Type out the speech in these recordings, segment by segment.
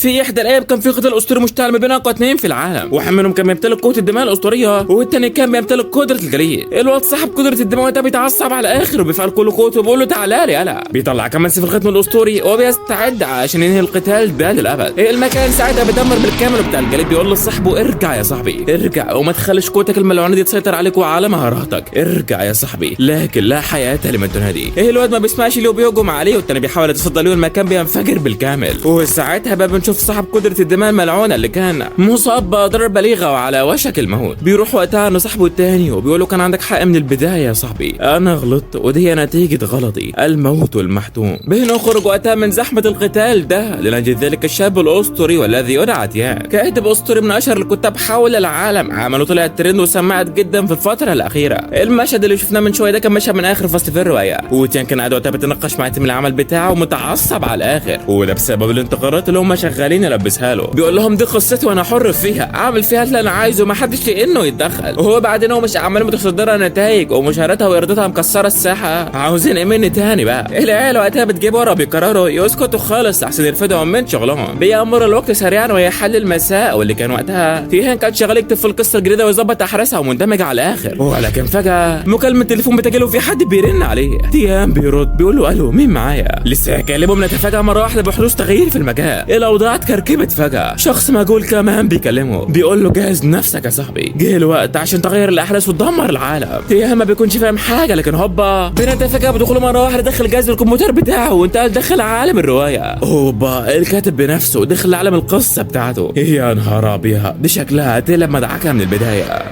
في احدى الايام كان في قتال اسطوري مشتعل ما بين اقوى اثنين في العالم، واحد منهم كان بيمتلك قوة الدماء الاسطورية والتاني كان بيمتلك قدره الجليد. الواد صاحب قدره الدماء ده بيتعصب على الاخر وبيفعل كل قوته وبيقول له تعالى لي يلا. بيطلع كمان سيف الختم الاسطوري وبيستعد عشان ينهي القتال ده للابد. المكان ساعتها بيدمر بالكامل، وبتاع الجليد بيقول لصاحبه ارجع يا صاحبي ارجع وما تخليش قوتك الملعونة دي تسيطر عليك وعلى مهاراتك، ارجع يا صاحبي. لكن لا حياة لمن تنادي. الواد ما بيسمعش ليه وبيهجم عليه، والتاني بيحاول يتصدى له، المكان بينفجر بالكامل. وساعتها بقى بنشوف صاحب قدره الدماء الملعونة اللي كان مصاب باضرار بليغة وعلى وشك الموت. بيروح وقتها عند صاحبه التاني وبيقول له كان عندك حق من البداية يا صاحبي، انا غلطت ودي هي نتيجة غلطي، الموت المحتوم. بنخرج وقتها من زحمة القتال ده لنجد ذلك الشاب الاسطوري والذي يدعى تيان، كاتب اسطوري من اشهر الكتاب حول العالم، عمله طلع ترند وسمعت جدا في الفترة الاخيرة. المشهد اللي شفناه من شوية ده كان مشهد من اخر فصل في الرواية، وتيان كان قاعد وقتها بيتناقش مع team العمل بتاعه ومتعصب على الاخر، وده بسبب الانتقادات اللي هم شغالين يلبسها له. بيقول لهم دي قصتي وانا حر فيها، اعمل فيها اللي انا عايزه ما حدش لانه يتدخل. وهو بعدين هو مش اعمال متصدره نتائج ومشاهداتها وايراداتها مكسرة الساحة، عاوزين ايه مني تاني بقى؟ العيال وقتها بتجيب ورا بيقرروا يسكتوا خالص احسن يرفدهم من شغلهم. بيأمر الوقت سريعا ويحل المساء، واللي كان وقتها تيهان كان شغال يكتب في القصة الجديدة ويظبط احداثها ومندمج على الاخر. ولكن فجاة مكالمة تليفون بتجيله في حد بيرن عليه. تيهان بيرد بيقول له الو مين معايا؟ لسه هيكلمهم نتفاجأ مرة واحدة بحدوث تغيير في المكان، الاوضاع اتكركبت فجاة. شخص مجهول كمان بيكلمه بيقول له جهز نفسك يا صاحبي، جه الوقت عشان تغير الاحداث وتدمر العالم. تيهان ما بيكونش فاهم حاجة، لكن هوبا بنتفاجأ بدخوله مرة واحدة داخل جهاز الكمبيوتر بتاعه وانتقل داخل عالم الرواية. هوبا الكاتب بنفسه دخل عالم القصة بتاعته. يا نهار ابيض، دي شكلها هتقلب مدعكه من البداية.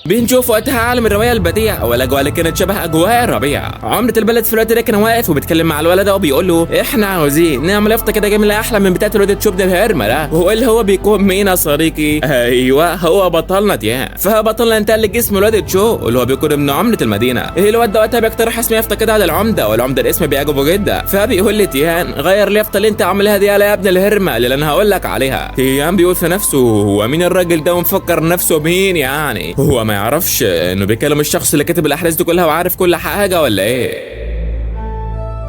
بنشوف وقتها عالم الرواية البديع والاجواء اللي كانت شبه اجواء الربيع. عمده البلد في الوقت ده كان واقف وبيتكلم مع الولد ده وبيقول له احنا عاوزين نعمل يافطة كده جميلة احلى من بتاعه الولد تشوب ده الهرمه ده. وهو اللي هو بيكون مين يا صديقي؟ ايوه هو بطلنا تيان. فبطلنا انتقل لجسم الواد تشو اللي هو بيكون ابن عمده المدينة. الواد ده وقتها بيقترح اسم يافطة كده على العمدة، والعمده الاسم بيعجبه جدا، فبيقول لتيان غير اليافطة اللي انت عاملها دي يا ابن الهرمه اللي انا هقول لك عليها. تيان بيقول في نفسه هو مين الراجل ده ومفكر نفسه مين يعني؟ هو ما يعرفش انه بيكلم الشخص اللي كاتب الاحداث دي كلها وعارف كل حاجة ولا ايه؟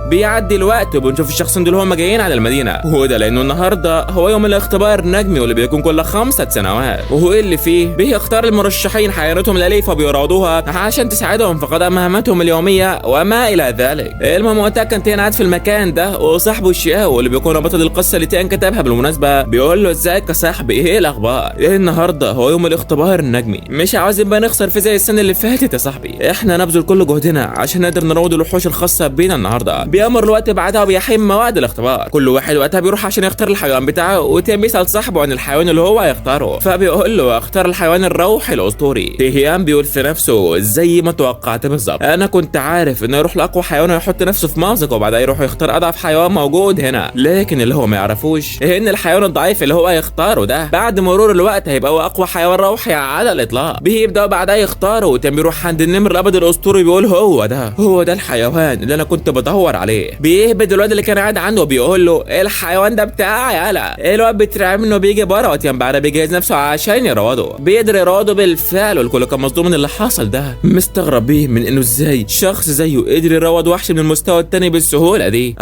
بيعدي الوقت وبنشوف الشخصين دول هما جايين على المدينة، وده لانه النهارده هو يوم الاختبار النجمي واللي بيكون كل 5 سنوات، وهو اللي فيه بيختار المرشحين حيواناتهم الاليفة وبيراودوها عشان تساعدهم في قضاء مهمتهم اليومية وما الى ذلك. المهم وقتها كان تيان قاعد في المكان ده وصاحبه الشياو واللي بيكون بطل القصة اللي تيان كتبها بالمناسبة بيقول له ازيك يا صاحبي، ايه الاخبار؟ إيه النهارده هو يوم الاختبار النجمي، مش عاوزين بقى نخسر في زي السنة اللي فاتت يا صاحبي، احنا نبذل كل جهدنا عشان نقدر نروض الوحوش الخاصة بينا النهارده. بيأمر الوقت بعدها وبيحين موعد الاختبار، كل واحد وقتها بيروح عشان يختار الحيوان بتاعه، وتيان بيسأل صاحبه عن الحيوان اللي هو هيختاره، فبيقول له اختار الحيوان الروحي الاسطوري. تيهان بيقول في نفسه زي ما توقعت بالظبط، انا كنت عارف انه يروح لاقوى حيوان ويحط نفسه في مأزق وبعدها يروح يختار اضعف حيوان موجود هنا، لكن اللي هو ما يعرفوش ان الحيوان الضعيف اللي هو هيختاره ده بعد مرور الوقت هيبقى هو اقوى حيوان روحي على الاطلاق. بيبداوا بعدها يختاروا، وتيان بيروح عند النمر الابيض الاسطوري بيقول هو ده، هو ده الحيوان اللي انا كنت بدور عليه. بيهبد الواد اللي كان قاعد عنده وبيقول له الحيوان ده بتاعي يالا. الواد بيترعب منه بيجي بره، وتيان بعدها بيجهز نفسه عشان يراوده، بيقدر يراوده بالفعل، والكل كان مصدوم من اللي حصل ده، مستغربين من انه ازاي شخص زيه قدر يراود وحش من المستوى التاني بالسهولة دي.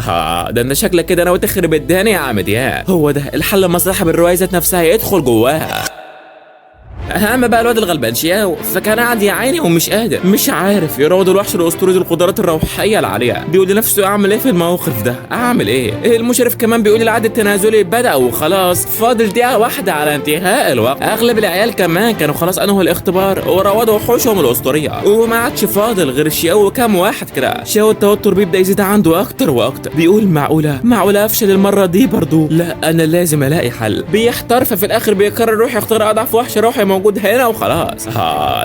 ده انت شكلك كده ناوي تخرب الدنيا يا عم ديان. هو ده الحل لما صاحب الرواية ذات نفسها يدخل جواها. اما بقى الواد الغلبان شياو فكان قاعد يا عيني ومش قادر، مش عارف يراود الوحش الاسطوري ذو القدرات الروحية العالية، بيقول لنفسه اعمل ايه في الموقف ده، اعمل ايه؟ المشرف كمان بيقول العد التنازلي بدا وخلاص فاضل دقيقة واحدة على انتهاء الوقت. اغلب العيال كمان كانوا خلاص انهوا الاختبار وراودوا وحوشهم الاسطورية، وما عادش فاضل غير شياو وكام واحد كده. شياو التوتر بيبدا يزيد عنده اكتر واكتر، بيقول معقولة معقولة افشل المرة دي برضو؟ لا انا لازم الاقي حل. بيحتار، ففي الاخر بيقرر يروح يختار اضعف وحش روحي موجود هنا وخلاص.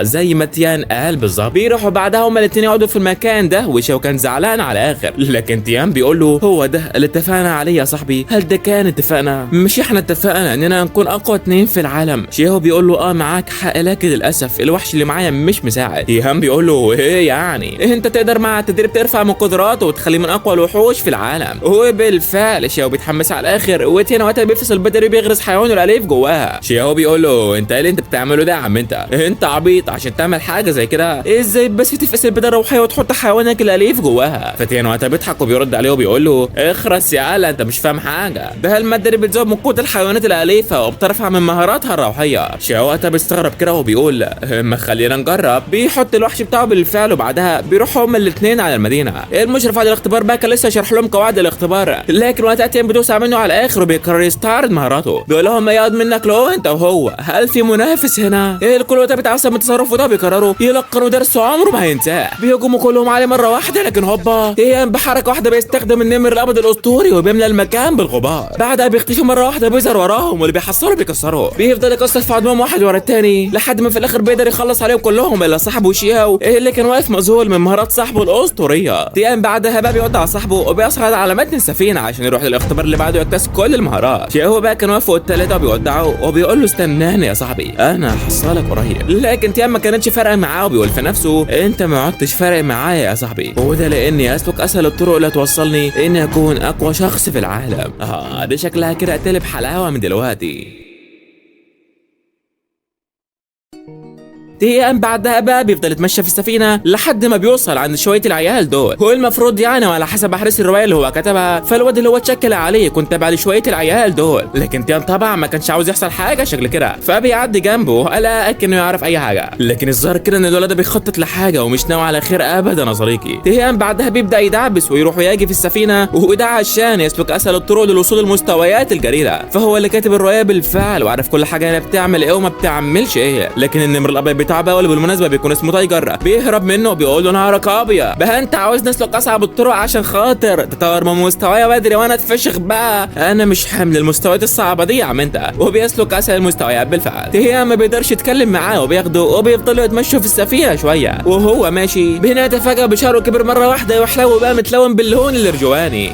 زي ما تيان قال بالظبط. بيروحوا بعدها هما الاثنين يقعدوا في المكان ده، وشاو كان زعلان على الاخر، لكن تيان بيقول له هو ده اللي اتفقنا عليه يا صاحبي، هل ده كان اتفقنا؟ مش احنا اتفقنا اننا نكون اقوى اثنين في العالم؟ شياو بيقول له معاك حق، لكن للاسف الوحش اللي معايا مش مساعد. تيان بيقول له ايه يعني؟ إيه انت تقدر مع التدريب ترفع من قدراته وتخليه من اقوى الوحوش في العالم. وبالفعل شياو بيتحمس على الاخر، وتيان وقتها بيفصل بدري بيغرس حيوانه الاليف جواها. شياو بيقول له انت ايه اللي انت بتعمله بتعمله ده يا عم؟ انت عبيط عشان تعمل حاجة زي كده؟ ازاي بس تفقس البيضة الروحية وتحط حيوانك الاليف جواها؟ فتيان وقتها بيضحك وبيرد عليه وبيقول له اخرس يا علا، انت مش فاهم حاجة، ده المادة اللي بتزود من قوة الحيوانات الاليفة وبترفع من مهاراتها الروحية. شاو وقتها بيستغرب كده وبيقول ما خلينا نجرب. بيحط الوحش بتاعه بالفعل وبعدها بيروحوا هما الاثنين على المدينة. المشرف على الاختبار بقى كان لسه شرح لهم قواعد الاختبار، لكن وقتها تيان بتوسع منه على الاخر وبيقرر يستعرض مهاراته. بيقول لهم ما يقعد منك لو انت وهو، هل في منافس هنا؟ الكل وقتها بيتعصب من تصرفه ده، بيقرروا يلقنوا درس عمره ما هينساه. بيهجموا كلهم عليه مرة واحدة، لكن هوبا تيان بحركة واحدة بيستخدم النمر الابيض الاسطوري وبيملى المكان بالغبار. بعدها بيختفي مرة واحدة، بيظهر وراهم واللي بيحصله بيكسره، بيفضل يكسر في عظمهم واحد ورا الثاني لحد ما في الاخر بيقدر يخلص عليهم كلهم الا صاحبه شياو اللي كان واقف مذهول من مهارات صاحبه الاسطورية. تيان بعدها بقى بيودع صاحبه وبيصعد على متن السفينة عشان يروح للاختبار اللي بعده يكتسب كل المهارات. شياو بقى كان واقف فوق الثلاثة وبيودعه وبيقول له استناني يا صاحبي انا هحصلك قريب، لكن تيان ما كانتش فارقه معاه وبيقول في نفسه انت ما عدتش فارق معايا يا صاحبي، وده لاني اسلك اسهل الطرق اللي توصلني اني اكون اقوى شخص في العالم. دي شكلها كده قتلب حلاوة من دلوقتي. تيان بعدها بقى بيفضل يتمشى في السفينة لحد ما بيوصل عند شوية العيال دول. هو المفروض يعني وعلى حسب احداث الرواية اللي هو كتبها فالواد اللي هو اتشكل عليه كنت تابع لشويه العيال دول، لكن تيان طبعا ما كانش عاوز يحصل حاجة شكل كده، فبيعدي جنبه ولا اكنه يعرف اي حاجة، لكن الظاهر كده ان الولد ده بيخطط لحاجة ومش ناوي على خير ابدا يا صديقي. تيان بعدها بيبدا يدعبس ويروح ويجي في السفينة، وده عشان يسلك اسهل الطرق للوصول للمستويات الجديدة، فهو اللي كاتب الرواية بالفعل وعارف كل حاجة هنا بتعمل ايه وما بتعملش ايه. لكن النمر الابيض بتاعه بقى واللي بالمناسبة بيكون اسمه تايجر بيهرب منه وبيقول له نهارك ابيض بقى، انت عاوز نسلك اصعب الطرق عشان خاطر تطور من مستوايا بدري وانا اتفشخ بقى، انا مش حامل المستويات الصعبة دي يا عم انت. وبيسلك اسهل المستويات بالفعل. تيان ما بيقدرش يتكلم معاه وبياخده وبيفضلوا يتمشوا في السفينة شوية، وهو ماشي بيتفاجئ بشعره كبر مرة واحدة وحلو بقى متلون باللون الارجواني.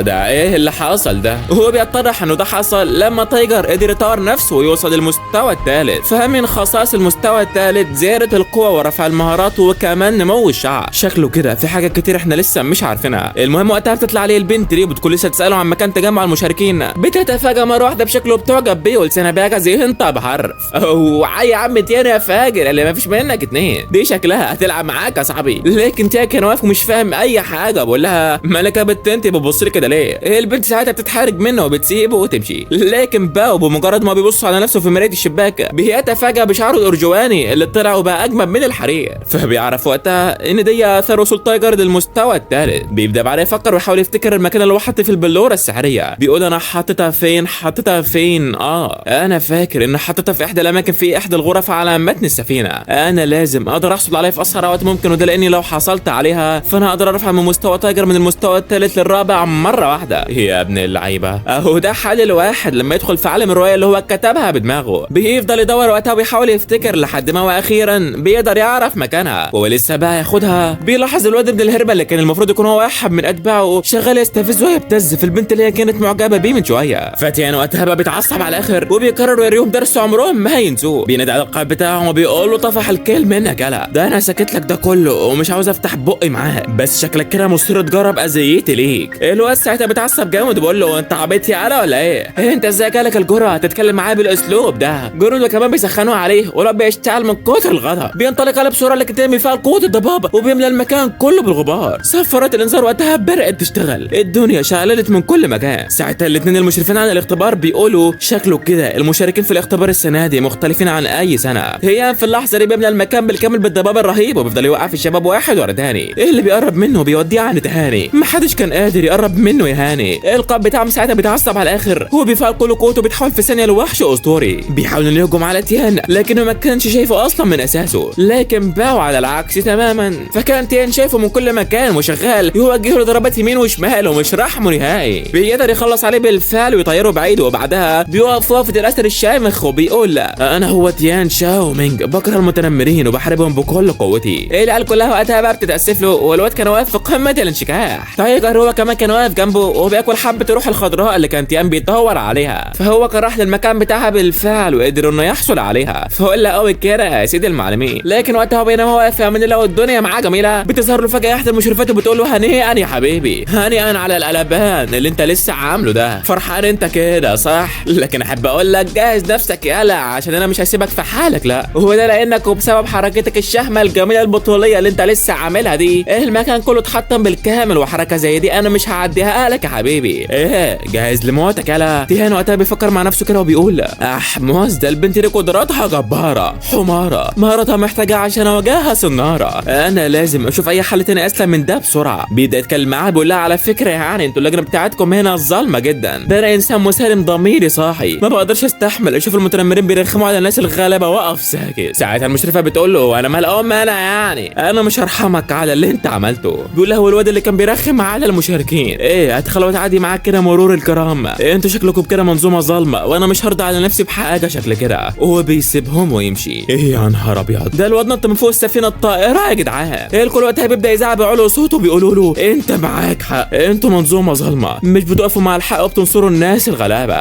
ده ايه اللي حصل ده؟ وهو بيتضح انه ده حصل لما تايجر قدر يطور نفسه ويوصل للمستوى الثالث، فمن خصائص المستوى الثالث زيادة القوة ورفع المهارات وكمان نمو الشعر. شكله كده في حاجات كتير احنا لسه مش عارفينها. المهم وقتها بتطلع عليه البنت دي وبتكون لسه تسأله عن مكان تجمع المشاركين، بتتفاجئ مرة واحدة بشكله بتعجب بيه ولسانها بيعجز ينطق بحرف. اوعى يا عم تيان يا فاجر اللي ما فيش منك اتنين، دي شكلها هتلعب معاك يا صاحبي. لكن تيان كان واقف ومش فاهم اي حاجة، بقول لها مالك يا بنت انت بتبص لي كده ليه؟ البنت ساعتها بتتحرج منه وبتسيبه وتمشي. لكن باو بمجرد ما بيبص على نفسه في مراية الشباك بيتفاجئ بشعره الارجواني اللي طلع وبقى اجمل من الحرير، فبيعرف وقتها ان دي اثر وصول تايجر للمستوى الثالث. بيبدا بعدها يفكر ويحاول يفتكر المكان اللي هو حط فيه البلوره السحريه، بيقول انا حاططها فين حاططها فين؟ انا فاكر ان حاططها في احدى الاماكن في احدى الغرف على متن السفينة، انا لازم اقدر احصل عليها في اسرع وقت ممكن، وده لاني لو حصلت عليها فانا اقدر ارفع من مستوى تايجر من المستوى الثالث للرابع مرة واحدة. يا ابن اللعيبة، اهو ده حال الواحد لما يدخل في عالم الرواية اللي هو كتبها بدماغه. بيفضل يدور وقتها وبيحاول يفتكر لحد ما واخيرا بيقدر يعرف مكانها، وهو لسه بقى ياخدها بيلاحظ الواد ابن الهربه اللي كان المفروض يكون هو واحد من اتباعه شغال يستفز ويبتز في البنت اللي هي كانت معجبه بيه من شوية. فتيان وقتها بقى بيتعصب على الاخر وبيقرر يوريهم درس عمرهم ما هينسوه. بينادي على القائد بتاعهم وبيقول له طفح الكيل منك يالا، ده انا سكت لك ده كله ومش عاوز افتح بقي معاه، بس شكلك كده مصر تجرب اذيتي ليك. الواد ساعتها بيتعصب جامد وبيقول له انت عبيط يالا ولا ايه؟ انت ازاي جالك الجرأة تتكلم معاه بالاسلوب ده؟ جنوده كمان بيسخنوه عليه ورب يشتعل من كتر الغضب. بينطلق على بسرعة اللي كتامي فيها قوة الضباب وبيملى المكان كله بالغبار. صفارات الانذار وقتها بدات تشتغل، الدنيا شعللت من كل مكان. ساعتها الاثنين المشرفين على الاختبار بيقولوا شكله كده المشاركين في الاختبار السنة دي مختلفين عن اي سنة. هي في اللحظة دي بيملى المكان بالكامل بالضباب الرهيب وبيفضل يوقع في الشباب واحد ورا تاني، اللي بيقرب منه بيوديه عن تهاني، محدش كان قادر يقرب منه يا هاني. القائد بتاعهم ساعتها بيتعصب على الاخر، هو بيفعل كل قوته بيتحول في ثانية لوحش اسطوري. بيحاول انه يهجم على تيان لكنه ما كانش شايفه اصلا من اساسه، لكن باو على العكس تماما، فكان تيان شايفه من كل مكان وشغال يوجه له ضربات يمين وشمال ومش رحمه نهائي. بيقدر يخلص عليه بالفعل ويطيره بعيد، وبعدها بيقف وقفه الاسد الشامخ وبيقول انا هو تيان شاو مينج، بكره المتنمرين وبحاربهم بكل قوتي. العيال كلها وقتها بقى بتتاسف له، والواد كان واقف في قمة الانشكاح. تايجر هو كمان كان واقف جنبه وبياكل حبه الروح الخضراء اللي كان تيان بيدور عليها، فهو كان راح للمكان بتاعها بالفعل وقدر انه يحصل عليها. فهو قوي كده انا يا سيدي المعلمين. لكن وقتها بينما هو واقف في امان الله والدنيا معاه جميلة، بتظهر له فجاة احدى المشرفات وبتقول له هنيئا يا حبيبي، هنيئا على القلبان اللي انت لسه عامله ده، فرحان انت كده صح؟ لكن احب اقول لك جهز نفسك يالا عشان انا مش هسيبك في حالك. لا هو ده لانك وبسبب حركتك الشهمه الجميلة البطوليه اللي انت لسه عاملها دي المكان كله اتحطم بالكامل، وحركه زي دي انا مش هعديها لك يا حبيبي. ايه جاهز لموتك يالا. تيهان وقتها بيفكر مع نفسه كده وبيقول احمس ده البنت دي قدراتها جبارة، حماره مهارتها محتاجه عشان اواجهها صناره، انا لازم اشوف اي حل تاني اسلم من ده بسرعة. بيبدا يتكلم معاها بيقول لها على فكرة يعني انتوا اللجنة بتاعتكم هنا ظالمه جدا، ده انا انسان مسالم ضميري صاحي، ما بقدرش استحمل اشوف المتنمرين بيرخموا على الناس الغلابة واقف ساكت. ساعتها المشرفة بتقول له انا مال ام انا يعني انا مش هرحمك على اللي انت عملته. بيقول لها هو الواد اللي كان بيرخم على المشاركين ايه هتخلوه تعدي معاك كده مرور الكرام، إيه انتوا شكلكم كده منظومة ظالمه وانا مش هرضى على نفسي بحاجة شكل كده، وهو بيسيبهم ويمشي. ايه يا نهار ابيض، ده الواد نط من فوق السفينة الطائرة يا جدعان. إيه الكل وقتها بيبدا يزعق بعلو صوته بيقولوا له انت معاك حق، انتوا منظومة ظالمه مش بتقفوا مع الحق وبتنصروا الناس الغلابة.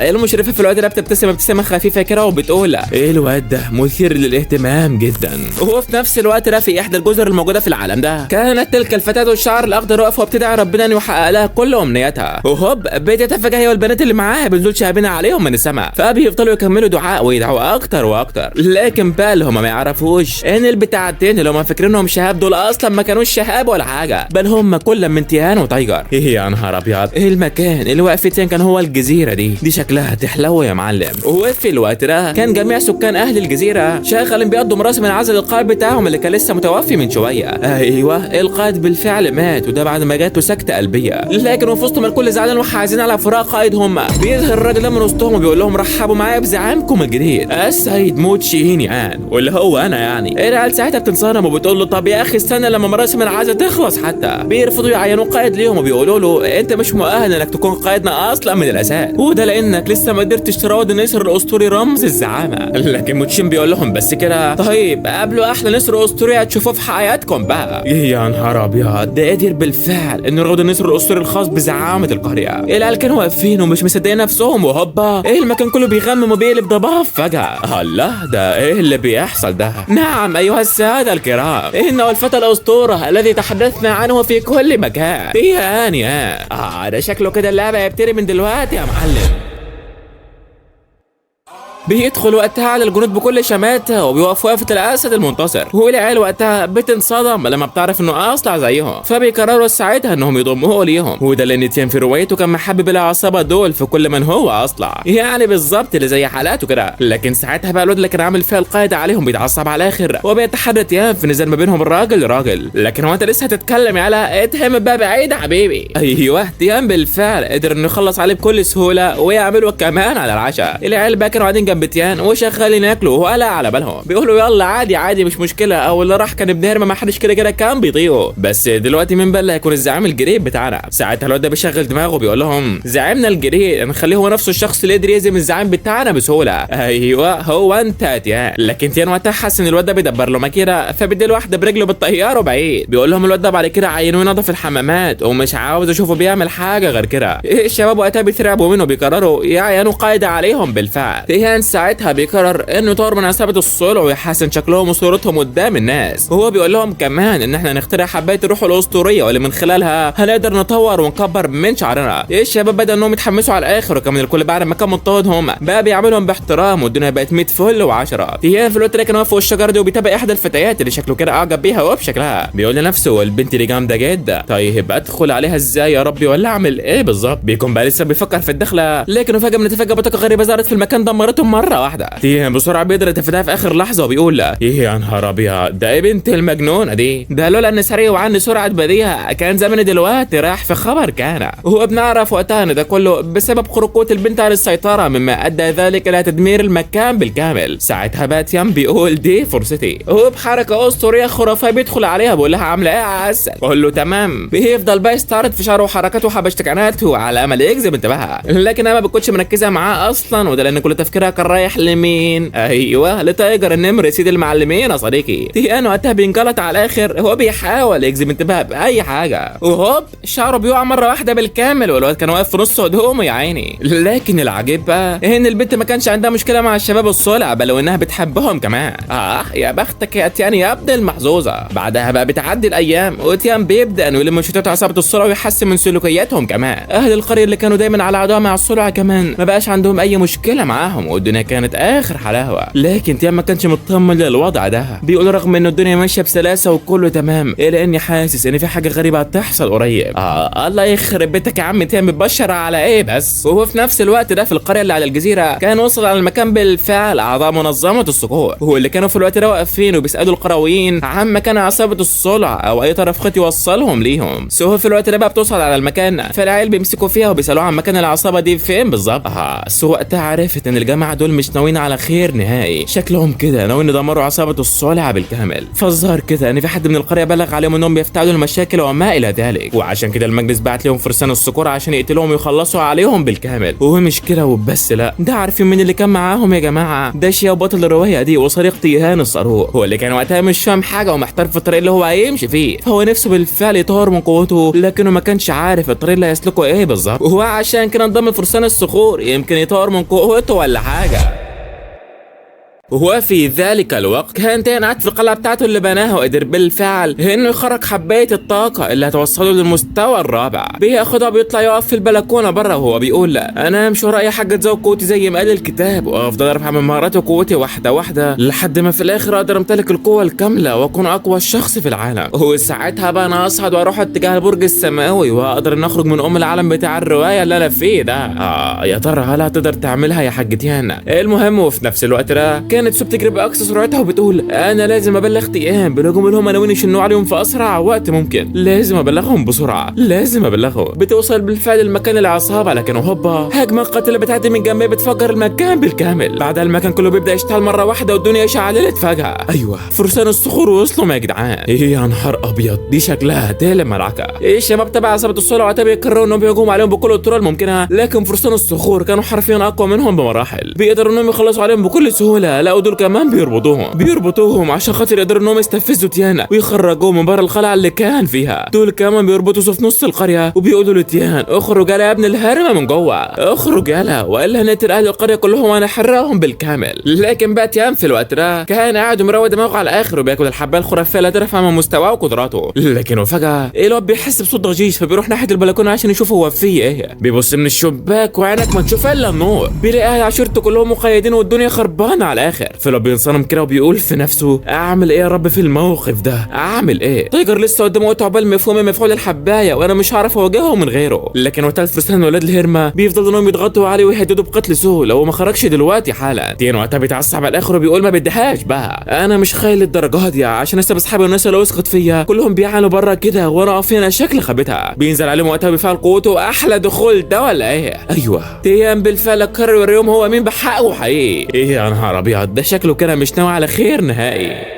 المشرفة في الوقت ده بتبتسم ابتسامة خفيفة كده وبتقول ايه الواد ده مثير للاهتمام جدا. وهو في نفس الوقت ده في احدى الجزر الموجودة في العالم ده كانت تلك الفتاة الشعر الاخضر واقفة وبتدعي ربنا ان يحقق لها كل امنياتها، وهوب بتتفاجئ هي والبنات اللي معاها بنزول شهابين عليهم من السماء، فبيفضلوا يكملوا دعاء ويدعوا اكتر واكتر. لكن بقى اللي هم ما يعرفوش ان البتاعتين اللي هم فاكرينهم شهاب دول اصلا ما كانوش شهاب ولا حاجة، بل هم كل من تيان وتايجر. ايه يا نهار ابيض، ايه المكان اللي واقف تيان كان هو الجزيرة دي شكلها تحلو يا معلم. وفي الوقت ده كان جميع سكان اهل الجزيرة شغالين بيقضوا مراسم العزل القائد بتاعهم اللي كان لسه متوفي من شوية. ايوه القائد بالفعل مات، وده بعد ما جاته سكته قلبية. لكن وفي وسطهم الكل زعلان وحزين على فراق قائدهم. بيظهر الراجل ده من وسطهم وبيقول لهم رحبوا معايا بزعيمكم الجديد السيد موتشي هان، واللي هو انا يعني. العيال ساعتها بتنصدم وبتقول له طب يا اخي استنى لما مراسم العزاء تخلص حتى. بيرفضوا يعينوا قائد ليهم وبيقولوا له انت مش مؤهل انك تكون قائدنا اصلا من الاساس، وده لانك لسه ما قدرتش تراود النسر الاسطوري رمز الزعامه. لكن موتشين بيقول لهم بس كده طيب قابلوا احلى نسر اسطوري هتشوفوه في حياتكم بقى. ايه يا نهار ابيض، ده قدر بالفعل انه يراود النسر الاسطوري الخاص بزعامة القرية. العيال كانوا واقفين ومش مصدقين نفسهم، وهوبا ايه المكان كله بيغمم وبيقلب ضباب فجاة. الله ده ايه اللي بيحصل ده؟ نعم ايها السادة الكرام، انه الفتى الاسطورة الذي تحدثنا عنه في كل مكان تيان يا ده شكله كده اللعبة يبتدي من دلوقتي يا معلم. بيدخل وقتها على الجنود بكل شماته وبيوقف وقفه الاسد المنتصر، والعيال وقتها بتنصدم لما بتعرف انه اصلع زيهم، فبيقرروا ساعتها انهم يضموه ليهم. وده لان تيان في روايته كان محبب العصابة دول في كل من هو اصلع، يعني بالظبط اللي زي حالاته كده. لكن ساعتها بقى الواد اللي كان عامل فيها القائد عليهم بيتعصب على الاخر وبيتحدى تيان في نزال ما بينهم الراجل راجل. لكن هو انت لسه هتتكلم يالا اتهم بقى بعيد يا حبيبي. ايوه تيان بالفعل قدر انه يخلص عليه بكل سهولة ويعمله كمان على العشاء. العيال بقى كانوا قاعدين جنب تيان وشغالين ياكلوا ولا على بالهم، بيقولوا يلا عادي عادي مش مشكلة، او اللي راح كان ابن هرمه ما حدش كده كده كان بيطيقه، بس دلوقتي مين بقى اللي هيكون الزعيم الجديد بتاعنا؟ ساعتها الواد ده بيشغل دماغه بيقول لهم زعيمنا الجديد نخليه هو نفسه الشخص اللي قدر يهزم الزعيم بتاعنا بسهولة. ايوه هو انت تيان. لكن تيان وقتها حس ان الواد ده بيدبر له مكيده، فبيدي واحدة برجله بالطيارة بعيد. بيقول لهم الواد ده بعد كده عينوه ينظف الحمامات ومش عاوز اشوفه بيعمل حاجة غير كده. الشباب وقتها بيترعبوا منه بيقرروا يعينوا قائد عليهم بالفعل. تيان ساعتها بيقرر انه يطور من عصابة الصلع ويحسن شكلهم وصورتهم قدام الناس، وهو بيقول لهم كمان ان احنا نخترع حبايه الروح الاسطورية واللي من خلالها هنقدر نطور ونكبر من شعرنا. الشباب بدأ انهم يتحمسوا على الاخر، وكمان الكل بعد ما كان مضطهدهم بقى بيعاملهم باحترام والدنيا بقت 100 فل و10. تيان في الوقت ده كان واقف فوق الشجرة دي وبيتابع احدى الفتيات اللي شكله كده اعجب بيها وبشكلها، بيقول لنفسه البنت دي جامدة جدا، طيب ادخل عليها ازاي يا ربي ولا اعمل ايه بالظبط؟ بيكون بقى لسه بيفكر في الدخلة، لكنه فجاة بنتفاجئ بطاقة غريبة ظهرت في المكان دمرتهم مرة واحدة. تيان بسرعة بيقدر يتفاداها في اخر لحظة وبيقول لا ايه يا نهار ابيض، ده ايه بنت المجنونة دي؟ ده لولا ان سريع وعندي سرعة بديهة كان زماني دلوقتي رايح في خبر كان. وهو بنعرف وقتها ان ده كله بسبب خروج قوة البنت عن السيطرة، مما ادى ذلك الى تدمير المكان بالكامل. ساعتها بقى تيان بيقول دي فرصتي، وهو بحركة اسطورية خرافية بيدخل عليها بيقول لها عامله ايه يا عسل؟ بقول له تمام. بيفضل بقى يستعرض في شعره وحركاته وحبشتكناته على امل يجذب انتباهها، لكنها ما بتكونش مركزه معاه اصلا، وده لان كل تفكيرها كان كان رايح لمين؟ ايوه لتايجر النمر سيد المعلمين يا صديقي. تيان وقتها بينجلط على الاخر، هو بيحاول يجذب انتباه باي حاجة، وهوب شعره بيقع مرة واحدة بالكامل، والواد كان واقف في نص هدومه يا عيني. لكن العجيب بقى ان البنت ما كانش عندها مشكلة مع الشباب الصلع، بل وانها بتحبهم كمان. يا بختك يا تيان يا ابن المحظوظه. بعدها بقى بتعدي الايام وتيان بيبدا انه يلم شتات عصابة الصلع ويحسن من سلوكياتهم كمان. اهل القرية اللي كانوا دايما على عداوة مع الصلع كمان ما بقاش عندهم اي مشكلة معاهم، والدنيا كانت اخر حلاوة. لكن تيان ما كانش مطمن للوضع ده، بيقول رغم ان الدنيا ماشية بسلاسة وكله تمام، الا اني حاسس ان في حاجة غريبة هتحصل قريب. الله يخرب بيتك يا عم تيان، بتبشر على ايه بس؟ وهو في نفس الوقت ده في القرية اللي على الجزيرة كان وصل على المكان بالفعل اعضاء منظمة الصقور، وهو اللي كانوا في الوقت ده واقفين وبيسالوا القرويين عن مكان عصابة الصلع او اي طرف خيط يوصلهم ليهم. سو في الوقت ده بقى بتوصل على المكان، فالعيال بيمسكوا فيها وبيسالوها عن مكان العصابة دي فين بالظبط. سو وقتها عرفت ان الجماعة دول مش ناويين على خير نهائي، شكلهم كده ناويين يدمروا عصابة الصلع بالكامل. فالظاهر كده ان في حد من القرية بلغ عليهم انهم بيفتعلوا المشاكل وما الى ذلك، وعشان كده المجلس بعت لهم فرسان الصقور عشان يقتلوهم ويخلصوا عليهم بالكامل. وهو مش كده وبس، لا ده عارفين مين اللي كان معاهم يا جماعة؟ ده شياو بطل الرواية دي وصديق تيهان الصاروخ، هو اللي كان وقتها مش فاهم حاجة ومحتار في الطريق اللي هو هيمشي فيه. فهو نفسه بالفعل يطور من قوته، لكنه ما كانش عارف الطريق اللي هيسلكه ايه بالظبط، وهو عشان كده انضم لفرسان الصخور يمكن يطور من قوته ولا حاجة. وفي ذلك الوقت كان تيان قاعد في القلعة بتاعته اللي بناها، وقدر بالفعل انه يخرج حبايه الطاقة اللي هتوصله للمستوى الرابع. بياخدها بيطلع يقف في البلكونه بره وهو بيقول انا مش ورايا حاجة تزود قوتي زي ما قال الكتاب، وافضل ارفع من مهاراتي وقوتي واحدة واحدة لحد ما في الاخر اقدر امتلك القوة الكاملة واكون اقوى شخص في العالم. وساعتها بقى انا اصعد واروح اتجاه البرج السماوي واقدر ان اخرج من ام العالم بتاع الرواية اللي انا فيه ده. يا ترى هل هتقدر تعملها يا حاج تيان؟ المهم وفي نفس الوقت ده كانت سو بتجري باقصى سرعتها وبتقول انا لازم ابلغ تيان بالهجوم اللي هم ناويين يشنوا عليهم في اسرع وقت ممكن، لازم ابلغهم بسرعة، لازم ابلغهم. بتوصل بالفعل المكان العصابة، لكن هوبا هجمة قاتله بتعدي من جنبها بتفجر المكان بالكامل. بعدها المكان كله بيبدا يشتعل مرة واحدة والدنيا شعللت فجاة. ايوه فرسان الصخور وصلوا يا جدعان. ايه يا نهار ابيض، دي شكلها تقلب مدعكه. ايه الشباب تبع عصابة الصلع وقتها بيقرروا انهم بيهجموا عليهم بكل الطرق الممكنة، لكن فرسان الصخور كانوا حرفيا اقوى منهم بمراحل، بيقدروا انهم يخلصوا عليهم بكل سهولة. لقوا دول كمان بيربطوهم عشان خاطر يقدروا انهم يستفزوا تيانا ويخرجوه من بره القلعة اللي كان فيها. دول كمان بيربطوا في نص القرية وبيقولوا لتيان اخرج يلا يا ابن الهرمه من جوه، اخرج يلا والا هنقتل اهل القرية كلهم وهنحرقهم بالكامل. لكن بقى تيان في الوقت ده كان قاعد ومروق دماغه على الاخر وبياكل الحبايه الخرافية اللي ترفع من مستواه وقدراته. لكن فجاة الواد بيحس بصوت ضجيج، فبيروح ناحية البلكونه عشان يشوف هو فيه ايه. بيبص من الشباك وعينك ما تشوف الا النور، بيلاقي اهل عشيرته كلهم مقيدين والدنيا خربانة على الاخر. فلو بينصدم كده وبيقول في نفسه اعمل ايه يا رب في الموقف ده، اعمل ايه؟ تايجر لسه قدامه وقت عقبال ما يفهم مفعول الحبايه وانا مش هعرف اواجهه من غيره. لكن وقتها الفرسان ولاد الهرمه بيفضلوا انهم يضغطوا عليه ويهددوا بقتل سو لو ما خرجش دلوقتي حالا. تيان وقتها بيتعصب على الاخر وبيقول ما بديهاش بقى، انا مش خايل للدرجة دي عشان اسيب اصحابي والناس اللي وثقت فيا كلهم بيعانوا بره كده وانا اقف هنا شكل خبيتها. بينزل عليهم وقتها بيفعل قوته احلى دخول ده ولا ايه؟ ايوه تيان بالفعل قرر يوريهم هو مين بحقه حقيقي. ايه يا نهار ابيض، ده شكله كده مش ناوي على خير نهائي.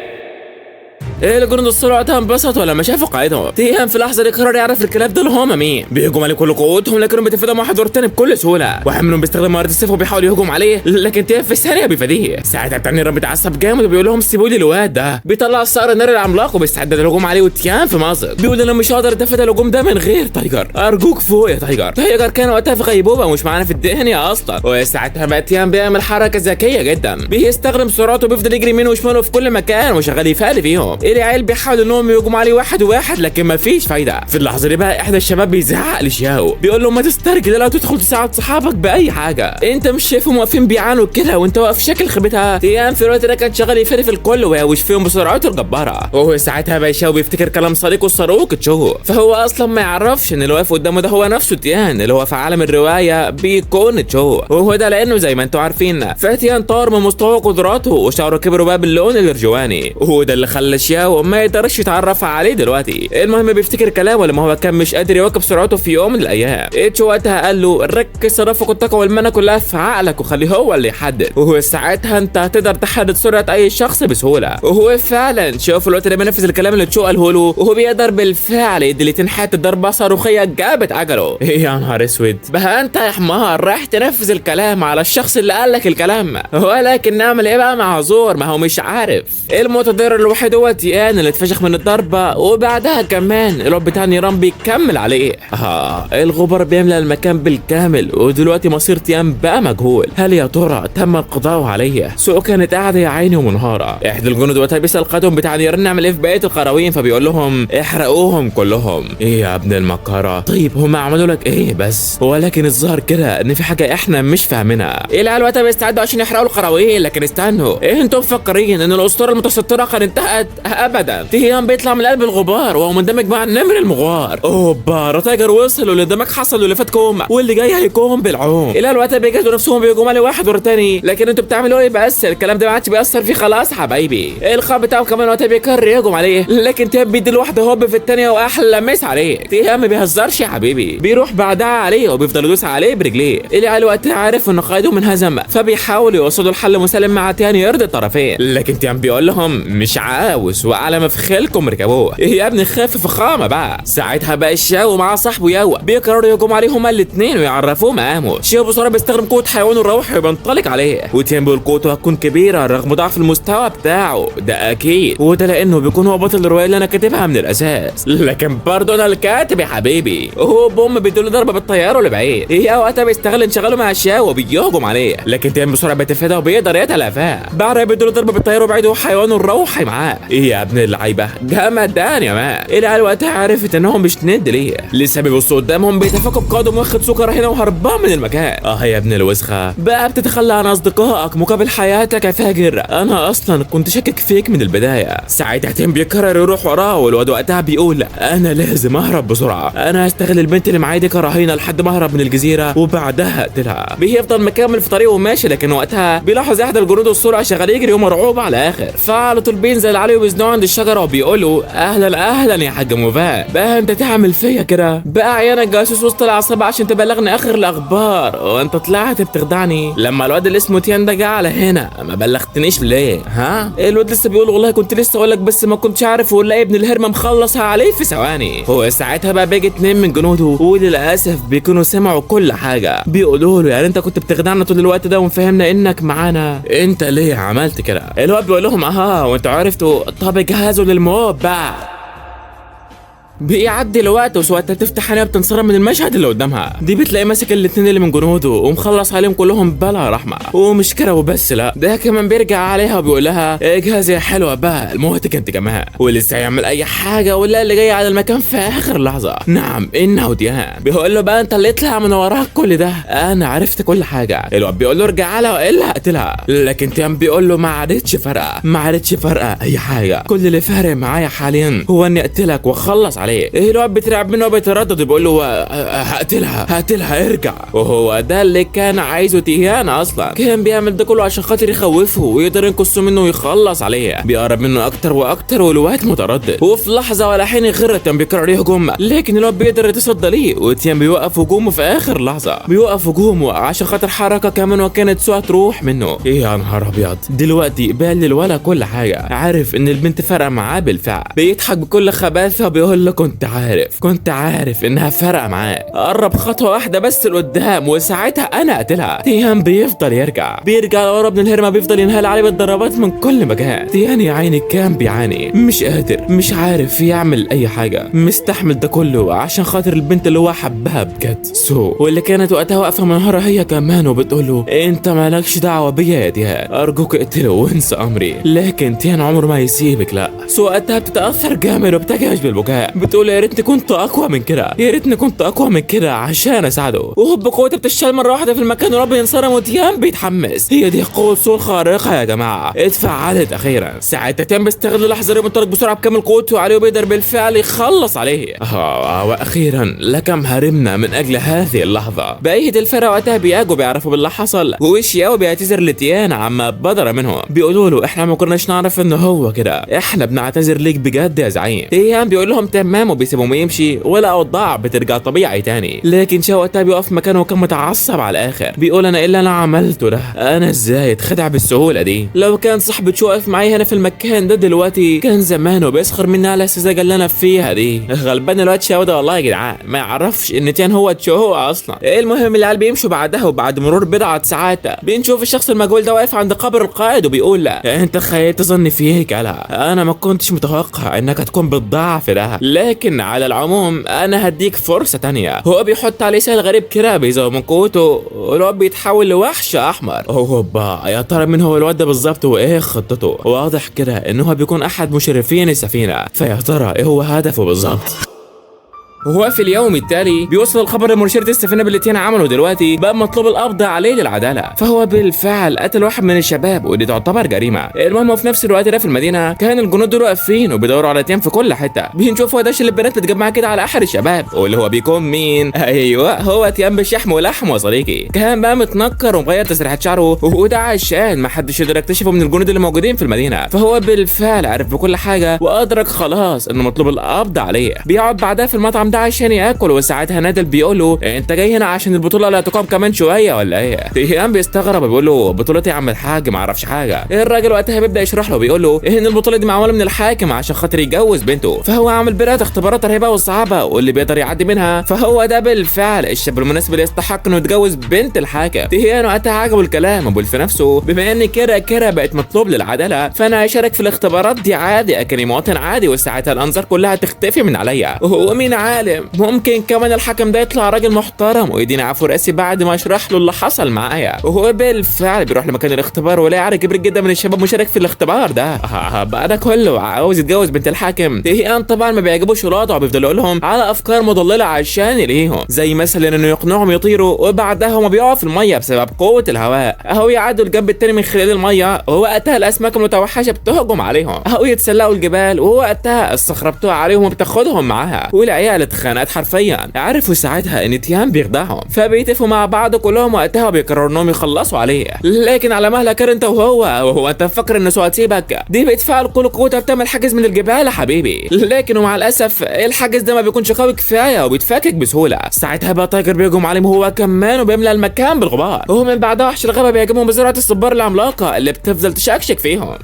ايه الجنود الصلع وقتها انبسطوا لما شافوا قائدهم. تيهان في اللحظة دي قرر يعرف الكلاب دول هما مين. بيهجم عليه كل قوتهم لكنهم بيتفادوا واحد ورا التاني بكل سهولة. واحد منهم بيستخدم مهارة السيف وبيحاول يهجم عليه، لكن تيهان في ثانية بيفاديه. ساعتها بتاع النيران بيتعصب جامد وبيقول لهم سيبوا لي الواد ده. بيطلع الصقر النار العملاق وبيستعد للهجوم عليه، وتيهان في مأزق بيقول انا مش هقدر اتفادى الهجوم ده من غير تايجر، ارجوك فوق يا تايجر. تايجر كان وقتها في غيبوبة ومش معانا في الدنيا اصلا. وساعتها بقى تيهان بيعمل حركة ذكية جدا، بيستخدم سرعته وبيفضل يجري يمين وشماله في كل مكان وشغال يفعل فيهم. العيال بيحاولوا انهم يهجموا عليه واحد واحد لكن مفيش فايده. في اللحظة دي بقى احدى الشباب بيزعق لشياو بيقول له ما تسترجل لا تدخل تساعد صحابك باي حاجة، انت مش شايفهم واقفين بيعانوا كده وانت واقف شكل خيبتها. تيان في الوقت ده كان شغال يفري في الكل ويهوش فيهم بسرعته الجبارة. وهو ساعتها بقى شياو بيفتكر كلام صديقه الصاروخ تشو، فهو اصلا ما يعرفش ان اللي واقف قدامه ده هو نفسه تيان اللي هو في عالم الرواية بيكون تشو. وهو ده لانه زي ما انتم عارفين فتيان طار من مستوى قدراته وشعره كبر بقى باللون الارجواني، وهو ده اللي خلى شياو شياو ما يقدرش يتعرف عليه دلوقتي. المهم بيفتكر كلامه لما هو كان مش قادر يواكب سرعته في يوم من الايام. تشو وقتها قال له ركز تدفق الطاقة وال mana كلها في عقلك وخليه هو اللي يحدد، وهو ساعتها انت هتقدر تحدد سرعة اي شخص بسهولة. وهو فعلا شاف الوقت ده بينفذ الكلام اللي تشو قاله له، وهو بيقدر بالفعل يدي لتين حتة ضربه صاروخيه جابت عجله. ايه يا نهار اسود، بقى انت يا حمار رايح تنفذ الكلام على الشخص اللي قال لك الكلام، ولكن نعمل ايه بقى مع زور ما هو مش عارف. المتضرر الوحيد هو تيان اللي اتفشخ من الضربة، وبعدها كمان الواد بتاع نيران بيكمل عليه. الغبار بيملى المكان بالكامل، ودلوقتي مصير تيان بقى مجهول. هل يا ترى تم القضاء عليه؟ سوق كانت قاعدة يا عيني ومنهاره. احد الجنود وقتها بيسال قائدهم بتاع نيران نعمل ايه في بقية القرويين، فبيقول لهم احرقوهم كلهم. ايه يا ابن المكاره، طيب هم عملوا لك ايه بس؟ ولكن الظاهر كده ان في حاجة احنا مش فاهمينها. العيال وقتها بيستعدوا عشان يحرقوا القرويين، لكن استنوا، ايه انتم مفكرين ان الاسطورة المتستره قد انتهت؟ ابدا. تيان بيطلع من قلب الغبار وهو مندمج مع النمر المغوار. اوبا رتاجر وصل، واللي قدامك حصل واللي فاتكم واللي جاي هيكون بالعوم. العيال وقتها بيجهزوا نفسهم بيهجموا عليه واحد ورا التاني، لكن انتوا بتعملوا ايه بس؟ الكلام ده ما عادش بيأثر فيه خلاص حبايبي. الخاب بتاعه كمان وقتها بيكرر يهجم عليه، لكن تيان بيدي واحدة هوب في الثانية واحلى مس عليه. تيان ما بيهزرش يا حبيبي، بيروح بعدها عليه وبيفضل يدوس عليه برجليه. العيال وقتها عارف ان قائدهم انهزم، فبيحاولوا يوصلوا لحل مسالم مع تيان يرضي الطرفين، لكن تيان بيقول لهم مش عاوز واعلى ما في خيلكم ركبوه. ايه يا ابني خف فخامة بقى. ساعتها بقى شاو مع صاحبه ياو بيقرروا يهجموا عليه هما الاثنين ويعرفوه مقامه. شاو بسرعة بيستخدم قوة حيوانه الروحي وبينطلق عليه، وتيان بيقول قوته هتكون كبيرة رغم ضعف المستوى بتاعه ده اكيد، وده لانه بيكون هو بطل الرواية اللي انا كاتبها من الاساس، لكن برضه انا الكاتب يا حبيبي. هو بوم بيديله ضربه بالطيارة لبعيد. هي وقتها بيستغل انشغاله مع شاو وبيهجم عليه، لكن تيان بسرعة بيتفادى وبيقدر يتلافاه. بعدها بيديله ضربه بالطيارة وبعيد وحيوانه الروحي معاه. ايه يا ابن اللعيبة جمدان يا ما. العيال وقتها عرفت انهم مش ند ليه، لسه بيبصوا قدامهم بيتفقوا بقادم واخد سكر هنا وهربان من المكان. يا ابن الوسخة بقى بتتخلى عن اصدقائك مقابل حياتك يا فاجر، انا اصلا كنت شاكك فيك من البداية. ساعتها تيم بيقرر يروح وراه، والواد وقتها بيقول انا لازم اهرب بسرعة، انا هستغل البنت اللي معايا دي كرهينه لحد ما اهرب من الجزيرة وبعدها اقتلها. بيفضل مكمل في طريقه وماشي، لكن وقتها بيلاحظ احد الجنود السرعة شغال يجري ومرعوب على الاخر، فعلى طول بينزل عليه وبيزنقه عند الشجرة وبيقول اهلا اهلا يا حاج موفان، بقى انت تعمل فيا كده؟ بقى عيانك جاسوس وسط العصابة عشان تبلغني اخر الاخبار وانت طلعت بتخدعني. لما الواد اللي اسمه تيان ده جه على هنا ما بلغتنيش ليه؟ ها الواد لسه بيقول والله كنت لسه اقول لك بس ما كنتش عارف، ولا ابن الهرمه مخلصها عليه في ثواني. هو ساعتها بقى بيجي اتنين من جنوده وللاسف بيكونوا سمعوا كل حاجة، بيقولوا له يعني انت كنت بتخدعنا طول الوقت ده ومفهمنا انك معانا، انت ليه عملت كده؟ الواد بيقول لهم وانتوا عرفتوا، طب اجهزوا للموت بقى. بيعدي الوقت وسوقتها بتفتح عينيها بتنصرم من المشهد اللي قدامها دي، بتلاقي ماسك الاثنين اللي من جنوده ومخلص عليهم كلهم بلا رحمه. ومش كده وبس، لا ده كمان بيرجع عليها وبيقول لها اجهزي يا حلوة بقى الموت انت كمان، ولسه هيعمل اي حاجة ولا اللي جاي على المكان في اخر لحظة. نعم انه ديان. بيقول له بقى انت اللي اطلع من وراك كل ده، انا عرفت كل حاجة. الواد بيقول له ارجع لها والا هقتلها، لكن تيان بيقول له ما عادتش فارقه، ما عادتش فارقه اي حاجة، كل اللي فارق معايا حاليا هو اني اقتلك واخلص عليه. الواد بيترعب منه وبيتردد وبيقول له هقتلها هقتلها ارجع. وهو ده اللي كان عايزه تيان اصلا، كان بيعمل ده كله عشان خاطر يخوفه ويقدر ينقص منه ويخلص عليه. بيقرب منه اكتر واكتر والواد متردد، وفي لحظة ولا حين غير تيان بيقرر يهجم، لكن الواد بيقدر يتصدى ليه، وتيان بيوقف هجومه في اخر لحظة، بيوقف هجومه عشان خاطر حركة كمان وكانت سوء تروح منه. ايه يا نهار ابيض، دلوقتي بان للولا كل حاجة، عارف ان البنت فارقه معاه بالفعل. بيضحك بكل خباثه وبيقول له كنت عارف، كنت عارف انها فارقه معاه، قرب خطوة واحدة بس لقدام وساعتها انا اقتلها. تيان بيفضل يرجع، بيرجع لورا ابن الهرمه، بيفضل ينهال عليه بالضربات من كل مكان. تيان يا عيني كان بيعاني، مش قادر، مش عارف يعمل اي حاجة، مستحمل ده كله عشان خاطر البنت اللي هو حبها بجد سو، واللي كانت وقتها واقفة منهاره هي كمان وبتقول له انت مالكش دعوه بيا يا تيان، ارجوك اقتله وانسى امري، لكن تيان عمره ما يسيبك. لا سو وقتها بتتاثر جامد وبتجهش بالبكاء، وبتقول يا ريتني كنت اقوى من كده، يا ريتني كنت اقوى من كده عشان اساعده. وهوب قوته بتشتغل مرة واحدة في المكان ورب ينصرم، وتيان بيتحمس. هي دي قوة سو الخارقة يا جماعة، اتفعلت اخيرا. ساعتها تيان بيستغل اللحظة دي وبينطلق بسرعة بكامل قوته عليه وبيقدر بالفعل يخلص عليه. واخيرا لكم هرمنا من اجل هذه اللحظة. بقية الفرقة وقتها بياجوا بيعرفوا باللي حصل، وشياو بيعتذر لتيان عما بدر منهم، بيقولوا له احنا ما كناش نعرف ان هو كده، احنا بنعتذر ليك بجد يا زعيم. تيان بيقول لهم تمام وبيسيبهم يمشي، ولا اوضاع بترجع طبيعي تاني. لكن شاو وقتها بيقف مكانه وكان متعصب على الاخر، بيقول انا ايه اللي انا عملته ده؟ انا ازاي اتخدع بالسهولة دي؟ لو كان صاحبي تشو واقف معايا هنا في المكان ده دلوقتي كان زمانه بيسخر مني على السذاجة اللي انا فيها دي. غلبان الواد شاو ده والله يا جدعان، ما يعرفش ان تيان هو تشو اصلا. المهم العيال بيمشوا بعدها، وبعد مرور بضعة ساعات بنشوف الشخص المجهول ده واقف عند قبر القائد وبيقول لا انت خيبت ظني فيك، لا انا ما كنتش متوقع انك هتكون بالضعف ده، لكن على العموم انا هديك فرصة تانية. هو بيحط عليه سهل غريب كده بيزود من قوته، والواد بيتحول لوحش احمر. هوبا، يا ترى مين هو الواد ده بالظبط وايه خطته؟ واضح كده ان هو بيكون احد مشرفين السفينة، فيا ترى ايه هو هدفه بالظبط؟ وهو في اليوم التالي بيوصل الخبر لمرشدة السفينة باللي تيان عمله دلوقتي بقى مطلوب القبض عليه للعدالة، فهو بالفعل قتل واحد من الشباب ودي تعتبر جريمة. المهم في نفس الوقت ده في المدينة كان الجنود دول واقفين وبيدوروا على تيان في كل حتة. بنشوف هو ده اللي البنات متجمعه كده على احد الشباب، واللي هو بيكون مين؟ ايوه هو تيان بشحم ولحم يا صديقي. كان بقى متنكر ومغير تسريحه شعره، وده عشان ما حدش يقدر يكتشفه من الجنود اللي موجودين في المدينة. فهو بالفعل عرف بكل حاجة وادرك خلاص انه مطلوب القبض عليه. بيقعد بعدها في المطعم ده عشان ياكل، وساعتها نادل بيقول له انت جاي هنا عشان البطولة اللي هتقام كمان شوية ولا ايه؟ تيان بيستغرب بيقول له بطولتي يا عم الحاج ما اعرفش حاجة. الراجل وقتها بيبدا يشرح له بيقول له ان البطولة دي معمولة من الحاكم عشان خاطر يتجوز بنته، فهو عامل برات اختبارات رهيبة وصعبة واللي بيقدر يعدي منها فهو ده بالفعل الشاب المناسب اللي يستحق انه يتجوز بنت الحاكم. تيان وقتها عجبه الكلام وبيقول في نفسه بما ان كده كده بقت مطلوب للعدالة فانا هشارك في الاختبارات دي عادي اكني مواطن عادي، وساعتها الانظار كلها تختفي من عليا، وهو مين عالم ممكن كمان الحكم ده يطلع راجل محترم ويديني عفو راسي بعد ما اشرح له اللي حصل معايا. وهو بالفعل بيروح لمكان الاختبار ولاقي عدد كبير جدا من الشباب مشارك في الاختبار ده. بقى ده كله عاوز يتجوز بنت الحاكم. تيان طبعا ما بيعجبوش الوضع وبيفضل يقول لهم على افكار مضلله عشان يلهيهم، زي مثلا انه يقنعهم يطيروا وبعدها هم بيقعوا في المية بسبب قوة الهواء، اهو يعدوا الجنب التاني من خلال المية ووقتها الاسماك المتوحشه بتهجم عليهم، اهو يتسلقوا الجبال ووقتها الصخرة بتقع عليهم وبتاخدهم معاها، والعيال اتخانقت حرفيا. عرفوا ساعتها ان تيان بيخدعهم فبيتفقوا مع بعض كلهم وقتها بيقرروا انهم يخلصوا عليه، لكن على مهلك انت وهو انت مفكر ان سو هتسيبك؟ دي بتفعل كل قوتها بتعمل حاجز من الجبال يا حبيبي، لكن ومع الاسف الحاجز ده ما بيكونش قوي كفاية وبيتفكك بسهولة. ساعتها بقى تايجر بيهجم عليهم هو كمان وبيملى المكان بالغبار، وهو من بعدها وحش الغابة بيهاجمهم بزرعه الصبار العملاقة اللي بتفضل تشكشك فيهم.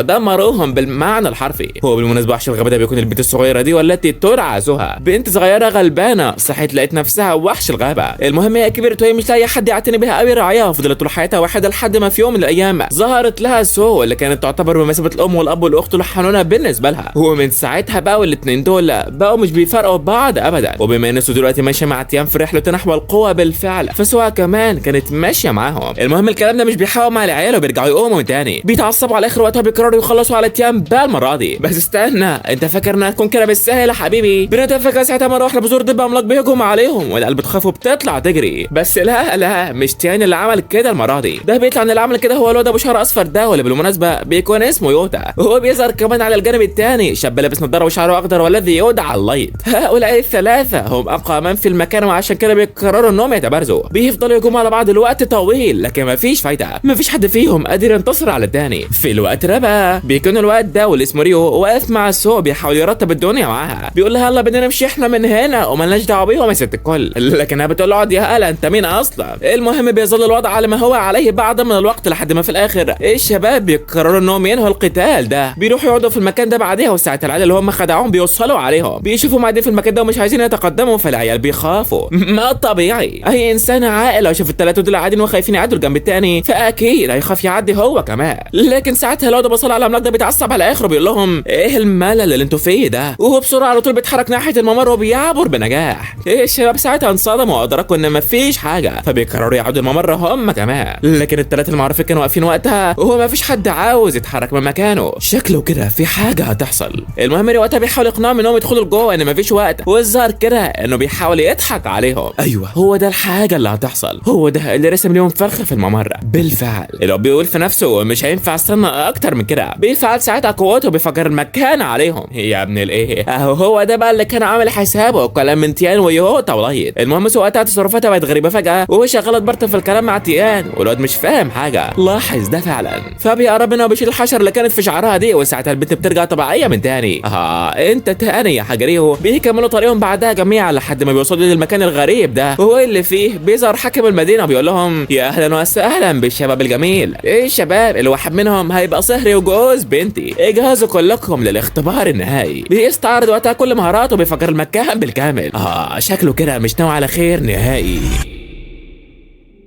دمروهم بالمعنى الحرفي. هو بالمناسبة وحش الغابة ده بيكون البنت الصغيرة دي والتي ترعى سهى، بنت صغيرة غلبانه صحت لقيت نفسها وحش الغابة. المهم هي كبرت وهي مش لاقيه حد يعتني بها او يراعيها، فضلت طول حياتها وحيده لحد ما في يوم من الايام ظهرت لها سو اللي كانت تعتبر بمثابة الام والاب والاخت الحنونه بالنسبة لها. ومن ساعتها بقى الاثنين دول بقوا مش بيفرقوا بعض ابدا. وبما ان سو دلوقتي ماشية مع تيان في رحلته نحو القوة بالفعل، فسوا كمان كانت ماشية معاهم. المهم الكلام ده مش بيحاول مع العيال وبيرجعوا يقوموا من تاني، بيتعصبوا على اخر وقتها بيقرروا يخلصوا على تيان بقى المرة دي. بس استنى، انت فاكر انها تكون كده بالسهل يا حبيبي؟ بنتفق ساعتها مرة واحدة بزور دب عملاق بيهجم عليهم والقلب بتخاف وبتطلع تجري. بس لا لا، مش تيان اللي عمل كده المرة دي، ده بيطلع ان اللي عمل كده هو الواد ابو شعر اصفر ده، واللي بالمناسبة بيكون اسمه يوتا. وهو بيظهر كمان على الجانب الثاني شاب لابس نظاره وشعره اخضر والذي يدعى اللايت. هؤلاء الثلاثة هم اقوى من في المكان، وعشان كده بيقرروا انهم يتبارزوا. بيفضلوا يهجموا على بعض لوقت طويل لكن مفيش فايده، مفيش حد فيهم قادر ينتصر على الثاني. في الوقت ده بقى بيكون الوقت ده واللي اسمه ريو واقف مع سو بيحاول يرتب الدنيا معاها، بيقول لها يلا بدنا نمشي احنا من هنا ومالناش دعوه بيهم يا ست الكل، لكنها بتقول له اقعد يا هلا انت مين اصلا. المهم بيظل الوضع على ما هو عليه بعد من الوقت لحد ما في الاخر الشباب بيقرروا انهم ينهوا القتال ده، بيروحوا يقعدوا في المكان ده بعديها. وساعة العيال اللي هم خدعوهم بيوصلوا عليهم، بيشوفوا قاعدين في المكان ده ومش عايزين يتقدموا، فالعيال بيخافوا. ما طبيعي اي انسان عاقل لو شاف الثلاثة دول قاعدين وخايفين يعدوا الجنب الثاني فاكيد هيخاف يعدي هو كمان. لكن ساعتها لو ده بصل على العملاق ده بيتعصب على اخره بيقول لهم ايه الملل اللي انتوا فيه ده، وهو بسرعة على طول بيتحرك ناحية الممر وبيعبر بنجاح. الشباب ساعتها انصدموا وادركوا ان مفيش حاجة، فبيقرروا يعودوا الممر هم كمان. لكن الثلاثة المعروفين كانوا واقفين وقتها وهو مفيش حد عاوز يتحرك من مكانه، شكله كده في حاجة هتحصل. المهم ريو وقتها بيحاول يقنعهم انهم يدخلوا لجوه ان مفيش وقت، والظاهر كده انه بيحاول يضحك عليهم. ايوه هو ده الحاجة اللي هتحصل، هو ده اللي رسم ليهم فرخة في الممر بالفعل. اللي بيقول في نفسه مش هينفع استنى اكتر من كده، بيفعل ساعتها قوته وبيفجر المكان عليهم. يا ابن الايه، اهو هو ده بقى اللي كان عامل حسابه كلام من تيان ويوتا ولايت. المهم وقتها تصرفاتها بقت غريبة فجاة، وهو شغالة تبرطم في الكلام مع تيان والواد مش فاهم حاجة، لاحظ ده فعلا، فبيقرب منها وبيشيل الحشرة اللي كانت في شعرها دي، وساعتها البنت بترجع طبيعية من تاني. انت تاني يا حجريهو. بيكملوا طريقهم بعدها جميعا لحد ما بيوصلوا للمكان الغريب ده، وهو اللي فيه بيظهر حاكم المدينة وبيقول لهم يا اهلا وسهلا بالشباب الجميل. ايه الشباب اللي واحد منهم هيبقى صهري وجوز بنتي، اجهزوا كلكم للاختبار النهائي. بيستعرض وقتها كل مهاراته وبيفجر المكان بالكامل. شكله كده مش ناوي على خير نهائي.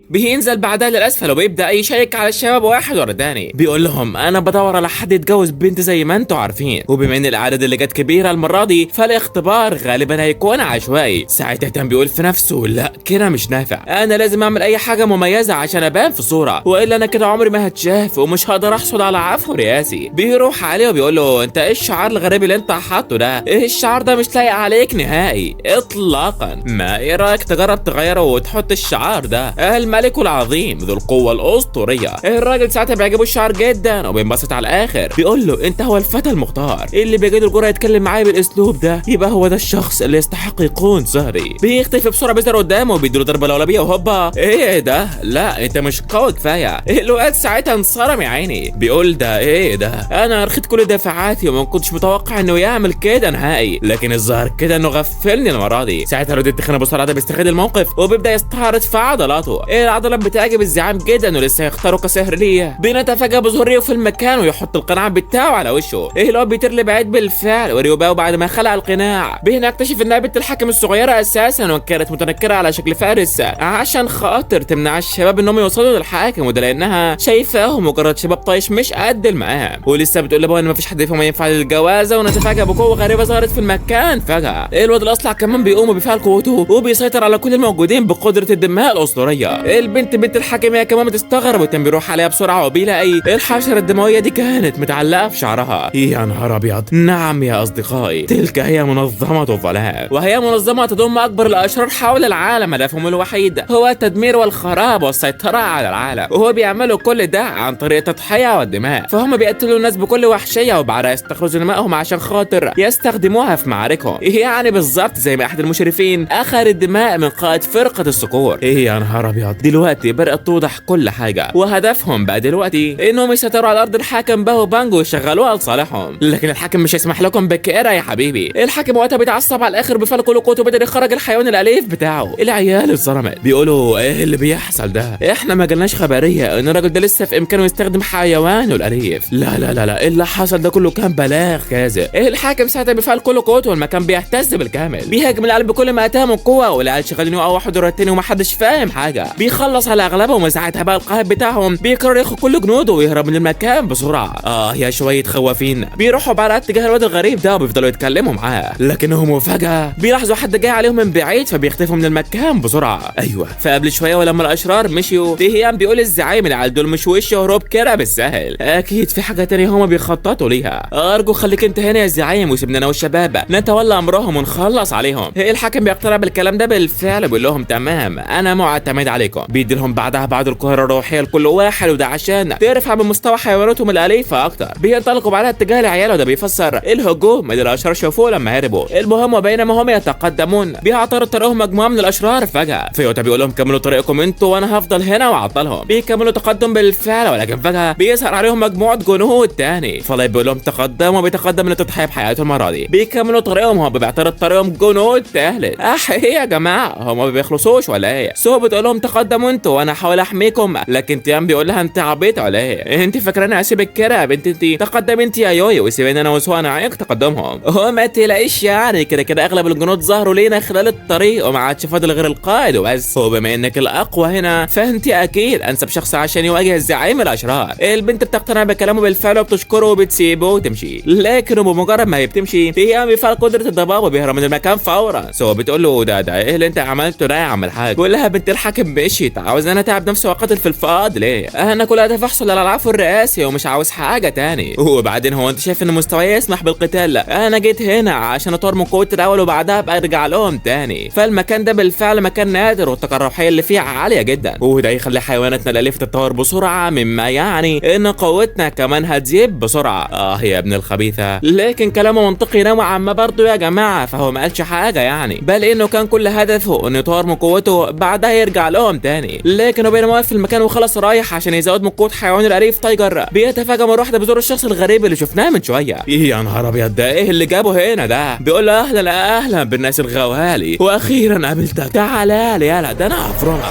بينزل بعدها للاسفل وبيبدا يشيك على الشباب واحد ورا الثاني، بيقول لهم انا بدور على حد يتجوز بنت زي ما انتم عارفين، وبما ان الاعداد اللي جت كبيرة المرة دي فالاختبار غالبا هيكون عشوائي. ساعتها تام بيقول في نفسه لا كده مش نافع، انا لازم اعمل اي حاجة مميزة عشان ابان في صوره، والا انا كده عمري ما هتشاف ومش هقدر احصل على عفو رئاسي. بيروح عليه وبيقول له انت ايه الشعار الغريب اللي انت حاطه ده؟ ايه الشعار ده؟ مش لايق عليك نهائي اطلاقا، ما ايه رايك تجرب تغيره وتحط الشعار ده الملك العظيم ذو القوة الأسطورية. الراجل ساعتها بيعجبه الشعر جدا وبينبسط على الآخر، بيقول له أنت هو الفتى المختار اللي بيجد الجرأة يتكلم معايا بالأسلوب ده، يبقى هو ده الشخص اللي يستحق يكون صهري. بيختفي بسرعة، بيظهر قدامه وبيديله ضربة لولبية وهوبا، إيه ده؟ لا أنت مش قوي كفاية. الواد ساعتها انصرم يا عيني، بيقول ده إيه ده؟ أنا رخيت كل دفاعاتي وما كنتش متوقع إنه يعمل كده نهائي، لكن الظاهر كده إنه غفلني المرة دي. ساعتها الواد التخين أبو سرعة ده بيستغل الموقف وبيبدأ يستعرض في عضلاته. العضلات بتعجب الزعيم جدا ولسه هيختاروا كسهر ليه. بنتفاجئ بظهور ريو في المكان ويحط القناع بتاعه على وشه، ايه اللي هو بيطير لبعيد بالفعل. وريو باو بعد ما خلع القناع بنكتشف انها بنت الحاكم الصغيرة اساسا، وكانت متنكره على شكل فارس عشان خاطر تمنع الشباب انهم يوصلوا للحاكم، وده لانها شايفاهم مجرد شباب طايش مش قد المقام. ولسه بتقول لابوها ان مفيش حد فيهم ينفع للجوازه، ونتفاجئ بقوة غريبة ظهرت في المكان فجاة. الواد الاصلع كمان بيقوم وبيفعل قوته وبيسيطر على كل الموجودين بقدره الدماء الاسطورية. البنت بنت الحاكم هي كمان بتستغرب وتم بيروح عليها بسرعة وبيلاقي الحشرة الدموية دي كانت متعلقه في شعرها. يا نهار ابيض! نعم يا اصدقائي، تلك هي منظمة الظلام، وهي منظمة تضم اكبر الاشرار حول العالم. هدفهم الوحيد هو التدمير والخراب والسيطرة على العالم، وهو بيعملوا كل ده عن طريق التضحية والدماء. فهم بيقتلوا الناس بكل وحشية وبعدها يستخرجوا دمائهم عشان خاطر يستخدموها في معاركهم، يعني بالظبط زي ما احد المشرفين اخذ الدماء من قائد فرقه الصقور. ايه يا نهار ابيض! دلوقتي بدأت توضح كل حاجة، وهدفهم بقى دلوقتي انهم يسيطروا على ارض الحاكم باو بانجو ويشغلوها لصالحهم. لكن الحاكم مش هيسمح لكم بكده يا حبيبي. الحاكم وقتها بيتعصب على الاخر بفعل كل قوته وبدأ يخرج الحيوان الاليف بتاعه. العيال اتظلمت، بيقولوا ايه اللي بيحصل ده؟ احنا ما جالناش خبرية ان الراجل ده لسه في امكانه يستخدم حيوانه الاليف. لا لا لا لا، اللي حصل ده كله كان بلاغ كاذب. الحاكم ساعتها بفعل كل قوته والمكان بيهتز بالكامل، بيهاجم العيال بكل ما اتاه من قوة، والعيال شغالين يقعوا واحد ورا التاني ومحدش فاهم حاجة. بيخلص على اغلبهم، وساعتها بقى القائد بتاعهم بيقرر ياخد كل جنوده ويهرب من المكان بسرعة. يا شوية خوافين. بيروحوا بعد اتجاه الواد الغريب ده وبيفضلوا يتكلموا معاه، لكنهم مفاجاة بيلاحظوا حد جاي عليهم من بعيد فبيختفوا من المكان بسرعة. ايوه، فقبل شوية ولما الاشرار مشيوا تيهيان بيقول الزعيم العيال دول مش وش هروب كده بالسهل، اكيد في حاجة تانية هما بيخططوا ليها. ارجو خليك انت هنا يا زعيم وسيبنا انا والشباب نتولى امرهم ونخلص عليهم. الحاكم بيقتنع بالكلام ده بالفعل، بيقول لهم تمام انا معتمد عليكم. بيدي لهم بعدها بعض القاهرة الروحية لكل واحد، وده عشان ترفع من مستوى حيواناتهم الاليفة اكتر. بينطلقوا بعدها اتجاه العيال، وده بيفسر الهجوم اللي الاشرار شافوه لما هربوا. المهم وبينما هم يتقدمون بيعترض طريقهم مجموعة من الاشرار فجاة. فيوتا بيقول لهم كملوا طريقكم انتوا وانا هفضل هنا واعطلهم. بيكملوا تقدم بالفعل، ولكن فجاة بيظهر عليهم مجموعة جنود تاني. فلايت بيقول لهم تقدموا، بيتقدم للتضحية بحياته المرة دي. بيكملوا طريقهم وهو بيعترض طريقهم جنود تالت. ايه يا جماعة، هم ما بيخلصوش ولا ايه؟ سو بتقول لهم تقدم تقدموا انتوا وانا هحاول احميكم. لكن تيان بيقول لها انت عبيطه ولا ايه؟ انت فاكراني اسيبك كده يا بنت؟ انت تقدم انت يا يوي وسيبيني انا وسو نعيق تقدمهم. هو ما تلاقيش يعني كده كده اغلب الجنود ظهروا لينا خلال الطريق وما عادش فاضل غير القائد وبس. وبما انك الاقوى هنا فانت اكيد انسب شخص عشان يواجه الزعيم الاشرار. البنت بتقتنع بكلامه بالفعل وبتشكره وبتسيبه وتمشي. لكن بمجرد ما هي بتمشي تيان بيفعل قدره الضباب وبيهرب من المكان فورا. سو بتقول له ده ايه اللي انت عملته ده يا عم الحاج؟ بيقول لها بنت الحاكم مشيت، عاوز انا اتعب نفسي واقاتل في الفاضي ليه؟ انا كل هدف احصل على العفو الرئاسي ومش عاوز حاجة تاني. وبعدين هو انت شايف ان مستواي يسمح بالقتال؟ انا جيت هنا عشان اطور من قوتي الاول وبعدها ابقى ارجع لهم تاني. فالمكان ده بالفعل مكان نادر والطاقة الروحية اللي فيه عالية جدا، وده يخلي حيواناتنا الاليفة تتطور بسرعة، مما يعني ان قوتنا كمان هتزيد بسرعة. يا ابن الخبيثة. لكن كلامه منطقي نوعا ما برضه يا جماعة، فهو ما قالش حاجة يعني، بل انه كان كل هدفه انه يطور من قوته بعدها يرجع لهم تاني. لكن بينما واقف في المكان وخلاص رايح عشان يزود من قوة حيوان الاليف تايجر، بيتفاجئ مرة واحدة بظهور الشخص الغريب اللي شفناه من شوية. يا نهار ابيض، ده ايه اللي جابه هنا ده؟ بيقول له اهلا اهلا بالناس الغوالي، واخيرا قابلتك، تعالى لي يالا ده انا هفرمك.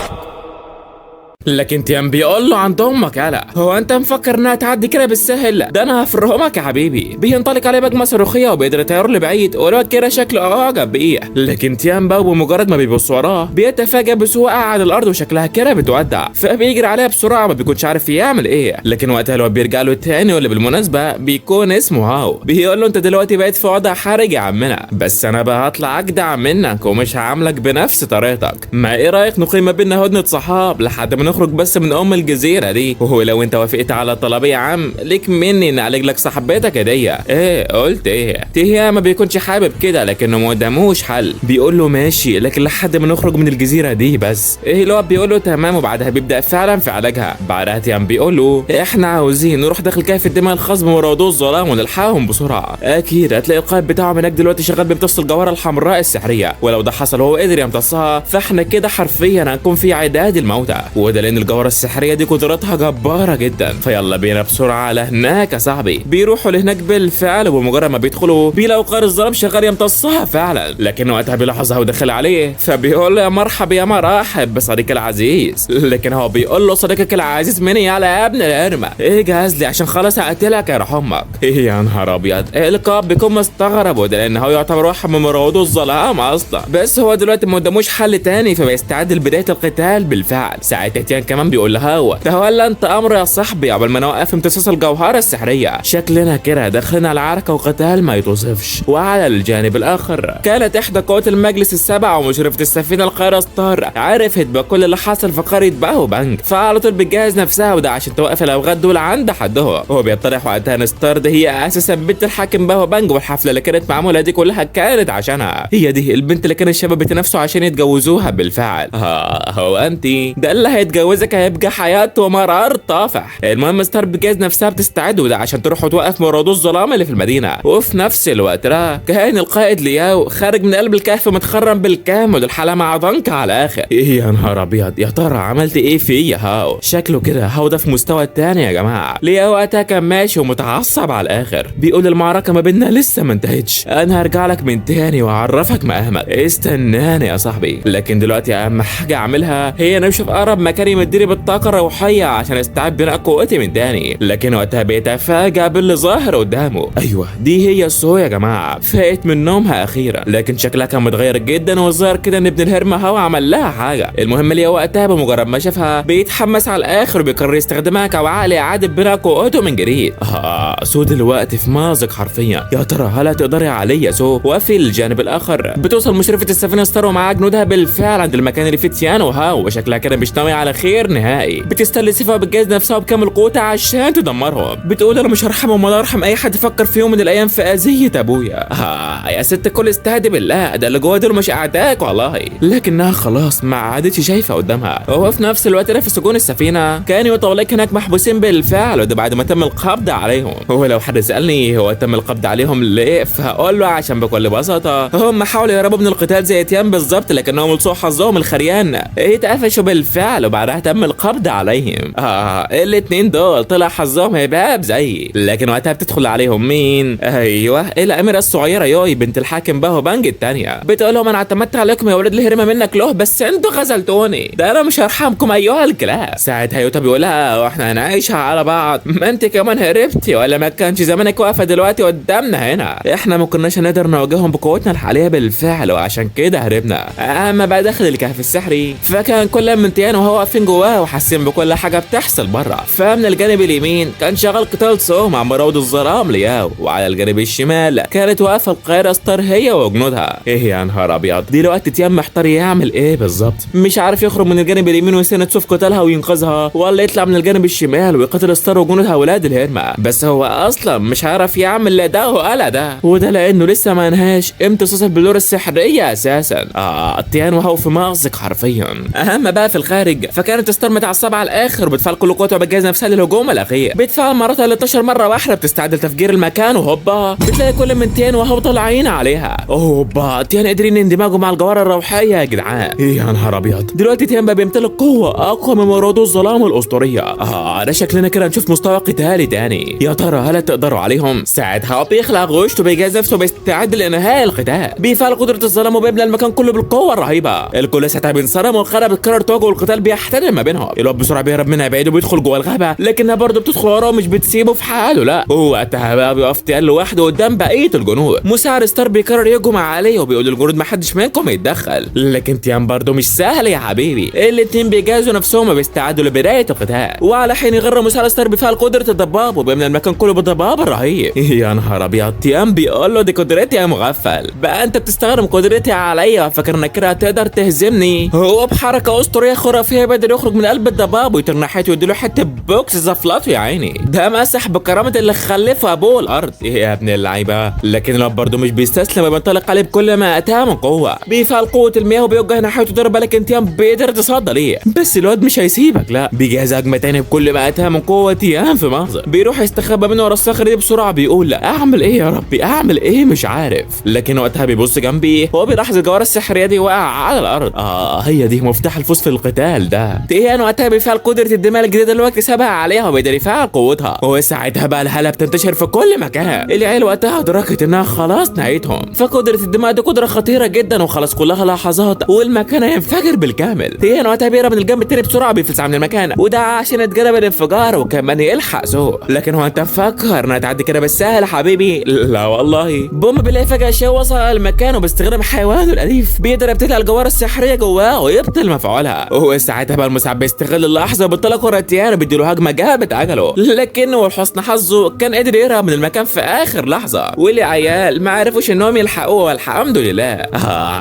لكن تيان بيقول له عند امك يالا، هو انت مفكر انها تعدي كده بالسهل؟ ده انا هفرمك يا حبيبي. بينطلق عليه بجمه صاروخيه وبيقدر يطير لبعيد، والواد كده شكله اعجب بيه. لكن تيان بقى بمجرد ما بيبص وراه بيتفاجئ بسوء على الارض وشكلها كده بتودع، فبيجري عليها بسرعة ما بيكونش عارف يعمل ايه. لكن وقتها الواد بيرجع له تاني، واللي بالمناسبة بيكون اسمه هاو، بيقول له انت دلوقتي بقيت في وضع حرج يا عمنا، بس انا بقى هطلع اجدع منك ومش هعاملك بنفس طريقتك. ما ايه رايك نقيم ما بيننا هدنة صحاب لحد ما نخرج بس من ام الجزيرة دي، وهو لو انت وافقت على طلبي يا عم ليك مني ان اعالج لك صاحبتك هديه. ايه قلت ايه؟ تيان ما بيكونش حابب كده، لكنه ما قداموش حل، بيقول له ماشي لكن لحد ما نخرج من الجزيرة دي بس. ايه اللي هو بيقول له تمام، وبعدها بيبدا فعلا في علاجها. بعدها تيان بيقول له احنا عاوزين نروح داخل كهف الدماء الخاص بمراودو الظلام ونلحقهم بسرعة، اكيد هتلاقي القائد بتاعهم هناك دلوقتي شغال بيمتص الجوهرة الحمراء السحريه، ولو ده حصل وهو قدر يمتصها فاحنا كده حرفيا هنكون في عداد الموتى، وده لان الجوهرة السحريه دي قدرتها جبارة جدا. فيلا بينا بسرعة لهناك يا صاحبي. بيروحوا لهناك بالفعل، وبمجرد ما بيدخلوا بيلاقوا قائد الظلام شغال يمتصها فعلا، لكن وقتها بيلاحظها ودخل عليه، فبيقول له يا مرحب يا مراحب بصديقي العزيز. لكن هو بيقول له صديقك العزيز مني يا ابن القرمه، ايه جهز لي عشان خلاص هقتلك يا روح امك. ايه يا نهار ابيض، القائد بيكون مستغرب، وده لان هو يعتبر واحد من مراودو الظلام اصلا، بس هو دلوقتي ما قداموش حل تاني، فبيستعد لبداية القتال بالفعل. ساعتها تيان كمان بيقول لها هو تولى انت امر يا صاحبي قبل ما نوقف امتصاص الجوهرة السحريه، شكلنا كده دخلنا على عركة وقتال ما يتوصفش. وعلى الجانب الاخر كانت احدى قوات المجلس السبع ومشرفه السفينة القاهرة ستار عرفت بكل اللي حصل في قرية باهو بانج، فعلى طول بتجهز نفسها وده عشان توقف الاوغاد دول عند حدهم. هو بيطرح وقتها ان ستار دي هي اساسا بنت الحاكم باهو بانج، والحفله اللي كانت معمولة دي كلها كانت عشانها، هي دي البنت اللي كان الشباب بيتنافسوا عشان يتجوزوها بالفعل. هو انت ده اللي هيتجوزك هيبقى حياته مرار طافح. المهم ستار بتجهز نفسها بتستعد وده عشان تروح وتوقف مراودو الظلام اللي في المدينة. وفي نفس الوقت ده كان القائد لياو خارج من قلب الكهف متخرم بالكامل، الحالة مع ضنك على الاخر. ايه يا نهار ابيض، يا ترى عملت ايه فيه هاو؟ شكله كده هاو ده في مستوى التاني يا جماعة. لياو وقتها كان ماشي ومتعصب على الاخر، بيقول المعركة ما بيننا لسه ما انتهتش، انا هرجع لك من تاني واعرفك مقامك، استناني يا صاحبي. لكن دلوقتي اهم حاجة اعملها هي نمشي في اقرب مكان يمدني بالطاقة الروحية عشان استعد بناء قوتي من تاني. لكن وقتها بيتفاجأ باللي ظاهر قدامه، ايوه دي هي سو يا جماعة، فاقت من نومها اخيرا، لكن شكلها كان متغير جدا، والظاهر كده ان ابن الهرمه هو عمل لها حاجة. المهم ليه وقتها بمجرد ما شافها بيتحمس على الاخر وبيقرر يستخدمها كوعاء لاعادة بناء قوته من جديد. سو دلوقتي في مازق حرفيا، يا ترى هل هتقدري عليا سو؟ وفي الجانب الاخر بتوصل مشرفة السفينة ستار ومعاها جنودها بالفعل عند المكان اللي فيه تيان وهاو، وشكلها كده مش ناوي على خير نهائي. بتستل سيفها وبتجهز نفسها بكامل قوتها عشان تدمرهم، بتقول انا مش هرحمهم ولا ارحم اي حد فكر في يوم من الايام في اذيه ابويا. يا ست الكل استهدي بالله، ده اللي جوه دول مش اعدائك والله. لكنها خلاص ما عادتش شايفه قدامها. وهو في نفس الوقت في سجون السفينة كانوا وطوليك هناك محبوسين بالفعل، وده بعد ما تم القبض عليهم. هو لو حد سالني هو تم القبض عليهم ليه، فهقول له عشان بكل بساطة هم حاولوا يهربوا من القتال زي تيان بالظبط، لكنهم لسوء حظهم الخريان اتقفشوا بالفعل. وبعد وبعدها تم القبض عليهم. الاثنين دول طلع حظهم هباب زي. لكن وقتها بتدخل عليهم مين؟ ايوه الاميرة الصغيرة يوي بنت الحاكم باهو بانج الثانية. بتقول لهم انا اعتمدت عليكم يا ولاد الهرمه منك له، بس انتوا غزلتوني، ده انا مش هرحمكم ايها الكلاب. ساعتها يوتا بيقولها واحنا هنعيشها على بعض، ما انت كمان هربتي ولا ما كانش زمانك واقفة دلوقتي قدامنا هنا، احنا ما كناش هنقدر نواجههم بقوتنا الحالية بالفعل وعشان كده هربنا. اما بقى داخل الكهف السحري فكان كل من تيان وهو واقفين جواه وحاسين بكل حاجة بتحصل بره. فمن الجانب اليمين كان شغال قتال سو مع مراود الظلام لياو، وعلى الجانب الشمال كانت واقفة القاهرة ستار هي وجنودها. ايه يا نهار ابيض، دلوقتي تيان محتار يعمل ايه بالظبط، مش عارف يخرج من الجانب اليمين ويسند سو في قتالها وينقذها، ولا يطلع من الجانب الشمال ويقاتل ستار وجنودها ولاد الهرمه. بس هو اصلا مش عارف يعمل لا ده ولا ده، وده لانه لسه ما انهاش امتصاص البلور السحريه اساسا. تيان وهو في مأزق حرفيا. اهم بقى في الخارج فكانت ستار متعصبه على الاخر وبتفعل كل قوتها وبتجهز نفسها للهجوم الاخير، بتفعل مراتها 13 مرة واحدة بتستعد لتفجير المكان، وهوبا بتلاقي كل من تيان وهو طالعين عليها. هوبا تيان قادرين اندماجوا مع الجوهرة الروحية يا جدعان. ايه يا نهار ابيض، دلوقتي تيان بقى بيمتلك قوة اقوى من مراد الظلام الاسطورية. ده شكلنا كده نشوف مستوى قتالي تاني، يا ترى هل تقدروا عليهم؟ ساعتها هو بيخلع غشته وبيجهز نفسه وبيستعد لانهاء القتال، بيفعل قدره الظلام وبيملى المكان كله بالقوة الرهيبة. الكل ساعتها بينصرم والخرا بتكرر تواجه والقتال بيحتدم ما بينهم. الواد بسرعة بيهرب منها بعيد وبيدخل جوه الغابة، لكنها برضه بتدخل وراه ومش بتسيبه في حاله. لا وقتها بقى بيقف تيان لوحده قدام بقية الجنود. مساعد ستار بيقرر يهجم عليه وبيقول للجنود ما حدش منكم يتدخل، لكن تيان برضه مش سهل يا حبيبي. الاتنين بيجهزوا نفسهم وبيستعدوا لبداية القتال، وعلى حين يغر مساعد ستار بيفعل قدره الضباب وبيملى المكان كله بالضباب الرهيب. يا نهار ابيض، تيان بيقول له دي قدرتي يا مغفل، بقى انت بتستخدم قدرتي عليا فاكر انك كده هتقدر تهزمني؟ هو بحركة اسطورية خرافية بيقدر يخرج من قلب الضباب ويطير ناحيته ويديله حتة بوكس زفلته يا عيني، ده مسح بكرامة اللي خلفه ابوه الارض. ايه يا ابن اللعيبة، لكن الواد برضه مش بيستسلم وبينطلق عليه بكل ما اتاه من قوة، بيفعل قوة المياه وبيوجه ناحيته ضربه، لكن تيان بيقدر يتصدى ليه. بس الواد مش هيسيبك، لا بيجهز هجمة تاني بكل ما اتاه من قوة. تيان في مأزق بيروح يستخبى من ورا الصخرة دي بسرعة، بيقول اعمل ايه يا ربي، اعمل ايه مش عارف. لكن وقتها بيبص جنبي هو بيلاحظ الجوهرة السحريه دي واقع على الارض. هي دي مفتاح الفوز في القتال ده. تيان وقتها بيفعل قدره الدماء الجديدة اللي هو اكتسبها عليها وبيقدر يفعل قوتها، وساعتها بقى الهالة بتنتشر في كل مكان. العيال وقتها ادركت انها خلاص نهايتهم، فقدره الدماء دي قدره خطيرة جدا وخلاص كلها لحظات والمكان هينفجر بالكامل. تيان وقتها بيهرب من الجنب التاني بسرعة، بيفلس من المكان وده عشان يتجنب الانفجار وكمان يلحق سوق. لكن هو انت فكر انها تعدي كده بالسهل حبيبي؟ لا والله. بوم بيلاقي فجاة شيء وصل المكان وباستخدام حيوانه الاليف بيقدر يبتلع الجوهرة السحريه جواه ويبطل مفعولها. وساعتها بقى المساعد بيستغل اللحظة وبيطلق ورا تيان وبيديله هجمة جابت عجله، لكنه لحسن حظه كان قادر يهرب من المكان في اخر لحظة، والعيال ما عرفوش انهم يلحقوه والحمد لله.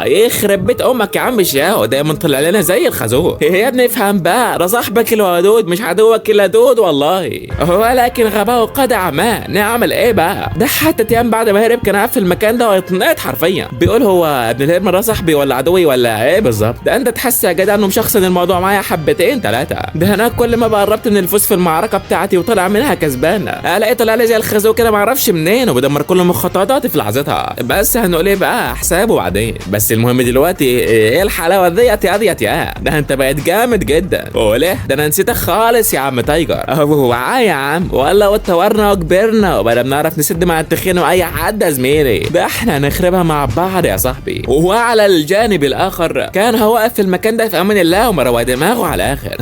يخرب بيت امك يا عم شاو، دايما طلع لنا زي الخازوق. يا ابني افهم بقى، ده صاحبك الودود مش عدوك اللدود والله. ولكن غباءه قد عماه، نعمل ايه بقى؟ ده حتى تيان بعد ما هرب كان قاعد في المكان ده ويتنقط حرفيا، بيقول هو ابن الهرم ده صاحبي ولا عدوي ولا ايه بالظبط؟ ده انت تحس يا جدع انه مشخصن الموضوع معايا حبتين ثلاثة. ده هناك كل ما بقربت من الفوز في المعركة بتاعتي وطلع منها كسبان، الاقي طلع لي زي الخازوق كده ما اعرفش منين وبدمر كل مخططاتي في لحظتها. بس هنقول ايه بقى، حسابه بعدين. بس المهم دلوقتي ايه الحلاوة ديت يا ديت يا ده انت بقيت جامد جدا. وليه ده انا نسيتك خالص يا عم تايجر. هو يا عم والله واتطورنا وكبرنا وبقينا بنعرف نسد مع التخين واي حد يا زميلي، ده احنا هنخربها مع بعض يا صاحبي. وعلى الجانب الاخر كان هو واقف في المكان ده في امان الله ومروق دماغه على الاخر.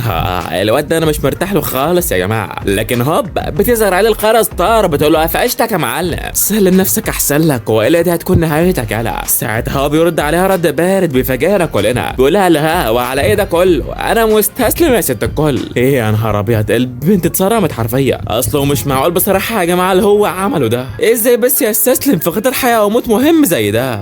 الواد ده انا مش مرتاح له خالص يا جماعة. لكن هوب بتظهر عليه القارة ستار بتقول له قفشتك يا معلم، سلم نفسك احسن لك والا دي هتكون نهايتك. يلا ساعتها هو بيرد عليها رد بارد بيفاجئنا كلنا، بيقول لها لا وعلى ايه ده كله انا مستسلم يا ست الكل. ايه يا نهار ابيض، البنت اتصرمت حرفيا، اصله مش معقول بصراحة يا جماعة اللي هو عمله ده، ازاي بس يستسلم في قتال حياة وموت مهم زي ده؟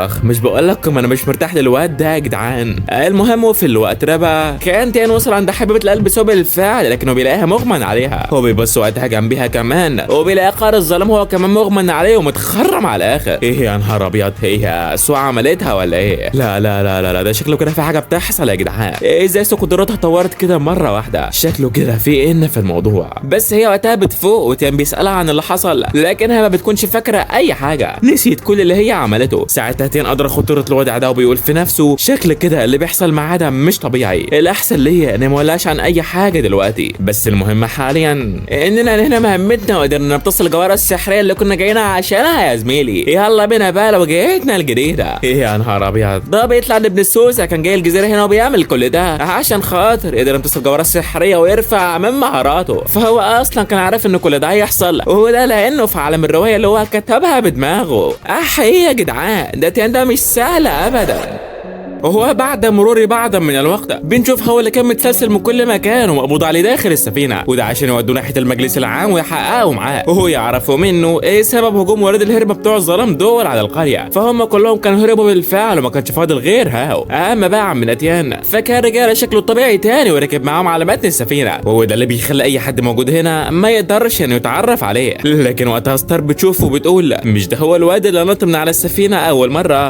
اخ مش بقول لكم انا مش مرتاح للواد ده يا جدعان. المهم وفي الوقت ده بقى كان تيان وصل عند حبيبه القلب سو بالفعل، لكنه بيلاقيها مغمى عليها. هو بيبص وقتها جنبيها كمان وبيلاقي قار الظلام هو كمان مغمى عليه ومتخرم على الاخر. ايه يا نهار ابيض، هي سو عملتها ولا ايه؟ لا لا لا لا, لا ده شكله كده في حاجة بتحصل يا جدعان. ازاي سو قدراتها اتطورت كده مرة واحدة؟ شكله كده في ان في الموضوع. بس هي وقتها بتفوق وتيان بيسالها عن اللي حصل، لكنها ما بتكونش فاكره اي حاجة، نسيت كل اللي هي عملته. ساعتها تيان ادرك خطورة الوضع ده وبيقول في نفسه شكل كده اللي بيحصل مع ده مش طبيعي، الاحسن احسن ليا اني ما اقولهاش عن اي حاجة دلوقتي، بس المهم حاليا اننا هنا مهمتنا وقدرنا نمتص الجوهرة السحريه اللي كنا جايين عشانها يا زميلي. يلا بينا بقى لوجهتنا الجديدة. ايه يا نهار ابيض، ده بيطلع ابن السوسه كان جاي الجزيرة هنا وبيعمل كل ده عشان خاطر يقدر يمتص الجوهرة السحريه ويرفع من مهاراته، فهو اصلا كان عارف ان كل ده هيحصل، وده لانه في عالم الرواية اللي هو كتبها بدماغه. احي يا جدعان، ده تيان ده مش سهل ابدا. وهو بعد مرور بعض من الوقت بنشوف هو اللي كان متسلسل من كل مكان ومقبوض عليه داخل السفينة، وده عشان يودوه ناحية المجلس العام ويحققوا معاه، وهو يعرفوا منه ايه سبب هجوم ولاد الهربه بتوع الظلام دول على القرية، فهم كلهم كانوا هربوا بالفعل وما كانش فاضل غير هاو. اما بقى عم نتيان فكان رجع شكله الطبيعي تاني وركب معاهم على متن السفينة، وهو ده اللي بيخلي اي حد موجود هنا ما يقدرش انه يتعرف عليه. لكن وقتها ستار بتشوفه وبتقول مش ده هو الواد اللي نط من على السفينة اول مرة؟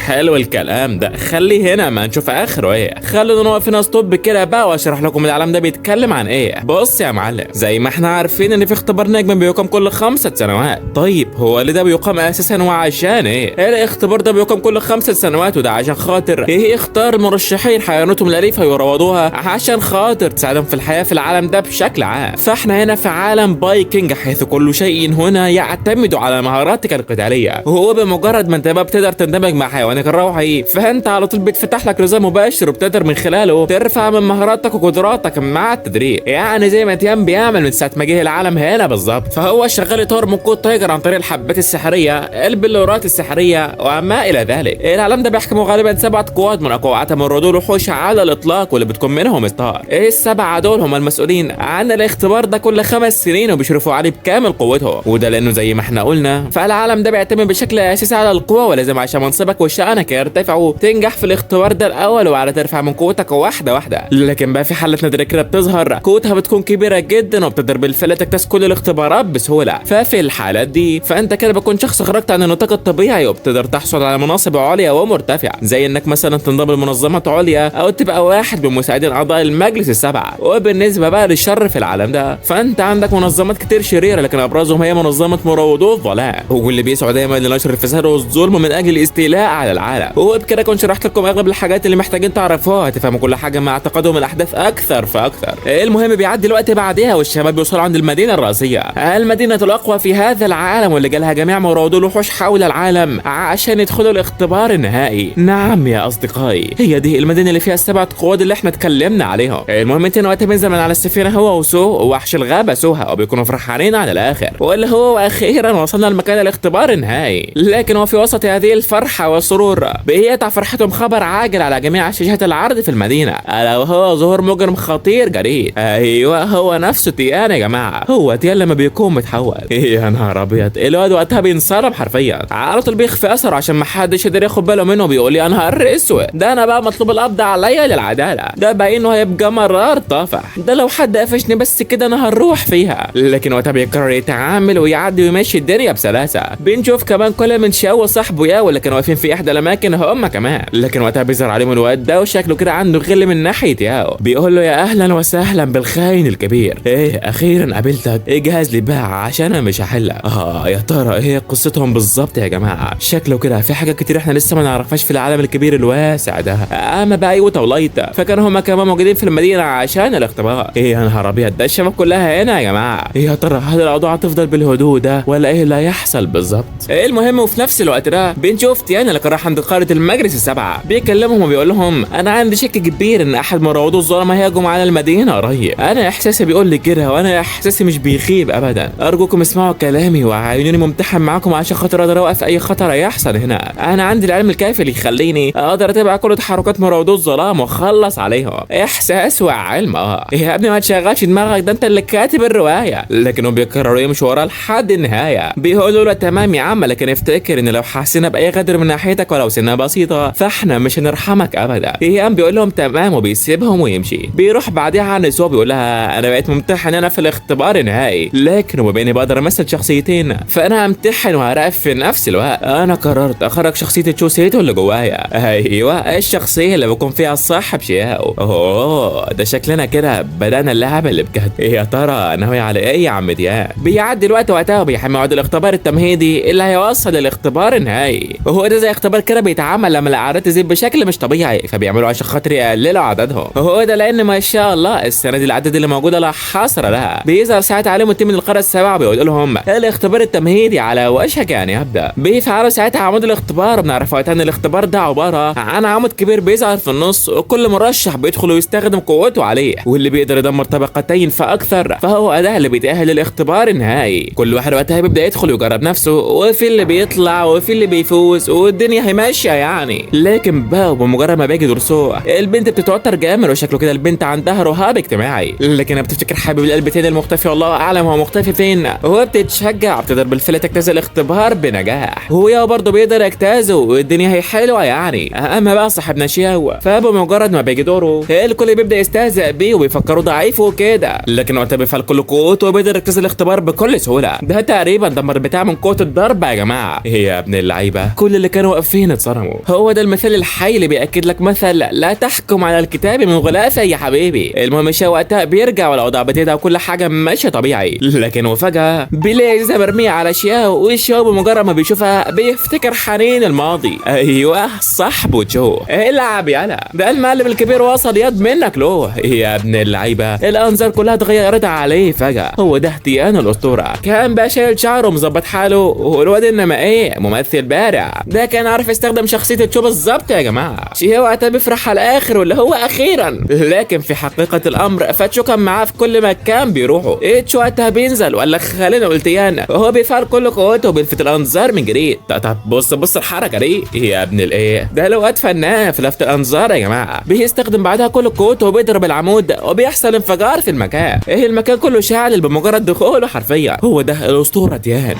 حلو الكلام ده، خليه هنا ما نشوف اخره ايه. خلونا نقف هنا stop كده بقى واشرح لكم العالم ده بيتكلم عن ايه. بص يا معلم، زي ما احنا عارفين ان في اختبار نجم بيقام كل 5 سنوات. طيب هو ليه ده بيقام اساسا وعشان ايه؟ الاختبار ده بيقام كل 5 سنوات، وده عشان خاطر ايه؟ يختار مرشحين حيواناتهم الاليفة ويروضوها عشان خاطر تساعدهم في الحياة في العالم ده بشكل عام. فاحنا هنا في عالم بايكنج حيث كل شيء هنا يعتمد على مهاراتك القتالية، وهو بمجرد ما انت بقى بتقدر تندمج مع حيوانك الروحي فانت على طول بيتفتح لك نظام مباشر وبتقدر من خلاله ترفع من مهاراتك وقدراتك مع التدريب، يعني زي ما تيان بيعمل من ساعة ما جه العالم هنا بالظبط. فهو شغال يطور من قوة تايجر عن طريق الحبات السحريه، البلورات السحريه وما الى ذلك. العالم ده بيحكمه غالبا 7 قواد من اقوى ومرودو الوحوش على الاطلاق، واللي بتكون منهم ستار. ال7 دول هم المسؤولين عن الاختبار ده كل 5 سنين وبيشرفوا عليه بكامل قوتهم، وده لانه زي ما احنا قلنا فالعالم ده بيعتمد بشكل اساسي على القوة، ولازم عشان منصبك وشأنك يرتفعوا تنجح في الاختبار ده الاول وعلى ترفع من قوتك واحدة واحدة. لكن بقى في حالات نادرة كده بتظهر قوتها بتكون كبيرة جدا وبتقدر بالفعل تجتاز كل الاختبارات بسهولة، ففي الحالات دي فانت كده بتكون شخص خرجت عن النطاق الطبيعي وبتقدر تحصل على مناصب عليا ومرتفعه، زي انك مثلا تنضم لمنظمات عليا او تبقى واحد من مساعدين اعضاء المجلس ال7. وبالنسبة بقى للشر في العالم ده فانت عندك منظمات كتير شريرة، لكن ابرزهم هي منظمة مروضو الظلام، واللي بيسعوا دايما لنشر الفساد والظلم من اجل الاستيلاء على العالم. وبكده كنت شرحت لكم اغلب الحاجات اللي محتاجين تعرفوها، تفهموا كل حاجة مع تقدم الاحداث اكثر فاكثر. المهم بيعدي الوقت بعدها والشباب بيوصلوا عند المدينة الرئيسية، المدينة الاقوى في هذا العالم واللي جالها جميع مروضو الوحوش حول العالم عشان يدخلوا الاختبار النهائي. نعم يا اصدقائي، هي دي المدينة اللي فيها ال7 قواد اللي احنا اتكلمنا عليهم. المهم انت وقت بينزل من على السفينة هو وسو ووحش الغابة سوها، وبيكونوا فرحانين على الاخر، واللي هو واخيرا وصلنا لمكان الاختبار النهائي. لكن وفي وسط هذه الفرحة والسرور بيقطع فرحتهم خبر عاجل على جميع شاشات العرض في المدينة، الا وهو ظهور مجرم خطير جديد. ايوه هو نفسه تيان يا جماعة، هو تيان لما بيكون متحول. يا نهار ابيض، الواد وقتها بينصرم حرفيا، على طول بيخفي اثره عشان ما حدش يقدر ياخد باله منه، بيقول يا نهار اسود ده انا بقى مطلوب القبض عليا للعدالة، ده باين انه هيبقى مرار طافح، ده لو حد قفشني بس كده انا هنروح فيها. لكن وقتها بيقرر يتعامل ويعدي ويمشي الدنيا بسلاسة. بنشوف كمان كل من شاو وصاحبه ياو اللي كانوا واقفين في احدى الاماكن هم كمان، لكن وقتها بيظهر عليهم الواد ده وشكله كده عنده غل من ناحية ياو، بيقول له يا اهلا وسهلا بالخاين الكبير، ايه اخيرا قابلتك، اجهز لي بقى عشان انا مش هحلك. يا ترى ايه قصتهم بالظبط يا جماعة؟ شكله كده في حاجة كتير احنا لسه ما نعرفهاش في العالم الكبير الواسع ده. اما بقى ايوتا ولايتا فكانوا هما كمان موجودين في المدينة عشان الاختبار. ايه يا نهار ابيض، ده الشباب كلها هنا يا جماعة. ايه يا ترى هل الاوضاع هتفضل بالهدوء ده ولا ايه اللي هيحصل بالظبط؟ المهم وفي نفس الوقت ده بنشوف تيان اللي كان راح عند قارة المجلس ال7 بيكلمهم وبيقول لهم انا عندي شك كبير ان احد مروضو الظلام هيهجم على المدينة قريب، انا احساسي بيقول لي كده وانا احساسي مش بيخيب ابدا، ارجوكم اسمعوا كلامي وعيوني ممتحن معاكم عشان خاطر اقدر اوقف اي خطر هيحصل هنا، انا عندي العلم الكافي اللي يخليني اقدر اتابع كل تحركات مروضو الظلام واخلص عليهم. احساس وعلم. يا ابني ما تشغلش دماغك، ده انت اللي كاتب الرواية. لكنهم بيقرروا يمشوا وراه لحد النهاية، بيقولوا له تمام يا عم، لكن افتكر ان لو حسينا باي غدر من ناحيتك ولو سنة بسيطة فاحنا مش هنرحمك ابدا. ايام بيقول لهم تمام وبيسيبهم ويمشي. بيروح بعدها عند سو بيقول لها انا بقيت ممتحن انا في الاختبار النهائي، لكن وبما اني بقدر امثل شخصيتين فانا همتحن وهراقب في نفس الوقت، انا قررت اخرج شخصية تشو سيتو اللي جوايا. ايوه الشخصية اللي بكون فيها الصح بشياو. اوه ده شكلنا كده بدانا اللعبة اللي بجد. يا ترى ناوي على ايه يا عم ديان؟ بيعدي الوقت وقتها وبيحمي موعد الاختبار التمهيدي اللي هيوصل للاختبار النهائي، وهو ده زي اختبار كده بيتعمل بيتعمل لما الاعداد تزيد بشكل مش طبيعي، فبيعملوا عشان خاطر يقللوا عددهم. هو ده لان ما شاء الله السنة دي الاعداد اللي موجودة لا حصر لها. بيظهر ساعتها عليهم ال team من القارة السبعة بيقول لهم الاختبار التمهيدي على وشك يعني يبدا. بيفعلوا ساعتها عمود الاختبار، بنعرف وقتها ان الاختبار ده عبارة عن عمود كبير بيظهر في النص، وكل مرشح بيدخل ويستخدم قوته عليه، واللي بيقدر يدمر طبقتين فاكثر فهو ده اللي بيتاهل للاختبار النهائي. كل واحد وقتها بيبدا يدخل ويجرب نفسه، وفي اللي بيطلع وفي اللي بيفوز، والدنيا هي ماشية يعني. لكن بقى بمجرد ما بيجي درسو البنت بتتوتر جامد، وشكله كده البنت عندها رهاب اجتماعي، لكنها بتفتكر حبيب القلب تاني المختفي والله اعلم هو مختفي فين، وهو بتتشجع بتقدر بالفعل تجتاز الاختبار بنجاح، وهو برضه بيقدر يجتازه والدنيا هي حلوة يعني. اما بقى صاحبنا شياو فبمجرد ما بيجي دوره الكل بيبدا يستهزئ بيه وبيفكروا ضعيف وكده، لكن وقتها بيفعل كل قوته وبيقدر يجتاز الاختبار بكل سهولة. ده تقريبا دمر بتاع من قوة الضرب يا جماعة. يا ابن اللعيبة، كل اللي كانوا واقفين اتصدموا. هو ده المثال الحي اللي بياكد لك مثل لا تحكم على الكتاب من غلافه يا حبيبي. المهم شياو وقتها بيرجع والاوضاع بتهدى وكل حاجة ماشية طبيعي، لكن وفجاة بيلاقي ازازة مرمية على شياو، وشياو بمجرد ما بيشوفها بيفتكر حنين الماضي. ايوه صاحبه جو، العب يلا، ده المعلم الكبير وصل يد منك له. يا ابن اللعيبة، الانظار كلها اتغيرت عليه فجاة. هو ده تيان الاسطورة، كان بقى شايل شعره ومظبط حاله، والواد انما ايه ممثل بارع، ده كان عارف يستخدم شخصية تشو بالظبط يا جماعة. شياو وقتها بيفرح على الاخر واللي هو اخيرا، لكن في حقيقة الامر فتشو كان معاه في كل مكان بيروحه. تشو وقتها بينزل ولا خلينا قلت تيان، وهو بيفعل كل قوته وبيلفت الانظار من جديد. طب بص بص الحركة دي يا ابن الايه، ده لو فنان في لفت الانظار يا جماعة. بيستخدم بعدها كل قوته وبيضرب العمود وبيحصل انفجار في المكان، ايه المكان كله شعل بمجرد دخوله حرفيا. هو ده الاسطورة تيان.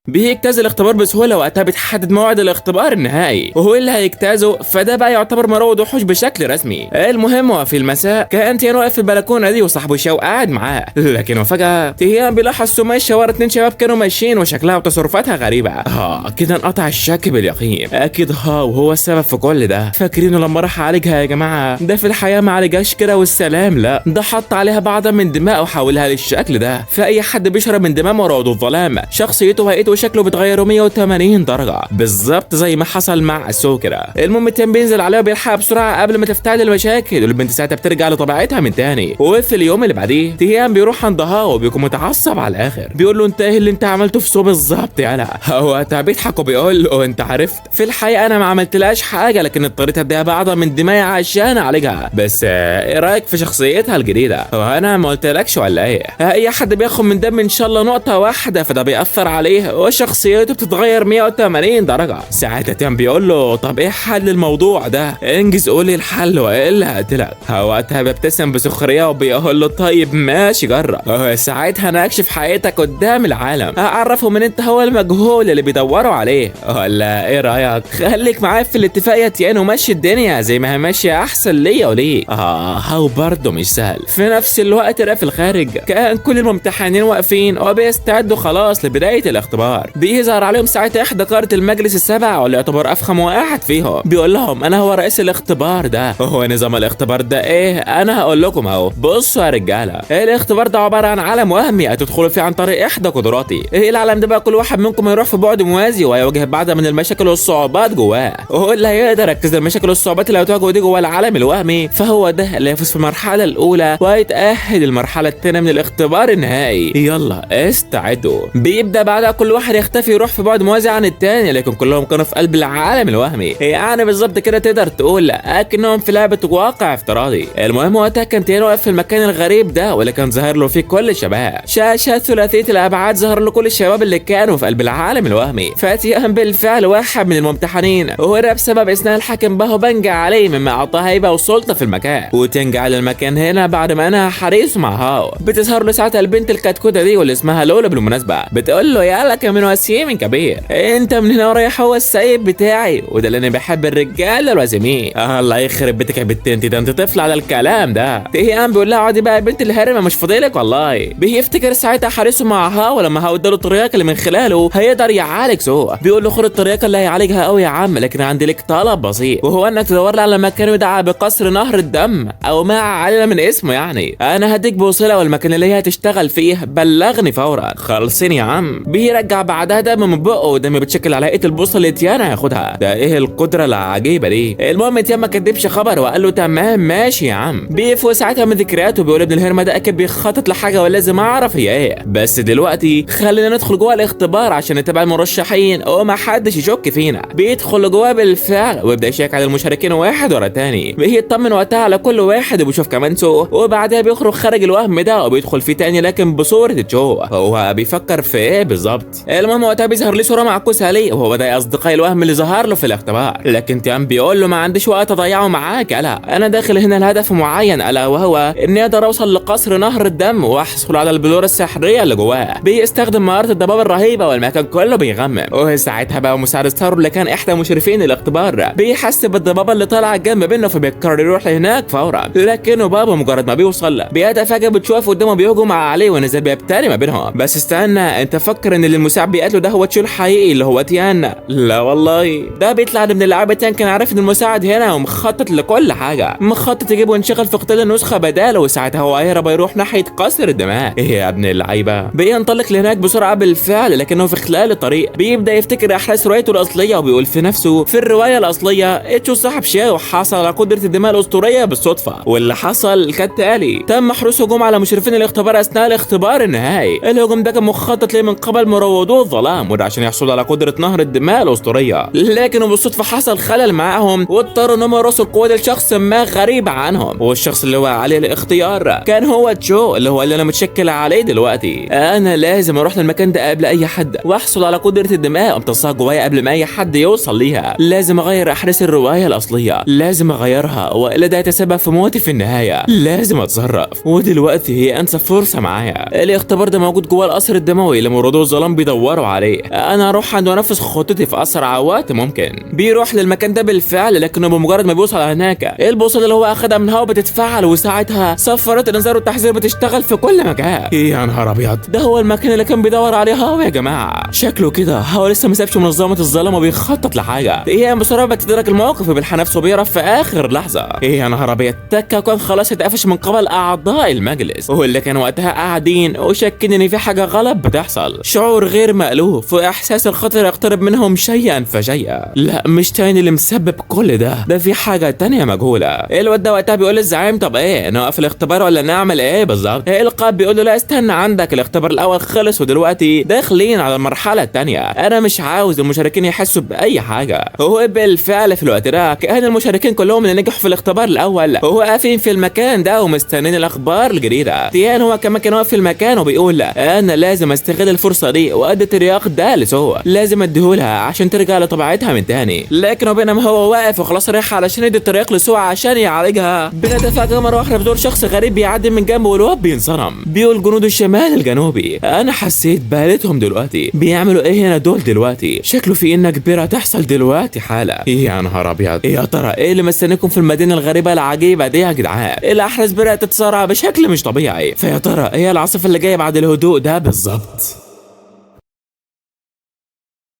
بيجتاز الاختبار بسهولة، وقتها بيتحدد موعد الاختبار النهائي وهو اللي هيجتازه، فده بقى يعتبر مروض وحوش بشكل رسمي. المهم وفي المساء كان تيان واقف في البلكونه دي وصاحبه شاو قاعد معاه، لكن وفجاة تيان بيلاحظ سماشة ورا اتنين شباب كانوا ماشيين وشكلها وتصرفاتها غريبة. كده انقطع الشك باليقين، اكيد هاو هو السبب في كل ده. فاكرينه لما راح عالجها يا جماعة؟ ده في الحياة ما عالجهاش كده والسلام، لا ده حط عليها بعض من دماءه وحولها للشكل ده. فاي حد بيشرب من دماء مروض الظلام شخصيته وهيئته شكله بيتغيروا 180 درجه بالظبط زي ما حصل مع سو كده. المهم تيان بينزل عليها وبيلحقها بسرعة قبل ما تفتعل المشاكل، والبنت ساعتها بترجع لطبيعتها من تاني. وفي اليوم اللي بعديه تيان بيروح عند هاو وبيكون متعصب على الاخر، بيقول له انت ايه اللي انت عملته في سو بالظبط يالا؟ هو بيضحك وبيقول له انت عرفت في الحقيقة انا ما عملتلهاش حاجة، لكن اضطريت اديها بعض من دماء عشان اعالجها، بس ايه رايك في شخصيتها الجديدة؟ هو انا ما قلتلكش ولا ايه؟ اي حد بياخد من دم ان شاء الله نقطة واحدة فده بيأثر عليه وشخصيته بتتغير 180 درجة. ساعتها تيان بيقول له طب ايه حل الموضوع ده؟ انجز قولي الحل والا هقتلك. وقتها بيبتسم بسخرية وبيقول له طيب ماشي جرب، ساعتها انا اكشف حقيقتك قدام العالم، اعرفهم ان انت هو المجهول اللي بيدوروا عليه، ولا ايه رايك؟ خليك معايا في الاتفاق يا تيان ومشي الدنيا زي ما هي ماشية احسن ليا وليك. هو برضه مش سهل. في نفس الوقت ده في الخارج كان كل الممتحنين واقفين وبيستعدوا خلاص لبداية الاختبار. بيظهر عليهم ساعتها احدى قارة المجلس السبع واللي يعتبر افخم واحد فيهم، بيقول لهم انا هو رئيس الاختبار ده. هو نظام الاختبار ده ايه؟ انا هقول لكم اهو. بصوا يا رجاله، الاختبار ده عبارة عن عالم وهمي هتدخلوا فيه عن طريق احدى قدراتي. ايه العالم ده بقى؟ كل واحد منكم هيروح في بعد موازي وهيواجه بعض من المشاكل والصعوبات جواه، وهو اللي هيقدر يجتاز المشاكل والصعوبات اللي هتواجهه دي جوه العالم الوهمي فهو ده اللي هيفوز في المرحلة الاولى وهيتاهل المرحلة الثانية من الاختبار النهائي. يلا استعدوا. بيبدا بعدها كل واحد يختفي يروح في بعد موازي عن الثاني، لكن كلهم كانوا في قلب العالم الوهمي، يعني بالظبط كده تقدر تقول اكنهم في لعبه واقع افتراضي. المهم وقتها كان تيان واقف في المكان الغريب ده واللي كان ظاهر له فيه كل الشباب، شاشة ثلاثية الابعاد ظهر له كل الشباب اللي كانوا في قلب العالم الوهمي. فتيان بالفعل واحد من الممتحنين، وهو بسبب اثناء الحاكم باهو بنج عليه مما اعطاه هيبة وسلطة في المكان، وتنج على المكان هنا بعد ما انهى حريصة مع هاو. بتظهر له ساعتها البنت الكتكوته دي واللي اسمها لولا بالمناسبة، بتقول له يا لك من وسيم كبير، انت من هنا ورايح هو السيد بتاعي، وده اللي انا بحب الرجالة الوسيمين. الله يخرب بيتك يا بنت انت، ده انت طفل على الكلام ده. تيان بيقول لها اقعدي بقى يا بنت الهرمه مش فاضيلك والله. بيفتكر ساعتها حريصة مع هاو لما هاو اداله الطريقة اللي من خلاله هيقدر يعالج سو، بيقول له خد الطريقة اللي هيعالجها قوي يا عم، لكن عندي لك طلب بسيط، وهو انك تدور لي على مكان يدعى بقصر نهر الدم او ما علينا من اسمه، يعني انا هديك بوصله والمكان اللي هي هتشتغل فيه بلغني فورا. خلصين يا عم. بيرجع بيطلع بعدها دم من بقه، ودم بتشكل على هيئة البوصه اللي تيان هياخدها. ده ايه القدرة العجيبة دي؟ المهم تيان ما كدبش خبر وقال له تمام ماشي يا عم. بيفوق ساعتها من ذكرياته بيقول ابن الهرمه ده اكيد بيخطط لحاجة ولازم اعرف هي ايه، بس دلوقتي خلينا ندخل جوه الاختبار عشان نتابع المرشحين وما حدش يشك فينا. بيدخل جوه بالفعل ويبدا يشيك على المشاركين واحد ورا الثاني، بيطمن وقتها على كل واحد وبيشوف كمان سو، وبعدها بيخرج خارج الوهم ده وبيدخل فيه تاني لكن بصورة تشو. هو بيفكر في ايه بالظبط؟ المهم وقتها بيظهر ليه صوره معكوسة ليه، وهو ده اصدقاء الوهم اللي ظهر له في الاختبار. لكن تيان بيقول له ما عنديش وقت اضيعه معاك، الا انا داخل هنا لهدف معين، الا وهو اني اقدر اوصل لقصر نهر الدم واحصل على البلوره السحريه اللي جواه. بيستخدم مهارة الضباب الرهيبة والمكان كله بيغمم. وساعتها بقى مساعد ستارو اللي كان احدى مشرفين الاختبار بيحس بالضبابه اللي طالعه جنب منه، فبيقرر يروح لهناك فورا. لكنه بابا مجرد ما بيوصل بيتفاجئ بتشوف قدامه بيهجم عليه ونزل بيبتري ما بينهم. بس استنى، انت فكر ان اللي المساعد بيقتله ده هو تشو الحقيقي اللي هو تيان؟ لا والله، ده بيطلع من اللعيبة. تيان كان عارف ان المساعد هنا ومخطط لكل حاجة، مخطط يجيبه وينشغل في قتال النسخة بداله، وساعتها هو هيهرب يروح ناحية قصر الدماء. ايه يا ابن اللعيبة؟ بينطلق لهناك بسرعة بالفعل، لكنه في خلال الطريق بيبدا يفتكر احداث روايته الاصلية وبيقول في نفسه في الرواية الاصلية اتشو صاحب شاو حصل على قدره الدماء الاسطورية بالصدفة، واللي حصل كالتالي: تم حروس هجوم على مشرفين الاختبار اثناء الاختبار النهائي. الهجوم ده كان مخطط ليه من قبل مروضو الظلام، وده عشان يحصلوا على قدره نهر الدماء الاسطورية، لكن بالصدفة حصل خلل معاهم واضطروا انهم يرسوا القوة دي لشخص ما غريب عنهم، والشخص اللي هو عليه الاختيار كان هو تشو اللي هو اللي انا متشكل عليه دلوقتي. انا لازم اروح للمكان ده قبل اي حد واحصل على قدره الدماء وامتصها جوايا قبل ما اي حد يوصل ليها. لازم اغير احداث الرواية الاصلية، لازم اغيرها والا ده يتسبب في موتي في النهاية. لازم اتصرف، ودلوقتي هي انسب فرصة معايا. الاختبار ده موجود جوه القصر الدموي اللي مروضو الظلام بيدوروا عليه. انا اروح عنده وانفذ خطتي في اسرع وقت ممكن. بيروح للمكان ده بالفعل، لكنه بمجرد ما بيوصل هناك البوصلة اللي هو اخدها من هوا بتتفعل، وساعتها صفارات الانذار والتحذير بتشتغل في كل مكان. ايه يا نهار ابيض، ده هو المكان اللي كان بيدور عليه هاو يا جماعة. شكله كده هو لسه ما سابش منظمة الظلام وبيخطط لحاجة. ايه بسرعة بتدرك الموقف وبيلحق نفسه بيهرب في اخر لحظة. ايه يا نهار ابيض، تكه كان خلاص اتقفش من قبل اعضاء المجلس، واللي كانوا وقتها قاعدين وشاكين ان في حاجة غلط بتحصل. شعور غير مألوف واحساس الخطر يقترب منهم شيئا فشيئا. لا مش تاني اللي مسبب كل ده، ده في حاجة تانية مجهولة. الواد ده وقتها بيقول للزعيم طب ايه نوقف الاختبار ولا نعمل ايه بالظبط؟ القائد بيقول له لا استنى عندك، الاختبار الاول خلص ودلوقتي داخلين على المرحلة الثانية، انا مش عاوز المشاركين يحسوا باي حاجة. هو بالفعل في الوقت ده كان المشاركين كلهم اللي نجحوا في الاختبار الاول وهو واقفين في المكان ده ومستنين الاخبار الجديدة. تيان هو كمان كان واقف في المكان وبيقول انا لازم استغل الفرصة دي وادي الترياق ده لسو، لازم اديهولها عشان ترجع لطبيعتها من تاني. لكن بينما هو واقف وخلاص رايح علشان يدي الترياق لسو عشان يعالجها، بنتفاجئ مرة واحدة بدور شخص غريب بيعدي من جنبه والواد بينصدم. بيقول جنود الشمال الجنوبي، انا حسيت بالتهم دلوقتي بيعملوا ايه هنا دول دلوقتي؟ شكله في انه كبيرة تحصل دلوقتي حاله. ايه يا نهار ابيض، ايه يا ترى ايه اللي مستنيكم في المدينة الغريبة العجيبة دي يا جدعان؟ الاحداث بدات تتسارع بشكل مش طبيعي، فيا ترى ايه العاصفة اللي جاية بعد الهدوء ده بالظبط؟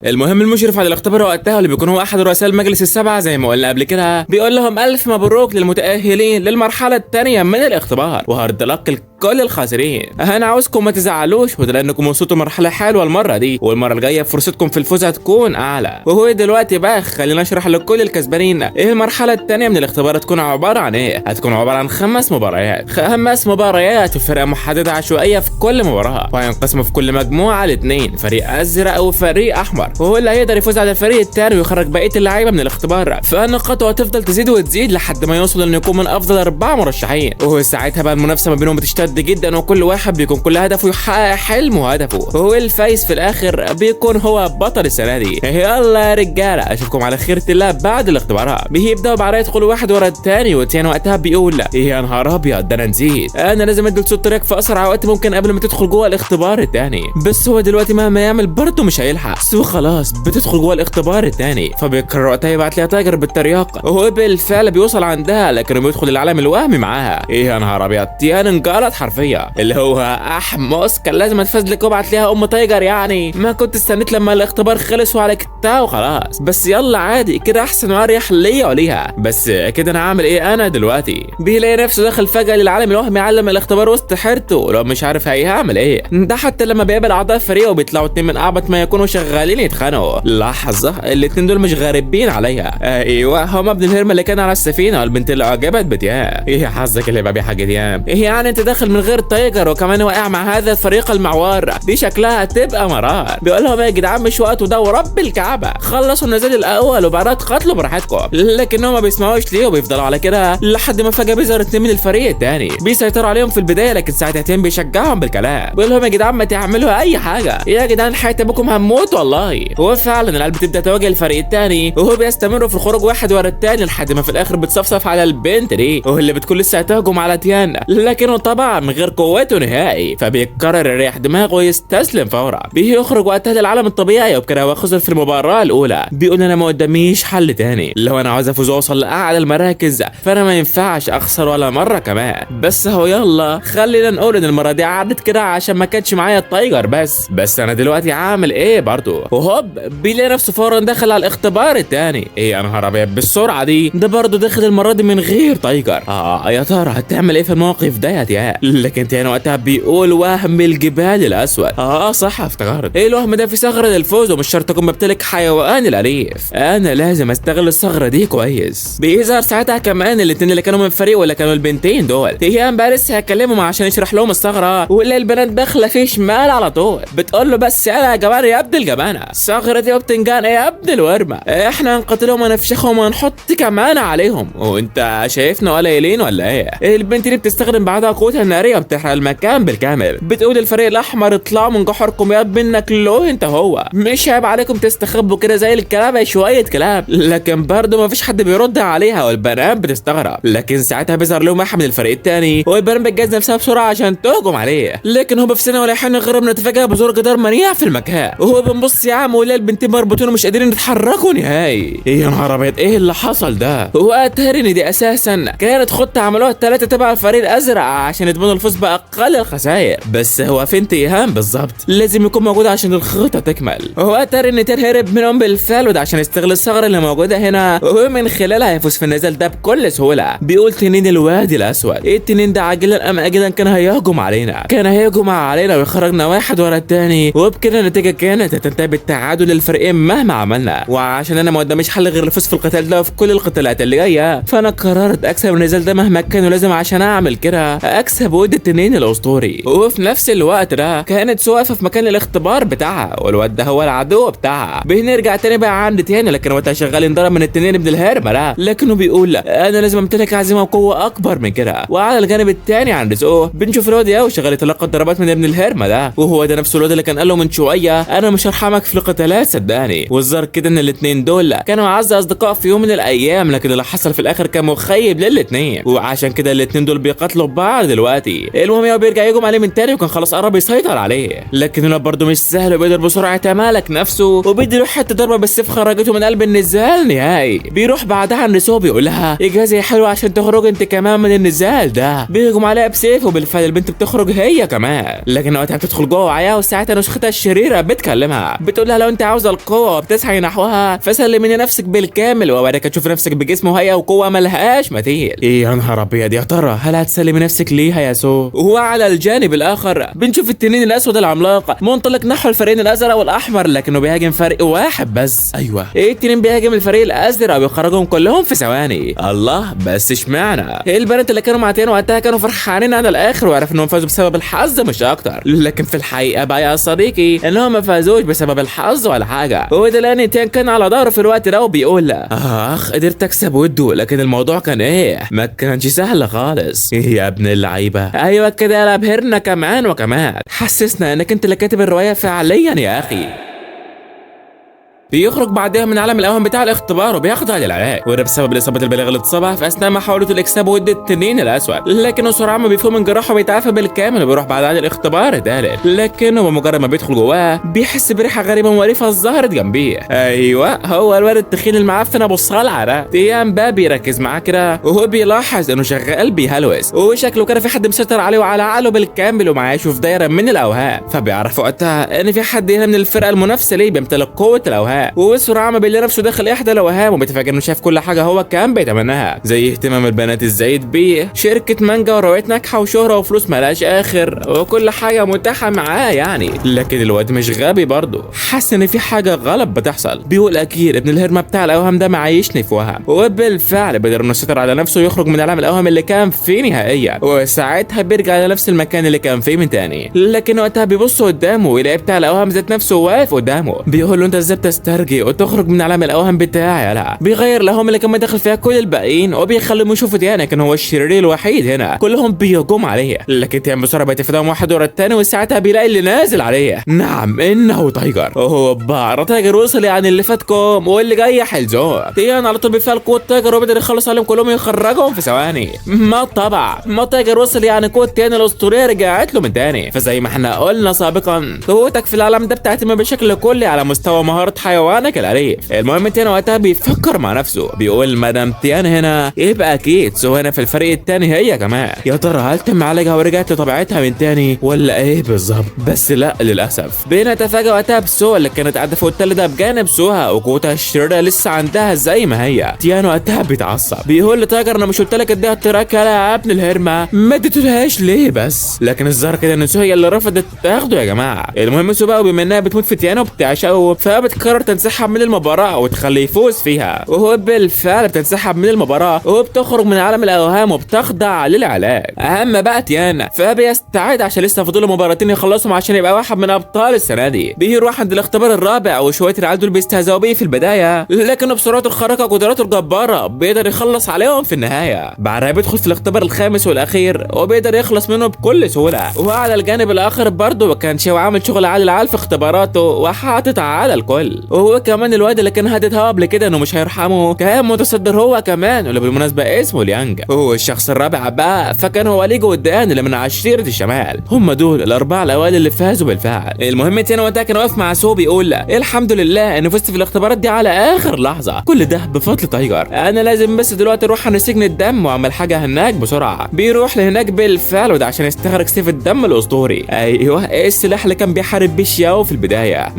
المهم المشرف على الاختبار وقتها اللي بيكون هو احد رؤساء المجلس السبعة زي ما قلنا قبل كده بيقول لهم الف مبروك للمتاهلين للمرحلة الثانية من الاختبار، و hard luck لكل الخاسرين. انا عاوزكم ما تزعلوش، وده لانكم وصلتوا مرحلة حلوة المرة دي، والمرة الجاية فرصتكم في الفوز هتكون اعلى. وهو دلوقتي بقى خلينا اشرح لكل الكسبانين ايه المرحلة الثانية من الاختبار هتكون عبارة عن ايه. هتكون عبارة عن 5 مباريات، 5 مباريات وفرقه محددة عشوائية في كل مباراة، وهينقسموا في كل مجموعة لاثنين، فريق ازرق وفريق احمر، وهو اللي هيقدر يفوز على الفريق الثاني ويخرج بقية اللعيبة من الاختبار. فنقاطه هتفضل تزيد وتزيد لحد ما يوصل انه يكون من افضل 4 مرشحين. وساعتها بقى المنافسة ما بينهم بتشتد جدا، وكل واحد بيكون كل هدفه يحقق حلمه وهدفه، وهو الفايز في الاخر بيكون هو بطل السنة دي. يلا يا رجاله اشوفكم على خيرة الله بعد الاختبارات. بيبداوا بعدها يدخلوا واحد ورا الثاني، والتاني وقتها بيقول يا نهار ابيض ده انا نسيت، انا لازم ادي الترياق في اسرع وقت ممكن قبل ما تدخل جوه الاختبار الثاني. بس هو دلوقتي مهما يعمل برضه مش هيلحق، سو خلاص بتدخل جوه الاختبار الثاني. فبيقرر وقتها يبعت لها تاجر بالترياق، وهو بالفعل بيوصل عندها، لكنه بيدخل العالم الوهمي معاها. ايه يا نهار ابيض، تيان انجلط حرفية، اللي هو احمس كان لازم اتفزلك وابعت ليها ام تايجر، يعني ما كنت استنيت لما الاختبار خلص وعلى كتاب وخلاص، بس يلا عادي كده احسن واريح ليا وليها. بس كده انا عامل ايه انا دلوقتي؟ بيلاقي نفسه داخل فجأة للعالم الوهمي عالم الاختبار وسط حيرته لو مش عارف هيعمل ايه. ده حتى لما بيقابل اعضاء فريقه بيطلعوا اتنين من اعبط ما يكونوا شغالين يتخانقوا. لحظة، الاتنين دول مش غريبين عليا. ايوه هما ابن الهرم اللي كان على السفينة والبنت اللي اعجبت بتيان. ايه حظك اللي بقى يا حاج تيان؟ ايه يعني انت داخل من غير تايجر وكمان واقع مع هذا الفريق المعوار، دي شكلها تبقى مرار. بيقول لهم يا جدعان مش وقته ده ورب الكعبة، خلصوا النزال الاول وبعدها تقاتلوا براحتكم. لكنهم ما بيسمعوش ليه وبيفضلوا على كده لحد ما فجأة بيظهر اتنين من الفريق الثاني بيسيطروا عليهم في البداية، لكن ساعتها تيان بيشجعهم بالكلام، بيقول لهم يا جدعان ما تعملوا اي حاجة يا جدعان، حياة ابوكم هموت والله. وفعلا العيال بتبدا تواجه الفريق الثاني وهو بيستمروا في الخروج واحد ورا الثاني لحد ما في الاخر بتصفصف على البنت دي وهو اللي بتكون لسه هتهجم على تيان، لكنه طبعا من غير قوته نهائي، فبيقرر يريح دماغه ويستسلم فورا. بيخرج وقتها للعالم الطبيعي وبكده هو خسر في المباراة الاولى. بيقول انا ما قداميش حل تاني، لو انا عاوز افوز واوصل لاعلى المراكز فانا ما ينفعش اخسر ولا مرة كمان. بس هو يلا خلينا نقول ان المرة دي عدت كده عشان ما كانش معايا التايجر بس انا دلوقتي عامل ايه برضه؟ وهوب بيلاقي نفسه فورا دخل على الاختبار الثاني. ايه يا نهار ابيض بالسرعة دي، ده برضه دخل المرة دي من غير تايجر. يا ترى هتعمل ايه في الموقف ده يا تيان؟ لكن تيان وقتها بيقول وهم الجبال الاسود. صح افتكرت، ايه الوهم ده؟ في ثغره للفوز ومش شرط اكون بمتلك حيوان الاليف، انا لازم استغل الثغرة دي كويس. بيظهر ساعتها كمان الاثنين اللي كانوا من فريق ولا كانوا البنتين دول. تيان بقى لسه هيكلمهم عشان يشرح لهم الثغرة، ولا البنات داخله في شمال على طول بتقول له بس يا جماعة يا ابن الجبانه، ثغره يا بتنجان يا ابن الورمه، احنا هنقتلهم ونفشخهم ونحط كمان عليهم، وانت شايفنا قليلين ولا ايه؟ البنت دي بتستخدم بعدها قوتها النارية وبتحرق المكان بالكامل. بتقول الفريق الاحمر اطلعوا من جحركم يا منك لو انت هو، مش عيب عليكم تستخبوا كده زي الكلاب يا شوية كلاب. لكن برضه مفيش حد بيرد عليها والبنات بتستغرب. لكن ساعتها بيظهر لهم واحد من الفريق الثاني والبنات بتجهز نفسها بسرعة عشان تهجم عليه، لكن هو في سنة ولا حين غير بنتفاجئ بظهور جدار منيع في المكان، وهو بنبص يا عم ولا البنتين مربوطين ومش قادرين يتحركوا نهائي. ايه يا نهار ابيض ايه اللي حصل ده؟ هو اتاري ان دي اساسا كانت خطه عملوها الثلاثة تبع الفريق الازرق عشان يضمنوا الفوز باقل الخسائر، بس هو فين تيهان بالظبط؟ لازم يكون موجود عشان الخطة تكمل. هو اتاري ان تيان هرب منهم بالفعل وده عشان يستغل الثغرة اللي موجودة هنا ومن خلالها هيفوز في النزال ده بكل سهولة. بيقول تنين الوادي الاسود، التنين ده عاجلا ام اجلا كان هيهجم علينا، كان هيهجم علينا ويخرجنا واحد ورا الثاني، وبكده النتيجة كانت هتنتهي بالتعادل للفريقين مهما عملنا. وعشان انا ما قداميش حل غير الفوز في القتال ده وفي كل القتالات اللي جاية، فانا قررت اكسب النزال ده مهما كان، ولازم عشان اعمل كده اكسب ود التنين الاسطوري. وفي نفس الوقت ده كانت واقفة في مكان الاختبار بتاعها والواد ده هو العدو بتاعها. بنرجع تاني بقى عند تاني، لكن وقتها شغال ينضرب من التنين ابن الهرمه ده، لكنه بيقول انا لازم امتلك عزيمة وقوه اكبر من كده. وعلى الجانب الثاني عند زو بنشوف الواد ياو شغال يتلقى الضربات من ابن الهرمه ده، وهو ده نفسه الواد اللي كان قال له من شوية انا مش هرحمك في القتالات صدقني. والظاهر كده ان الاثنين دول كانوا اعز اصدقاء في يوم من الايام، لكن اللي حصل في الاخر كان مخيب للاثنين، وعشان كده الاثنين دول بيقاتلوا بعض دلوقتي. المهم ياو بيرجع يهجم عليه من تاني وكان خلاص قرب يسيطر عليه، لكن الواد برضه مش سهل وبيقدر بسرعة يتمالك نفسه وبيدي له حتة ضربه بالسيف خرجته من قلب النزال نهائي. بيروح بعدها عند سو بيقول لها اجهزي يا حلوة عشان تخرج انت كمان من النزال ده. بيهجم عليها بسيف وبالفعل البنت بتخرج هي كمان، لكن وقتها بتدخل جوه وعيها وساعتها نسختها الشريرة بتكلمها بتقول لها لو انت عاوزه القوة وبتسعي نحوها فسلمي نفسك بالكامل وبعدك تشوف نفسك بجسم وهيئة وقوه ملهاش مثيل. ايه يا نهار ابيض، يا ترى هل هتسلمي نفسك ليها يا سو؟ وعلى الجانب الاخر بنشوف التنين الاسود العملاق منطلق نحو الفريقين الازرق والاحمر، لكنه بيهاجم فريق واحد بس. ايوه التنين بيهاجم الفريق الازرق وبيخرجهم كلهم في ثواني. الله، بس اشمعنى البنات اللي كانوا مع تيان وقتها كانوا فرحانين على الاخر وعرفوا انهم فازوا بسبب الحظ مش اكتر، لكن في الحقيقة بقى يا صديقي انهم ما فازوش بسبب الحظ ولا حاجة. وده لان تيان كان على ظهره في الوقت ده وبيقول اخ قدرت اكسب وده، لكن الموضوع كان ايه؟ ما كانش سهل خالص. ايه يا ابن اللعيبة، ايوه كده ابهرنا كمان وكمان، حسسنا انك انت اللي كاتب الرواية فعليا يا اخي. بيخرج بعدها من عالم الاوهام بتاع الاختبار وبياخد على العلاج، وده بسبب الاصابات البالغة اللي اتصابها في اثناء محاولته الاكساب ود التنين الاسود. لكنه سرعان ما بيفوق من جراحه وبيتعافى بالكامل وبيروح بعد عن الاختبار الثالث. لكنه بمجرد ما بيدخل جواه بيحس بريحه غريبة مقرفة ظهرت جنبيه. ايوه هو الولد التخين المعفن ابو الصلعه ده. تيان بقى بيركز معاه كده وهو بيلاحظ انه شغال بيهلوس وشكله كده في حد مسيطر عليه وعلى عقله بالكامل ومعاشه في دايرة من الاوهام. فبيعرف وقتها ان في حد هنا من الفرقة المنافسة ليه بيمتلك قوة الاوهام، وبسرعة ما بيلاقي نفسه داخل احدى الاوهام وبيتفاجئ انه شاف كل حاجة هو كان بيتمناها، زي اهتمام البنات الزايد بيه، شركة مانجا وروايات ناجحة وشهرة وفلوس مالهاش اخر وكل حاجة متاحة معاه يعني. لكن الواد مش غبي برضه، حس ان في حاجة غلط بتحصل، بيقول اكيد ابن الهرمه بتاع الاوهام ده معيشني في وهم. وبالفعل بيقدر انه يسيطر على نفسه ويخرج من عالم الاوهام اللي كان فيه نهائيا، وساعتها بيرجع لنفس المكان اللي كان فيه من تاني. لكن وقتها بيبص قدامه ويلاقي بتاع الاوهام ذات نفسه واقف قدامه، بيقول له انت ازاي بتسترجي وتخرج من عالم الاوهام بتاعي؟ لا، بيغير الاوهام اللي كان داخل فيها كل الباقيين وبيخليهم يشوفوا تيان كان هو الشرير الوحيد هنا، كلهم بيهجموا عليه. لكن تيان بسرعة بيتفاداهم واحد ورا الثاني، وساعتها بيلاقي اللي نازل عليه، نعم انه تايجر. وهو بقى تايجر وصل يعني اللي فاتكم واللي جاي حلزون. تيان على طول بيفعل قوة تايجر وبيقدر يخلص عليهم كلهم ويخرجهم في ثواني. ما طبع ما تايجر وصل يعني قوة تيان الاسطورية رجعت له من تاني. فزي ما احنا قلنا سابقا قوتك في العالم ده بتعتمد بشكل كلي على مستوى مهارة حيوانك الأليف. المهم تيان وقتها بيفكر مع نفسه بيقول ما دام تيان هنا يبقى اكيد سو هنا في الفريق التاني هي كمان، يا ترى هل تم علاجها ورجعت لطبيعتها من تاني ولا ايه بالظبط؟ بس لا للاسف بنتفاجئ وقتها بسو اللي كانت قاعدة فوق التل ده بجانب سوها وقوتها الشريرة لسه عندها زي ما هي. تيان وقتها بيتعصب بيقول لتايجر انا مش قلت لك اديها التراك يا ابن الهرمه، ما اديتلهاش ليه بس؟ لكن الظاهر كده ان سو هي اللي رفضت تاخده يا جماعة. المهم سو بقى وبما انها بتموت في تيان وبتعشقه فبتقرر تنسحب من المباراة وتخليه يفوز فيها، وهو بالفعل بتنسحب من المباراة وبتخرج من عالم الاوهام وبتخضع للعلاج. اهم بقى تيان فبيستعد عشان لسه فاضل له مباراتين يخلصهم عشان يبقى واحد من ابطال السنة دي. بيروح عند الاختبار الرابع وشوية العيال دول بيستهزئوا بيه في البداية، لكنه بسرعته الخارقة وقدراته الجبارة بيقدر يخلص عليهم في النهاية. بعدها بيدخل في الاختبار الخامس والاخير وبيقدر يخلص منه بكل سهولة. وعلى الجانب الاخر برضه كان شاو عامل شغل عالي العال في اختباراته وحاطط على الكل، وهو كمان الواد اللي كان هدد هوا قبل كده انه مش هيرحمه كان متصدر هو كمان، واللي بالمناسبة اسمه ليانج. وهو الشخص الرابع بقى فكان هو ليجو والدان اللي من عشيره الشمال، هم دول الاربعة الاوائل اللي فازوا بالفعل. المهم تيان وقتها كان واقف مع سو بيقول الحمد لله اني فزت في الاختبارات دي على اخر لحظة، كل ده بفضل تايجر، انا لازم بس دلوقتي اروح عند سجن الدم واعمل حاجة هناك بسرعة. بيروح لهناك بالفعل وده عشان يستخرج سيف الدم الاسطوري، ايوه السلاح اللي كان بيحارب بيه شياو في البداية.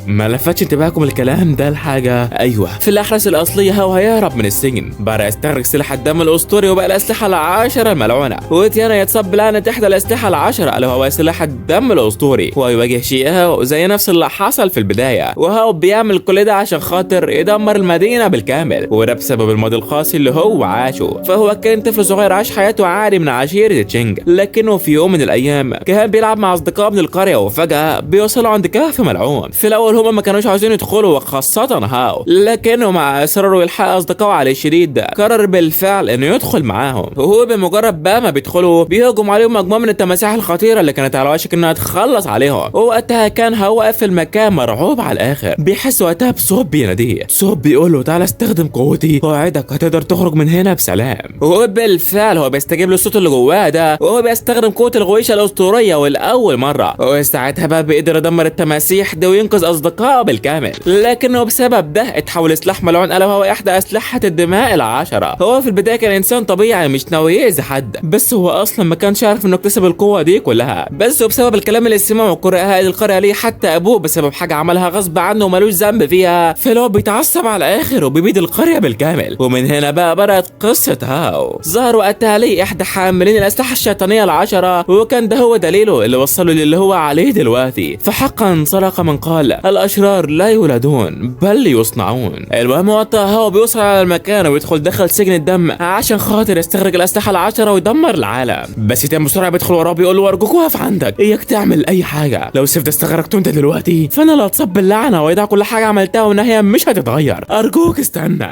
ما لفتش انتباهكم الكلام ده الحاجة؟ ايوه في الاحداث الاصلية هو هيهرب من السجن، بقى يستخرج سلاح الدم الاسطوري وبقى الاسلحة العشرة الملعونة، وتيانا يتصاب بلعنه احدى الاسلحة العشرة اللي هو سلاح الدم الاسطوري، ويواجه شياو زي نفس اللي حصل في البداية، وهو بيعمل كل ده عشان خاطر يدمر المدينة بالكامل، وده بسبب الماضي القاسي اللي هو عاشه. فهو كان طفل صغير عاش حياته عادي من عشيره تشينج، لكنه في يوم من الايام كان بيلعب مع اصدقائه من القرية وفجاة بيوصلوا عند كهف ملعون. في الاول هما ما كانوش عاوزين يدخلوا وخاصة هاو، لكنه مع اصراره يلحق اصدقائه عليه الشديد قرر بالفعل انه يدخل معاهم. وهو بمجرد بقى ما بيدخلوا بيهجم عليهم مجموعة من التماسيح الخطيرة اللي كانت على وشك انها تخلص عليهم، ووقتها كان هاو واقف في المكان مرعوب على الاخر. بيحس وقتها بصوت بيناديه، صوت بيقول له تعالى استخدم قوتي واوعدك هتقدر تخرج من هنا بسلام. وهو بالفعل هو بيستجيب للصوت اللي جواه ده، وهو بيستخدم قوة الغويشه الاسطورية ولاول مرة، وساعتها بقى بيقدر يدمر التماسيح ده وينقذ اصدقائه بالكامل. لكنه بسبب ده اتحول سلاح ملعون الا وهو احدى اسلحة الدماء العشرة. هو في البداية كان انسان طبيعي مش ناوي يأذي حد، بس هو اصلا ما كانش عارف انه اكتسب القوة دي كلها، بس وبسبب الكلام اللي سمعه وكره اهل القرية ليه حتى ابوه بسبب حاجة عملها غصب عنه ومالوش ذنب فيها، فلو بيتعصب على الاخر وبيبيد القرية بالكامل. ومن هنا بقى بدات قصة هاو. ظهر وقتها ليه احدى حاملين الاسلحة الشيطانية العشرة، وكان ده هو دليله اللي وصله للي هو عليه دلوقتي. فحقا صدق من قال الاشرار لا يولدون بل يصنعون. المهم وقتها هاو بيوصل على المكان ويدخل دخل سجن الدم عشان خاطر يستخرج الاسلحة العشرة ويدمر العالم. بس تيان بسرعة بيدخل وراه بيقول له ارجوك وقف عندك، اياك تعمل اي حاجة، لو السيف ده استغرقته انت دلوقتي فانا لا اتصاب باللعنه ويضيع كل حاجة عملتها والنهاية مش هتتغير، ارجوك استنى.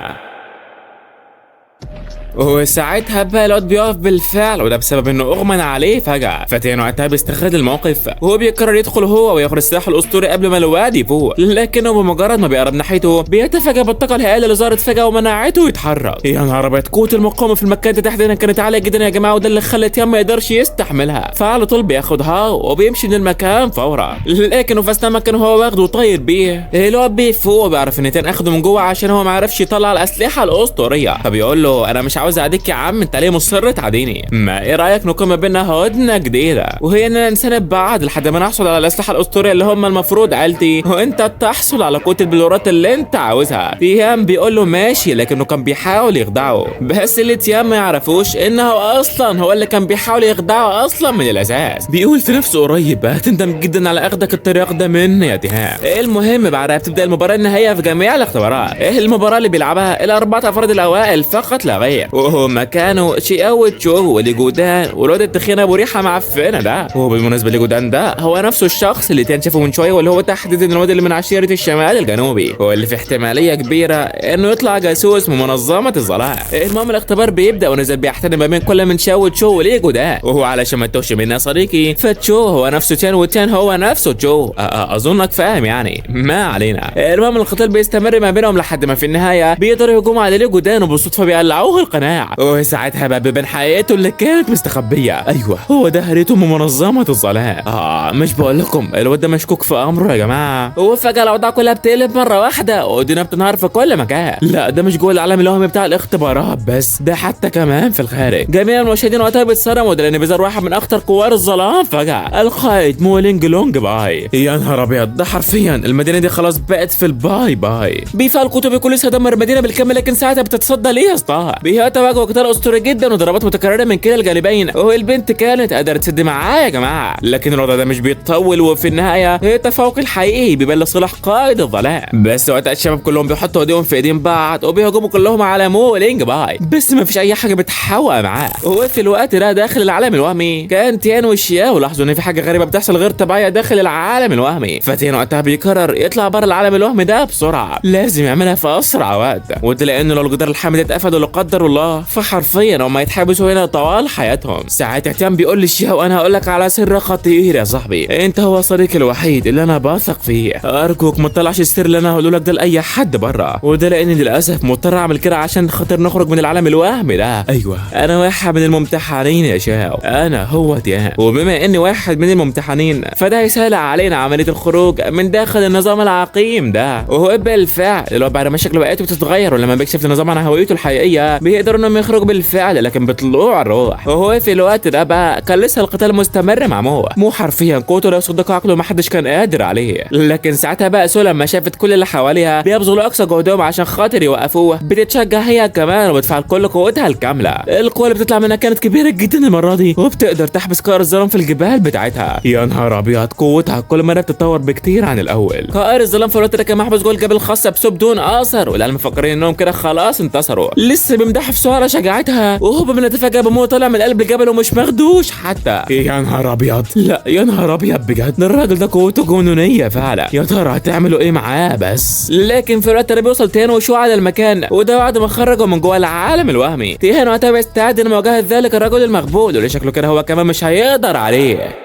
وساعتها بقى الواد بيقف بالفعل، وده بسبب انه اغمى عليه فجأة. فتيان وقتها بيستغل الموقف وهو بيقرر يدخل هو وياخد السلاح الاسطوري قبل ما الواد يفوق، لكنه بمجرد ما بيقرب ناحيته بيتفاجأ بالطاقة الهائلة اللي ظهرت فجأة ومنعته يتحرك. يا نهار ابيض، قوة المقاومة في المكان ده تحديدا كانت عالية جدا يا جماعة، وده اللي خلى تيان ما يقدرش يستحملها، فعلى طول بياخدها وبيمشي من المكان فورا. لكنه في اثناء ما كان هو واخده وطاير بيه الواد بيفوق وبيعرف ان تيان اخده من جوه عشان هو ما عرفش يطلع الاسلحة الاسطورية، فبيقول له انا مش عاوز اعديك يا عم، انت ليه مصر تعديني؟ ما ايه رايك نقيم ما بيننا هدنة جديدة، وهي اننا نساند بعض لحد ما نحصل على الاسلحة الاسطورية اللي هم المفروض عيلتي، وانت تحصل على قوة البلورات اللي انت عاوزها. تيان بيقول له ماشي، لكنه كان بيحاول يخدعه، بس اللي تيان ما يعرفوش انه اصلا هو اللي كان بيحاول يخدعه اصلا من الاساس. بيقول في نفسه قريب هتندم جدا على اخدك الطريق ده مني يا تيهان. المهم بعدها بتبدا المباراة النهائية في جميع الاختبارات، المباراة اللي بيلعبها الاربعة افراد الاوائل فقط لا غير، وهم كانوا شياو تشو وليجودان والواد التخين ابو ريحه معفنه ده. وبالمناسبة ليجودان ده هو نفسه الشخص اللي تيان شافه من شوية، واللي هو تحديدا الواد اللي من عشيره الشمال الجنوبي، واللي في احتمالية كبيرة انه يطلع جاسوس من منظمة الظلام. المهم الاختبار بيبدا ونزل بيحتدم ما بين كل من شاو تشو وليجودان، وهو علشان ما تتوهش منا يا صديقي فتشو هو نفسه تيان وتيان هو نفسه تشو، اظنك فاهم يعني، ما علينا. المهم القتال بيستمر ما بينهم لحد ما في النهاية بيقدروا يهجموا على ليجودان وبالصدفه بيقلعوه القناع، وساعتها بقى بيبان حقيقته اللي كانت مستخبيه. ايوه هو ده هريته من منظمة الظلام. مش بقول لكم الواد ده مشكوك في امره يا جماعة. وفجاة الاوضاع كلها بتقلب مرة واحدة والدنيا بتنهار في كل مكان. لا ده مش جوه العالم الوهمي بتاع الاختبارات بس، ده حتى كمان في الخارج. جميع المشاهدين وقتها بيتصدموا، ده لان بيظهر واحد من اخطر قوار الظلام فجاة، القائد مولينج لونج باي. يا نهار ابيض، ده حرفيا المدينة دي خلاص بقت في ال bye bye. بيفعل قوته بكل دمر المدينة بالكامل، لكن ساعتها بتتصدى ليها ستار. بيتواجهوا قتال اسطوري جدا وضربات متكررة من كلا الجانبين، والبنت كانت قادرة تسد معاه يا جماعة، لكن الوضع ده مش بيتطول، وفي النهاية التفوق الحقيقي بيبان لصالح قائد الظلام. بس وقتها الشباب كلهم بيحطوا ايديهم في ايدين بعض وبيهجموا كلهم على مولينج باي، بس ما فيش اي حاجة بتحوق معاه. وفي الوقت ده داخل العالم الوهمي كان تيان وشياو لاحظوا ان في حاجة غريبة بتحصل غير طبيعية داخل العالم الوهمي، فتيان وقتها بيقرر يطلع بره العالم الوهمي ده بسرعة، لازم يعملها في اسرع وقت، وتلاقي انه لو الجدار الحامي ده اتقفل لا قدر الله فحرفيا هم هيتحبسوا هنا طوال حياتهم. ساعتها تيان بيقول لشياو انا هقول لك على سر خطير يا صاحبي، انت هو صديقي الوحيد اللي انا بثق فيه، ارجوك ما تطلعش السر اللي انا هقوله لك ده لاي حد بره، وده لاني للاسف مضطر اعمل كده عشان خاطر نخرج من العالم الوهمي ده. ايوه انا واحد من الممتحنين يا شاو، انا هو تيان، وبما اني واحد من الممتحنين فده هيسهل علينا عملية الخروج من داخل النظام العقيم ده. وهو بالفعل اللي هو بعد ما شكله بقيته بتتغير ولما بيكشف النظام عن هويته الحقيقية بيقدروا انهم يخرجوا بالفعل، لكن بطلوع الروح. وهو في الوقت ده بقى كان لسه القتال مستمر مع مو، مو حرفيا قوته لا يصدق عقله، ما حدش كان قادر عليه. لكن ساعتها بقى سو لما شافت كل اللي حواليها بيبذلوا اقصى جهدهم عشان خاطر يوقفوه، بتتشجع هي كمان وبتفعل كل قوتها الكاملة. القوة اللي بتطلع منها كانت كبيرة جدا المرة دي، وبتقدر تحبس قائر الظلام في الجبال بتاعتها. يا نهار ابيض، قوتها كل مرة بتتطور بكتير عن الاول. قائر الظلام في الوقت ده كان محبوس جوه الجبل الخاصة بسو بدون اثر، والعيال مفكرين انهم كده خلاص انتصروا، لسه بيمدحوا في سو على شجاعتها، وهو بنتفاجئ بمو طالع من قلب الجبل ومش مخدوش حتى. يا نهار ابيض، لا يا نهار ابيض بجد، الراجل ده قوته جنونيه فعلا، يا ترى هتعملوا ايه معاه بس. لكن في الوقت ده بيوصل تيان وشو على المكان، وده بعد ما خرجوا من جوه العالم الوهمي. تيان وقتها بيستعد لمواجهة ذلك الرجل المخبول، واللي شكله كده هو كمان مش هيقدر عليه.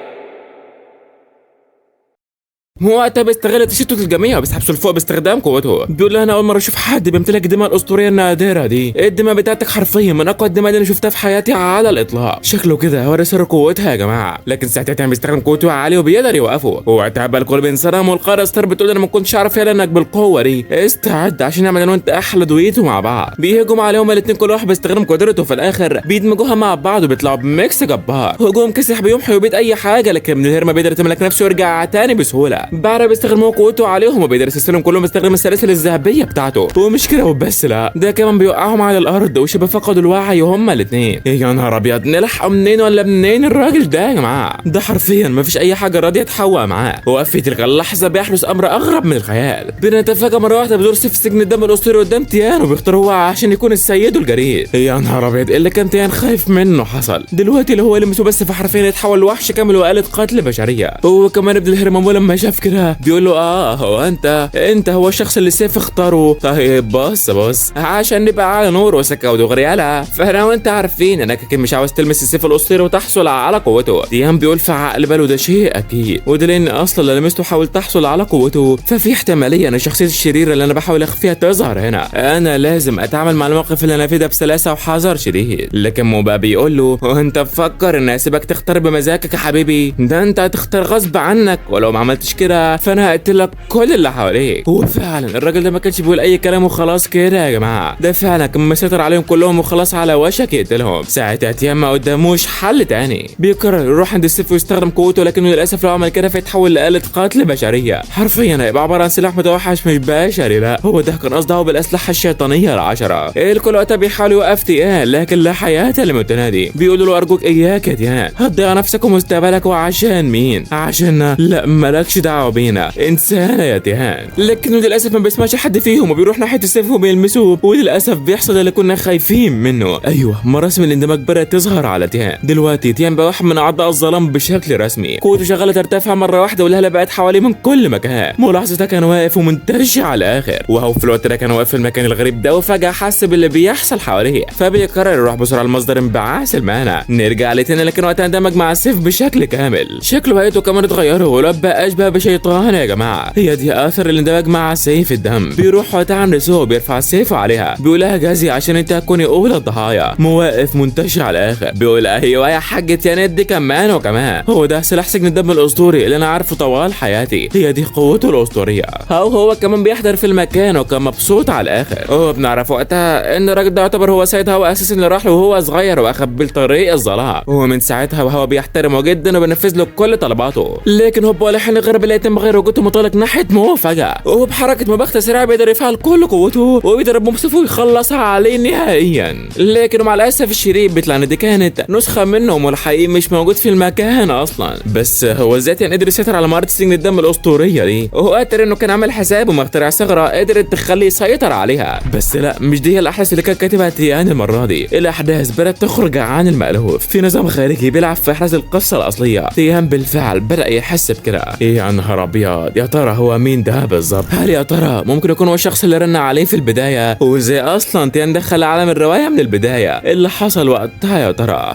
هو وقتها بيستغل تشتت الجميع وبيسحب لفوق باستخدام قوته. بيقول له انا اول مرة اشوف حد بيمتلك الدماء الاسطورية النادرة دي، الدماء بتاعتك حرفيا من اقوى الدماء اللي انا شفتها في حياتي على الاطلاق. شكله كده هو ده سر قوتها يا جماعة. لكن ساعتها كان بيستخدم قوته عالي وبيقدر يوقفه. وقتها بقى الكل بينصدم، والقارئ ستار بتقول انا ما كنتش اعرف فعلا انك بالقوة دي، استعد عشان نعمل انا وانت احلى دويتو مع بعض. بيهجموا عليهم الاثنين كل واحد بيستخدم قدرته، في الاخر بيدمجوها مع بعض وبيطلعوا ب mix جبار. هجوم كسح بيمحي وبيت اي حاجة، لكن من غير ما بيقدر يتملك نفسه ويرجع تاني بسهولة. بعدها بيستخدم هو قوته عليهم وبيقدر يستسلم كلهم باستخدام السلاسل الذهبية بتاعته. ومش كده وبس، لا ده كمان بيوقعهم على الارض وشبه فقدوا الوعي هما الاثنين. يا نهار ابيض، نلحقوا منين ولا منين الراجل ده يا جماعة؟ ده حرفيا مفيش اي حاجة راضية تحوق معاه. وفي تلك اللحظة بيحدث امر اغرب من الخيال. بنتفاجئ مرة واحدة بدور سيف سجن الدم الاسطوري قدام تيان، وبيختار هو عشان يكون السيد الجريء. يا نهار ابيض، اللي كان تيان خايف منه حصل دلوقتي، اللي هو لمسه بس فحرفيا يتحول لوحش كامل وآلة قتل بشرية. هو كمان ابن الهرمامو لما شاف واقف كده بيقول له هو انت هو الشخص اللي السيف اختاره. طيب بص عشان نبقى على نور وسكه ودغري يالا، فانا وانت عارفين انك اكيد مش عاوز تلمس السيف الاسطوري وتحصل على قوته. تيان بيقول في عقل باله ده شيء اكيد، وده لان اصلا لو لمسته وحاولت تحصل على قوته ففي احتمالية ان الشخصية الشريرة اللي انا بحاول اخفيها تظهر هنا. انا لازم اتعامل مع الموقف اللي انا فيه ده بسلاسة وحذر شديد. لكن موبا بيقول له انت تفكر ان اسيبك تختار بمزاجك يا حبيبي؟ ده انت هتختار غصب عنك، ولو ما عملتش كده فانا هقتلك كل اللي حواليك. هو فعلا الراجل ده ما كانش بيقول اي كلام وخلاص كده يا جماعة، ده فعلا كان مسيطر عليهم كلهم وخلاص على وشك يقتلهم. ساعتها تيان ما قداموش حل تاني، بيقرر يروح عند السيف ويستخدم قوته، لكنه للاسف لو عمل كده فيتحول لآلة قتل بشرية، حرفيا هيبقى عبارة عن سلاح متوحش مش بشري. لا هو ده كان قصده بالاسلحة الشيطانية العشرة. الكل وقتها بيحاول يوقف تيان لكن لا حياة لمن تنادي. بيقولوا له ارجوك اياك يا تيان، هتضيع نفسك ومستقبلك، وعشان مين؟ عشان لا مالكش دعوه بينا، انسانه يا تيان. لكنه للاسف ما بيسمعش حد فيهم وبيروح ناحية السيف وبيلمسوه، وللاسف بيحصل اللي كنا خايفين منه. ايوه مراسم الاندماج بدات تظهر على تيان. دلوقتي تيان بقى واحد من اعضاء الظلام بشكل رسمي، قوته شغالة ترتفع مرة واحدة والهاله بقت حواليه من كل مكان. ملاحظته كان واقف ومنتشي على الاخر، وهو في الوقت ده كان واقف في المكان الغريب ده وفجاة حس باللي بيحصل حواليه، فبيقرر يروح بسرعة لمصدر انبعاث المانا. نرجع لتاني لكن وقتها اندمج مع السيف بشكل كامل، شكله وهيئته كمان اتغيروا ولبى اشبه بشيطان يا جماعة. هي دي اثر الاندماج مع سيف الدم. بيروح وقتها عند سو بيرفع سيفه عليها، بيقول لها جازي عشان انت هتكوني اولى الضحايا. مواقف منتشرة على الاخر، بيقول ايوه يا حاجة تيان دي كمان وكمان، هو ده سلاح سجن الدم الاسطوري اللي انا عارفه طوال حياتي، هي دي قوته الاسطورية. هو كمان بيحضر في المكان وكان مبسوط على الاخر. هو بنعرف وقتها ان الراجل ده يعتبر هو سيد هو اساسا اللي راح له وهو صغير واخد بالطريق الظلام، وهو من ساعتها وهو بيحترمه جدا وبينفذ له كل طلباته. لكن هو ولا حين غير اللي يتم غير وجوده مطلق ناحية مو فجاة، وهو بحركة مباغته سريعة بيقدر يفعل كل قوته وبيضرب بسيفه ويخلص عليه نهائيا. لكن مع الاسف الشديد بيطلع ان دي كانت نسخه منه والحقيقي مش موجود في المكان اصلا. بس هو ازاي كان قدر يسيطر على مهارة سجن الدم الاسطورية دي؟ وهو قادر انه كان عامل حسابه ومخترع ثغره قدرت تخليه يسيطر عليها. بس لا مش دي هي الاحداث اللي كان كاتبها تيان المرة دي. الاحداث بدات تخرج عن المألوف، في نظام خارجي بيلعب في احداث القصة الاصلية. تيان بالفعل بدا يحس بكده. ايه يا نهار ابيض، يا ترى هو مين ده بالظبط؟ هل يا ترى ممكن يكون هو الشخص اللي رن عليه في البداية؟ وازاي اصلا تيان دخل عالم الرواية من البداية؟ اللي حصل وقتها يا ترى؟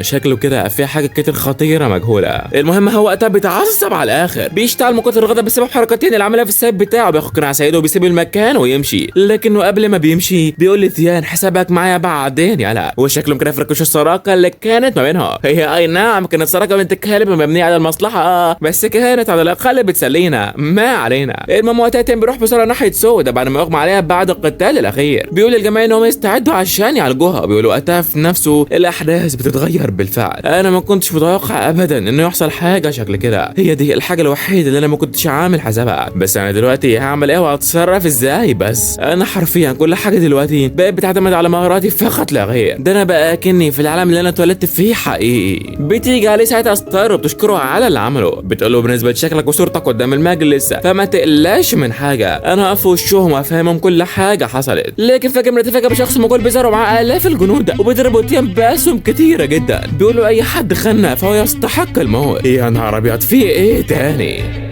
شكله كده في حاجة كتير خطيرة مجهولة. المهم هو وقتها بيتعصب على الاخر، بيشتعل من كتر الغضب بسبب حركتين اللي عملها في السيف بتاعه، بياخد قناع سيده وبيسيب المكان ويمشي. لكنه قبل ما بيمشي بيقول لتيان حسابك معايا بعدين يلا. وشكلهم كده فركشوا الصداقة اللي كانت ما بينهم. هي اي نعم كانت صداقه بنت كلب مبنية على المصلحة، بس كانت على الاقل بتسلينا. ما علينا. المهم وقتها تيان بيروح بسرعة ناحية سودا بعد ما يغمى عليها بعد القتال الاخير. بيقول للجماعة انهم يستعدوا عشان يعالجوها. بيقول وقتها في نفسه الاحداث بتتغير بالفعل، انا ما كنتش متوقع ابدا انه يحصل حاجة شكل كده، هي دي الحاجة الوحيدة اللي انا ما كنتش عامل حسابها. بس انا دلوقتي هعمل ايه وهتصرف ازاي؟ بس انا حرفيا كل حاجة دلوقتي بقت بتعتمد على مهاراتي فقط لا غير، ده انا بقى كني في العالم اللي انا اتولدت فيه حقيقي. بتيجي عليه ساعتها ستار وبتشكره على اللي عمله، بتقول له بالنسبة لشكلك وصورتك قدام المجلس فما تقلقش من حاجة، انا هقف في وشهم وافهمهم كل حاجة حصلت. لكن فجاة بنتفاجئ بشخص مجهول بيظهر معاه الاف الجنود وبيضربوا تيان باسهم كتيرة جدا، بيقولوا اي حد خاننا فهو يستحق الموت. يا نهار ابيض، في ايه تاني؟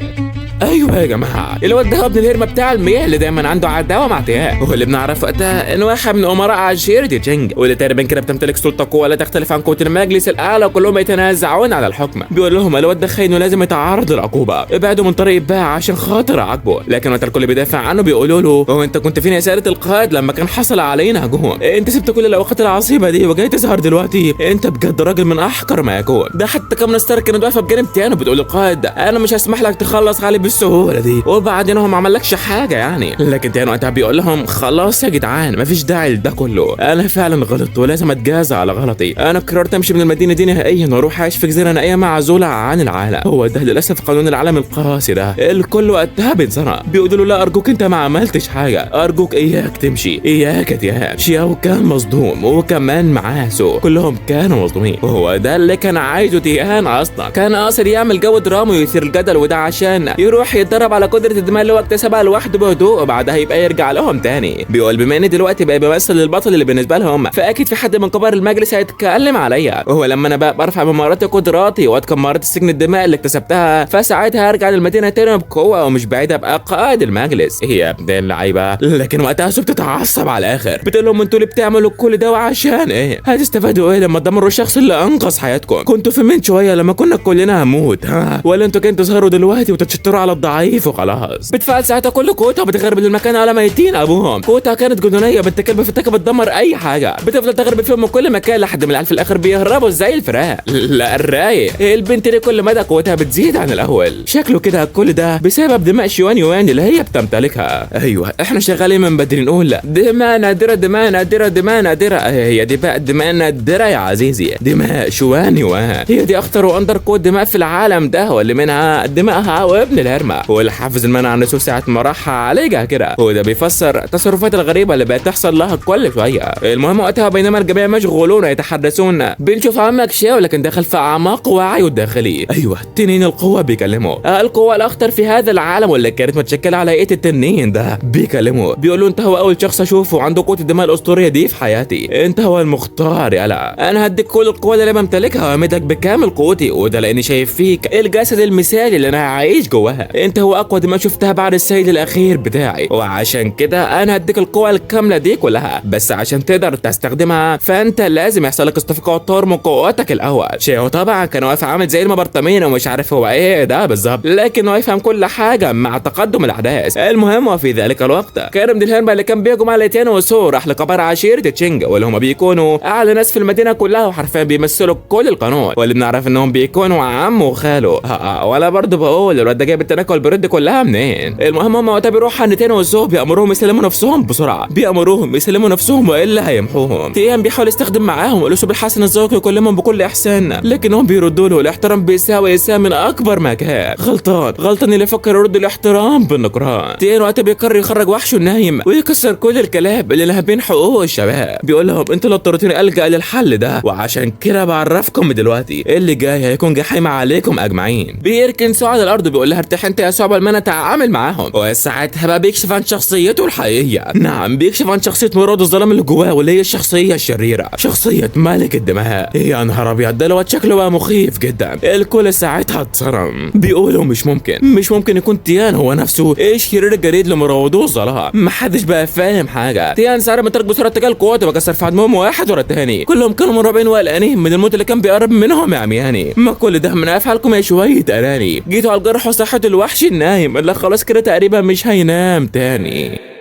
ايوه يا جماعة، الواد ده هو ابن الهرمه بتاع المياه اللي دايما عنده عداوة مع تيان، وهو اللي بنعرف وقتها انه واحد من امراء عشيره تشينج، واللي تقريبا كده بتمتلك سلطة قوة لا تختلف عن قوة المجلس الاعلى، وكلهم يتنازعون على الحكم. بيقول لهم الواد ده خاين ولازم يتعرض للعقوبة، ابعدوا من طريق باع عشان خاطر عاقبة. لكن وقت الكل بيدافع عنه بيقولوا له هو انت كنت فين يا سيادة القائد لما كان حصل علينا هجوم؟ انت سبت كل الاوقات العصيبة دي وجاي تظهر دلوقتي؟ انت بجد راجل من احقر ما يكون. ده حتى كمان ستار كانت واقفة بجانب تيان وبتقول للقائد انا مش هسمح لك تخلص عليه بالسهولة دي، وبعدين هو ما عملكش حاجة يعني. لكن تيان وقتها بيقول لهم خلاص يا جدعان مفيش داعي لده كله، انا فعلا غلطت ولازم اتجازى على غلطي، انا قررت امشي من المدينة دي نهائيا واروح اعيش في جزيرة نائية معزولة عن العالم. هو ده للاسف قانون العالم القاسي ده. الكل وقتها بينصنع، بيقولوا له لا ارجوك انت ما عملتش حاجة، ارجوك اياك تمشي، اياك يا تيان. شياو كان مصدوم وكمان معاه سو، كلهم كانوا مصدومين، وهو ده اللي كان عايزه تيان اصلا، كان قاصد يعمل جو درامي ويثير الجدل، وده عشان يروح يروح يتدرب على قدره الدماء اللي هو اكتسبها لوحده بهدوء، وبعدها يبقى يرجع لهم تاني. بيقول بما ان دلوقتي بقى بيمثل البطل اللي بالنسبة لهم، فاكيد في حد من كبار المجلس هيتكلم عليا، وهو لما انا بقى برفع من مهاراتي وقدراتي واتقن مهارات السجن الدماء اللي اكتسبتها، فساعتها هرجع للمدينة تاني بقوة، ومش بعيد ابقى قائد المجلس. هي يا ابن اللعيبة. لكن وقتها سو بتتعصب على الاخر، بتقول لهم انتوا اللي بتعملوا كل ده وعشان ايه؟ هتستفادوا ايه لما تدمروا الشخص اللي انقذ حياتكم؟ كنتوا في من شوية لما كنا كلنا هنموت، ها؟ ولا انتوا كنتوا تظهروا دلوقتي وتتشطروا على الضعيف وخلاص؟ بتفعل ساعتها كل قوتها وبتغرب المكان على ميتين ابوهم. قوتها كانت جنونيه بنت كلب فتاكة بتدمر اي حاجة، بتفضل تغرب فيهم من كل مكان لحد ما العيال في الاخر بيهربوا زي الفراخ. لا الرايق، البنت دي كل مدى قوتها بتزيد عن الاول. شكله كده كل ده بسبب دماء شيوان يوان اللي هي بتمتلكها. ايوه احنا شغالين من بدري نقول دماء نادرة دماء نادرة دماء نادرة. هي دي بقى دماء نادرة يا عزيزي، دماء شوان يوان هي دي اخطر واندر قوة دماء في العالم ده، واللي منها دماءها وابن الهرمه، هو اللي حافظ المنع عن نفسه ساعة ما راح عالجها كده، وده بيفسر التصرفات الغريبة اللي بقت تحصل لها كل شوية. المهم وقتها بينما الجميع مشغولون يتحدثون، بنشوف عمك شاو لكن دخل في اعماق وعيه الداخلي. ايوه تنين القوة بيكلمه، القوة الاخطر في هذا العالم واللي كانت متشكله على هيئة التنين ده بيكلمه، بيقول له انت هو اول شخص اشوفه عنده قوة الدماء الاسطورية دي في حياتي، انت هو المختار يلا، انا هديك كل القوة اللي انا بمتلكها وامدك بكامل قوتي، وده لاني شايف فيك الجسد المثالي اللي انا هعيش جواها، انت هو اقوى دماء شفتها بعد السيد الاخير بتاعي، وعشان كده انا هديك القوة الكاملة دي كلها، بس عشان تقدر تستخدمها فانت لازم يحصل لك استفاقه وتطور من قوتك الاول. شيو طبعا كان واقف عامل زي المبرطمين ومش عارف هو ايه ده بالظبط، لكنه يفهم كل حاجة مع تقدم الاحداث. المهم وفي ذلك الوقت كان من الهرمه اللي كان بيهجم على تيان وسو راح لقبر عشيره تشينج، واللي هم بيكونوا اعلى ناس في المدينة كلها وحرفيا بيمثلوا كل القانون، واللي بنعرف انهم بيكونوا عم وخاله. ولا برضه بقول الواد ده جايب التناكل والبرد كلها منين. المهم هم وقتها بيروحوا عند تيان وسو بيامروهم يسلموا نفسهم بسرعة، بيامروهم يسلموا نفسهم والا هيمحوهم. تيان بيحاول يستخدم معاهم الاسلوب الحسن الذوقي ويكلمهم بكل احسان، لكنهم بيردوا له الاحترام بيساوي اساءه من اكبر مكان. غلطان غلطان اللي يفكر يرد الاحترام بالنكران. تيان وقتها بيقرر يخرج وحشة النايم ويكسر كل الكلاب اللي لهبين حقوق الشباب، بيقول لهم انتوا لو اضطريتوني الجا للحل ده، وعشان كده بعرفكم دلوقتي اللي جاي هيكون جحيم عليكم اجمعين. بيركن سو على الارض بيقول لها ارتاح انت يا سو قبل ما انا اتعامل معاهم، وساعتها بقى بيكشف عن شخصيته الحقيقية. نعم بيكشف عن شخصية مراد الظلام اللي جواه، واللي هي الشخصية الشريرة، شخصية ملك الدماء. يا نهار ابيض ده الواد شكله بقى مخيف جدا. الكل ساعتها اتصرم، بيقولوا مش ممكن مش ممكن يكون تيان هو نفسه الشرير الجديد لمراودو الظلام. محدش بقى فاهم حاجة. تيان ساعتها بيترك بسرعة تجاه القوات وكسر في عدمهم واحد ورا الثاني، كلهم كانوا مرعوبين وقلقانين من الموت اللي كان بيقرب منهم يا عمياني. ما كل ده من افعالكم يا شوية اناني، جيتوا على الجرح وصحة الوحش النايم اللي خلاص كده تقريبا مش هينام تاني.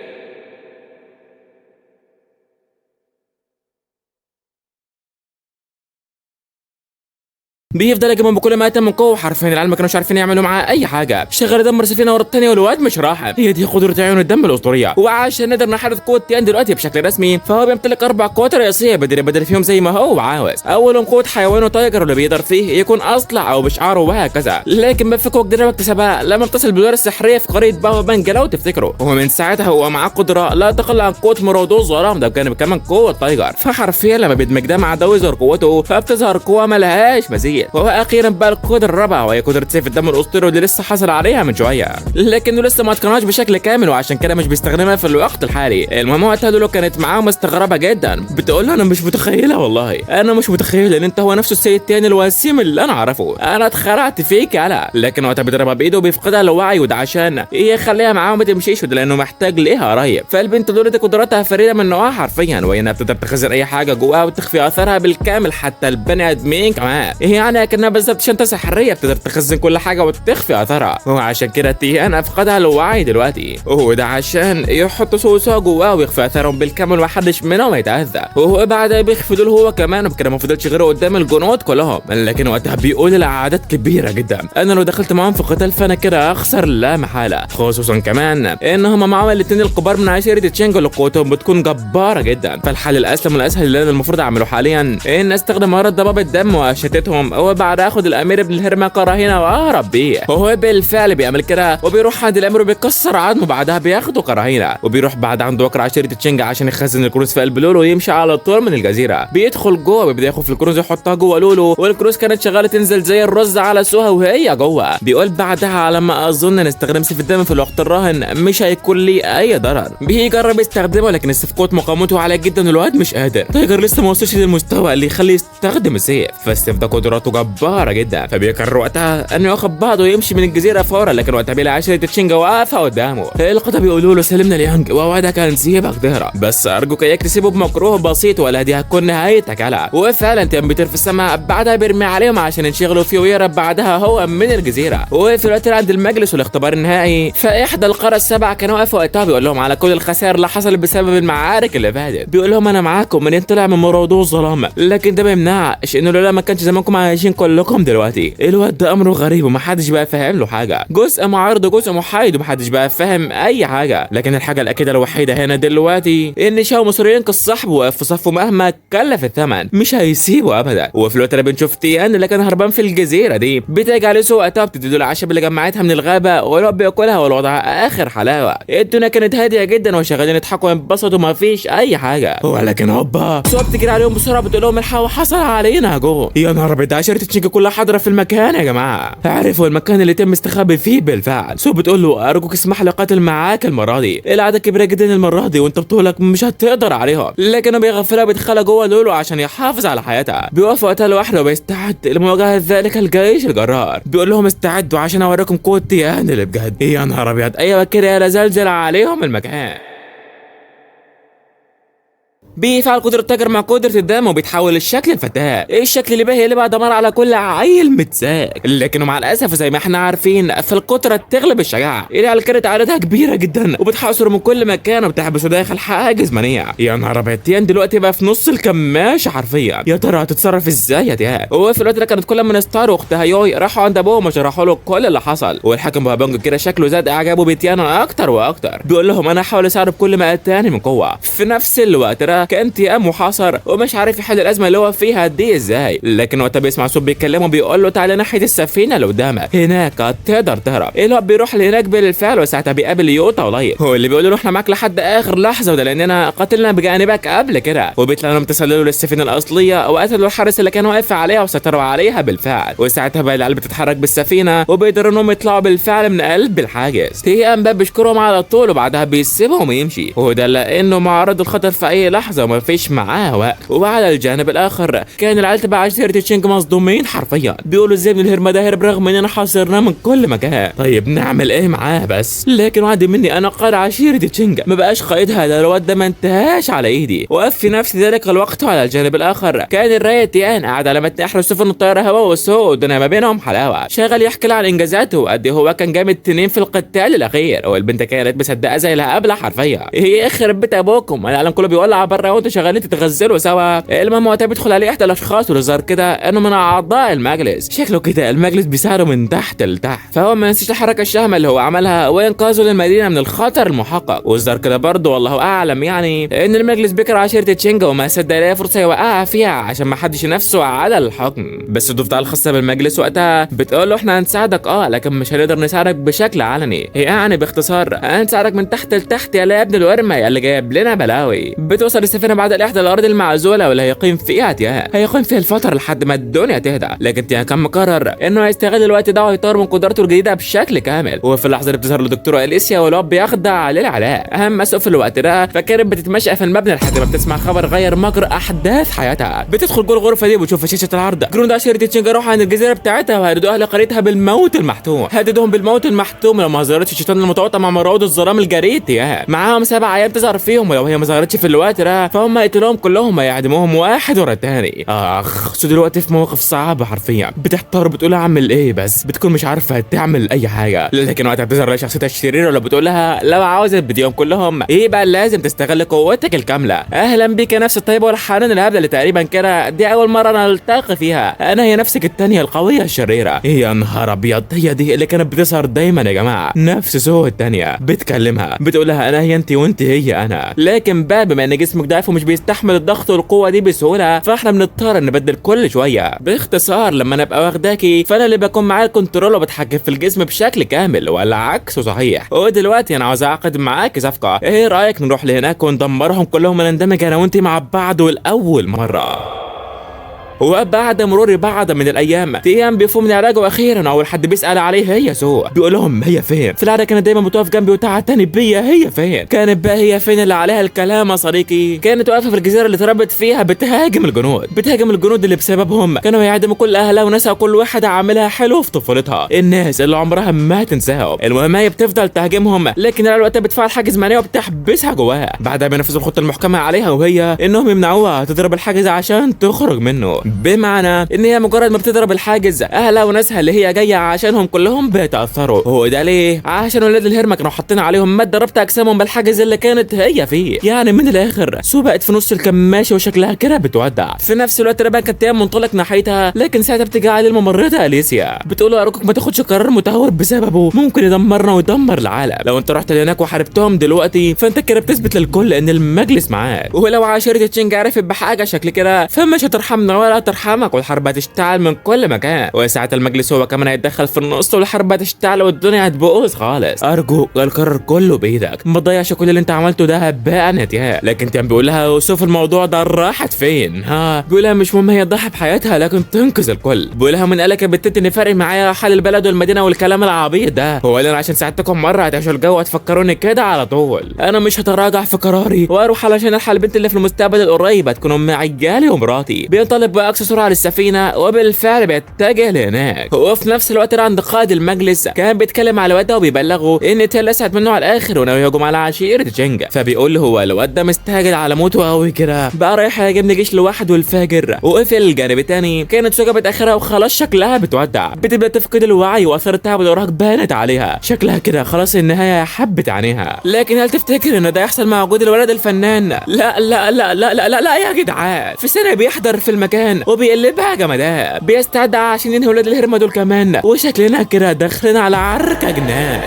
بيفضل يجيبهم بكل ما تم من قوة، حرفيا العيال ما كانوش عارفين يعملوا معاه اي حاجة، شغال يدمر سفينة ورا الثانية والواد مش راحب. هي دي قدره عيون الدم الاسطورية. وعشان نقدر نحدد قوة تيان دلوقتي بشكل رسمي، فهو بيمتلك 4 قوات رئيسية بدل فيهم زي ما هو عاوز. اولهم قوة حيوانه tiger واللي بيقدر فيه يكون اصلع او بشعره وهكذا، لكن ما في قوة جديدة اكتسبها لما اتصل بالوار السحريه في قرية باو بانج لو تفتكروا، ومن ساعتها هو معاه قدره لا تقل عن قوة مراودو الظلام ده بجانب كمان قوة tiger. فحرفيا لما بيدمج ده مع ده ويظهر قوته فبتظهر قوة ملهاش مثيل. وهو اخيرا بقى القدرة الرابعة وهي قدره سيف الدم الاسطوري واللي لسه حصل عليها من شوية، لكنه لسه ما اتقنهاش بشكل كامل وعشان كده مش بيستخدمها في الوقت الحالي. المهم وقتها لولو كانت معاه مستغربه جدا، بتقول له انا مش متخيله والله، انا مش متخيله ان انت هو نفسه السيد التاني الوسيم اللي انا اعرفه، انا اتخرعت فيك يالا. لكن وقتها بيضربها بايده وبيفقدها الوعي، وده عشان يخليها معاه وما تمشيش، وده لانه محتاج ليها قريب. فالبنت لولو دي قدراتها فريدة من نوعها حرفيا، وهي انها بتقدر تخزن اي حاجة جواها وتخفي اثرها بالكامل حتى البني ادمين كمان، يعني كانها بالظبط شنطه سحريه بتقدر تخزن كل حاجة وتخفي اثرها. وعشان كده تيان افقدها الوعي دلوقتي، وده عشان يحط سوسة جواه ويخفي اثرهم بالكامل ومحدش منهم يتاذى. وهو بعدها بيخفي دول هو كمان، وبكده ما فضلش غيره قدام الجنود كلهم. لكن وقتها بيقول الاعداد كبيرة جدا، انا لو دخلت معاهم في قتال فانا كده اخسر لا محالة، خصوصا كمان ان هم معاهم الاثنين الكبار من عشيره تشينج اللي قوتهم بتكون جبارة جدا. فالحل الاسلم والاسهل اللي انا المفروض اعمله حاليا ان استخدم مهارة ضباب الدم واشتتهم وبعد اخد الامير ابن الهرمه كرهينه واهرب بيه. وهو بالفعل بيعمل كده وبيروح عند الامير وبيكسر عظمه، بعدها بياخده كرهينه وبيروح بعد عند وكر عشيره تشينج عشان يخزن الكنوز في قلب لولو ويمشي على طول من الجزيرة. بيدخل جوه وبيبدا ياخد في الكنوز يحطها جوه لولو، والكنوز كانت شغالة تنزل زي الرز على سوها وهي جوه. بيقول بعدها على ما اظن نستخدم سيف الدم في الوقت الراهن مش هيكون لي اي ضرر. بيجرب يستخدمه لكن السيف قوة مقاومته عالية جدا والواد مش قادر. تايجر لسه ما وصلش للمستوى اللي يخليه يستخدم السيف، فالسيف ده قدراته جبارة جدا، فبيقرر وقتها انه ياخد بعضه ويمشي من الجزيرة فورا. لكن وقتها بيلاقي عشيره تشينجا واقفة قدامه. القطة بيقولوا له سلمنا ليانج ووعدك هنسيبك تهرب، بس ارجوك اياك تسيبه بمكروه بسيط ولا دي هتكون نهايتك. هلا وفعلا تيان بيطير في السماء، بعدها بيرمي عليهم عشان ينشغلوا فيه ويهرب بعدها هو من الجزيرة. وفي الوقت عند المجلس والاختبار النهائي، فاحدى القرى السبع كان واقف وقتها بيقول لهم على كل الخسائر اللي حصلت بسبب المعارك اللي فاتت. بيقول لهم انا معاكم من طلع من موضوع الظلام، لكن ده ما يمنعش انه لولا ما كانش زمانكم عايشين كلكم دلوقتي. الواد ده امره غريب ومحدش بقى فاهم له حاجة، جزء معارض وجزء محايد ومحدش بقى فاهم اي حاجة. لكن الحاجة الاكيده الوحيدة هنا دلوقتي ان شاو مصر ينقذ صاحبه واقف في صفة مهما كلف الثمن، مش هيسيبه ابدا. وفي الوقت اللي بنشوف تيان اللي كان هربان في الجزيرة دي بتيجي عليه سوق وقتها بتديله العشب اللي جمعتها من الغابة والواد بياكلها والوضع اخر حلاوة. الدنيا كانت هادية جدا وشغالين يضحكوا وينبسطوا وما فيش اي حاجة. ولكن هوبا سوق بتجري عليهم بسرعة بتقول لهم الحقوا حصل علينا هجوم. يا نهار ابيض، عشيره تشينج كلها حاضره في المكان يا جماعة، عرفوا المكان اللي تم استخبي فيه بالفعل. سو بتقول له ارجوك اسمح لي اقاتل معاك المرة دي، العدد كبيرة جدا المرة دي وانت بطولك مش هتقدر عليهم. لكنه بيغفلها بيدخلها جوه لولو عشان يحافظ على حياتها. بيوقف وقتها لوحده وبيستعد لمواجهة ذلك الجيش الجرار. بيقول لهم استعدوا عشان اوريكم قوة تيان اللي بجد. يا نهار ابيض، ايوه كده يا زلزل عليهم المكان. بيفعل قدرة تاجر مع قدرة الدم وبيتحول للشكل الفتاة، الشكل اللي باهي اللي بقى دمار على كل عيل متساق. لكنه مع الاسف زي ما احنا عارفين فالقدرة تغلب الشجاعة. العيال كانت عددها كبيرة جدا وبتحاصره من كل مكان وبتحبسه داخل حاجز منيع. يا نهار ابيض، تيان دلوقتي بقى في نص الكماشة حرفيا، يا ترى هتتصرف ازاي يا تيان؟ وفي الوقت ده كانت كل من ستار واختها يوي راحوا عند ابوهم وشرحوا له كل اللي حصل. والحاكم بابونج كده شكله زاد اعجابه بتيان اكتر واكتر، بيقول لهم انا هحاول اساعده بكل ما اتاني من قوة. في نفس الوقت كان تيان محاصر ومش عارف يحل الازمة اللي هو فيها دي ازاي. لكن وقتها بيسمع صوت بيكلمه بيقول له تعالى ناحية السفينة اللي قدامك هناك تقدر تهرب. اللي هو بيروح لهناك بالفعل وساعتها بيقابل يوتا ولايت، هو اللي بيقول له احنا معاك لحد اخر لحظة وده لاننا قتلنا بجانبك قبل كده. وبيطلع لهم تسللوا للسفينه الاصلية وقتلوا الحارس اللي كان واقف عليها وسيطروا عليها بالفعل. وساعتها بقى العيال بتتحرك بالسفينة وبيقدروا انهم يطلعوا بالفعل من قلب الحاجز. تيان بقى بيشكرهم على طول وبعدها بيسيبهم ويمشي، وده لانه معرض الخطر في اي لحظة وما فيش معاه وقت. وعلى الجانب الاخر كان العيال تبع عشيره تشينج مصدومين حرفيا، بيقولوا ازاي ابن الهرمه ده هرب رغم اننا حاصرناه من كل مكان، طيب نعمل ايه معاه بس؟ لكن وعد مني انا قائد عشيره تشينج ما بقاش قائدها، ده الواد ده ما انتهاش على ايدي. وقف في نفس ذلك الوقت وعلى الجانب الاخر كان الراية تيان قاعد على متن احرس سفن الطيارة هوا والسوق والدنيا ما بينهم حلاوة، شغال يحكي لها عن انجازاته وقد هو كان جامد تنين في القتال الاخير. والبنت كانت مصدقه زي الهبلة حرفيا، هي يخرب بيت ابوكم العالم كله بيولع بره وانتوا شغالين تتغزلوا سوا. المهم وقتها بيدخل عليه احدى الاشخاص والظاهر كده انه من اعضاء المجلس، شكله كده المجلس بيساعده من تحت لتحت، فهو ما نسيش الحركة الشهمه اللي هو عملها وانقاذه للمدينة من الخطر المحقق. والظاهر كده برضه والله اعلم يعني ان المجلس بيكره عشيره تشينجا وما صدق يلاقي فرصة يوقعها فيها عشان ما حدش ينافسه على الحكم. بس الضفدعه الخاصة بالمجلس وقتها بتقول له احنا هنساعدك لكن مش هنقدر نساعدك بشكل علني، يعني باختصار هنساعدك من تحت لتحت يا ابن الورمه يا اللي جايب لنا بلاوي. بتوصل السفينة بعد احدى الارض المعزوله واللي هيقيم فيها تيان، هيقيم فيها الفترة لحد ما الدنيا تهدى. لكن تيان كان مقرر انه هيستغل الوقت ده ويطور من قدراته الجديدة بشكل كامل. وفي اللحظة اللي بتظهر له دكتورة اليسيا والواد بيخدع للعلاء اهم مسؤول في الوقت ده، فكانت بتتمشى في المبنى لحد ما بتسمع خبر غير مجرى احداث حياتها. بتدخل جوه الغرفة دي وبتشوف في شاشة العرض جنود عشيره تشينج راحوا عن الجزيرة بتاعتها وهددوا اهل قريتها بالموت المحتوم، هددوهم بالموت المحتوم لو ما ظهرتش الشيطان المتواطئ مع مراود الظلام الجريء تيان. معاهم 7 ايام تظهر فيهم، ولو هي ما ظهرتش في الوقت ده فهم يقتلوهم كلهم ويعدموهم واحد ورا الثاني. اخ سو دلوقتي في موقف صعب حرفيا، بتحتار بتقول اعمل ايه، بس بتكون مش عارفه تعمل اي حاجة. لكن وقتها بتظهر لها شخصيتها الشريرة ولا بتقول لها لو عاوزه تبديهم كلهم يبقى لازم تستغل قوتك الكاملة. اهلا بيك يا نفس الطيبة والحنان الهبلة اللي تقريبا كده دي اول مرة نلتقي فيها، انا هي نفسك الثانية القوية الشريرة. يا نهار ابيض، هي دي اللي كانت بتظهر دايما يا جماعة، نفس سو الثانية بتكلمها بتقول لها انا هي انت وانت هي انا. لكن بقى بما ان جسمك ده ضعيف ومش بيستحمل الضغط والقوه دي بسهولة، فاحنا بنضطر نبدل كل شوية. باختصار لما انا ابقى واخداكي فانا اللي بكون معايا ال control وبتحكم في الجسم بشكل كامل، والعكس صحيح. ودلوقتي انا عاوز اعقد معاكي صفقة، ايه رايك نروح لهناك وندمرهم كلهم ونندمج انا وانت مع بعض ولاول مرة؟ وبعد مرور بعض من الايام تيان بيفوق من علاجه اخيرا، اول حد بيسال عليه هي سو، بيقول لهم هي فين؟ في العادة كانت دايما بتقف جنبي وتعتني بيا، هي فين؟ كانت بقى هي فين اللي عليها الكلام يا صديقي؟ كانت واقفة في الجزيرة اللي اتربت فيها بتهاجم الجنود، بتهاجم الجنود اللي بسببهم كانوا يعدموا كل اهلها وناسها وكل واحد عاملها حلو في طفولتها، الناس اللي عمرها ما تنساهم. المهم هي بتفضل تهاجمهم، لكن على الوقت بتفعل حاجز مانع وبتحبسها جواها. بعدها بينفذوا الخطة المحكمة عليها، وهي انهم يمنعوها تضرب الحاجز عشان تخرج منه، بمعنى ان هي مجرد ما بتضرب الحاجز اهلها وناسها اللي هي جاية عشانهم كلهم بيتاثروا. هو ده ليه؟ عشان ولاد الهرمه كانوا حاطين عليهم مادة ربط اجسامهم بالحاجز اللي كانت هي فيه. يعني من الاخر سو بقت في نص الكماشه وشكلها كده بتودع. في نفس الوقت ربا كانت منطلق ناحيتها، لكن ساعتها بتيجي على الممرضة اليسيا بتقول له ارجوك ما تاخدش قرار متهور بسببه، ممكن يدمرنا ويدمر العالم. لو انت رحت لهناك وحاربتهم دلوقتي فانت كده بتثبت للكل ان المجلس معاك، ولو عشيره تشينج عرفت بحاجة شكل كده فمش هترحمنا ولا ترحمك، والحرب هتشتعل من كل مكان، وساعة المجلس هو كمان هيتدخل في النص والحرب هتشتعل والدنيا هتبوظ خالص. ارجوك القرار كله بايدك، ما تضيعش كل اللي انت عملته ده هباء يا. لكن تيان بيقول لها شوف الموضوع ده راحت فين؟ ها بيقول لها مش مهم هي تضحي بحياتها لكن تنقذ الكل. بيقول لها من قالك يا بنت ان فارق معايا حال البلد والمدينة والكلام العبيط ده؟ هو قال انا عشان ساعدتكم مرة هتعيشوا الجو هتفكروني كده على طول؟ انا مش هتراجع في قراري واروح علشان الحق البنت اللي في المستقبل القريب هتكون ام عيالي ومراتي. بينطلق باقصى سرعة للسفينه وبالفعل بيتجه لهناك. وفي نفس الوقت عند قائد المجلس كان بيتكلم على الواد ده وبيبلغه ان تيل لسعت منه على الاخر وناوي يهجم على عشيره جينجا. فبيقول له هو الواد ده مستعجل على موته قوي كده، بقى رايح يهاجمني جيش لوحده الفاجر. وقفل الجانب الثاني كانت سوجا بتاخرها وخلاص شكلها بتودع، بتبدا تفقد الوعي واثار التعب والارهاق بانت عليها، شكلها كده خلاص النهاية حبت عينيها. لكن هل تفتكر ان ده يحصل مع وجود الولد الفنان؟ لا لا لا لا لا لا, لا يا جدعان. في سنة بيحضر في المكان وبيقلبها جمدان، بيستعد عشان ينهي ولاد الهرمه دول كمان، وشكلنا كده داخلين على عركة جنان.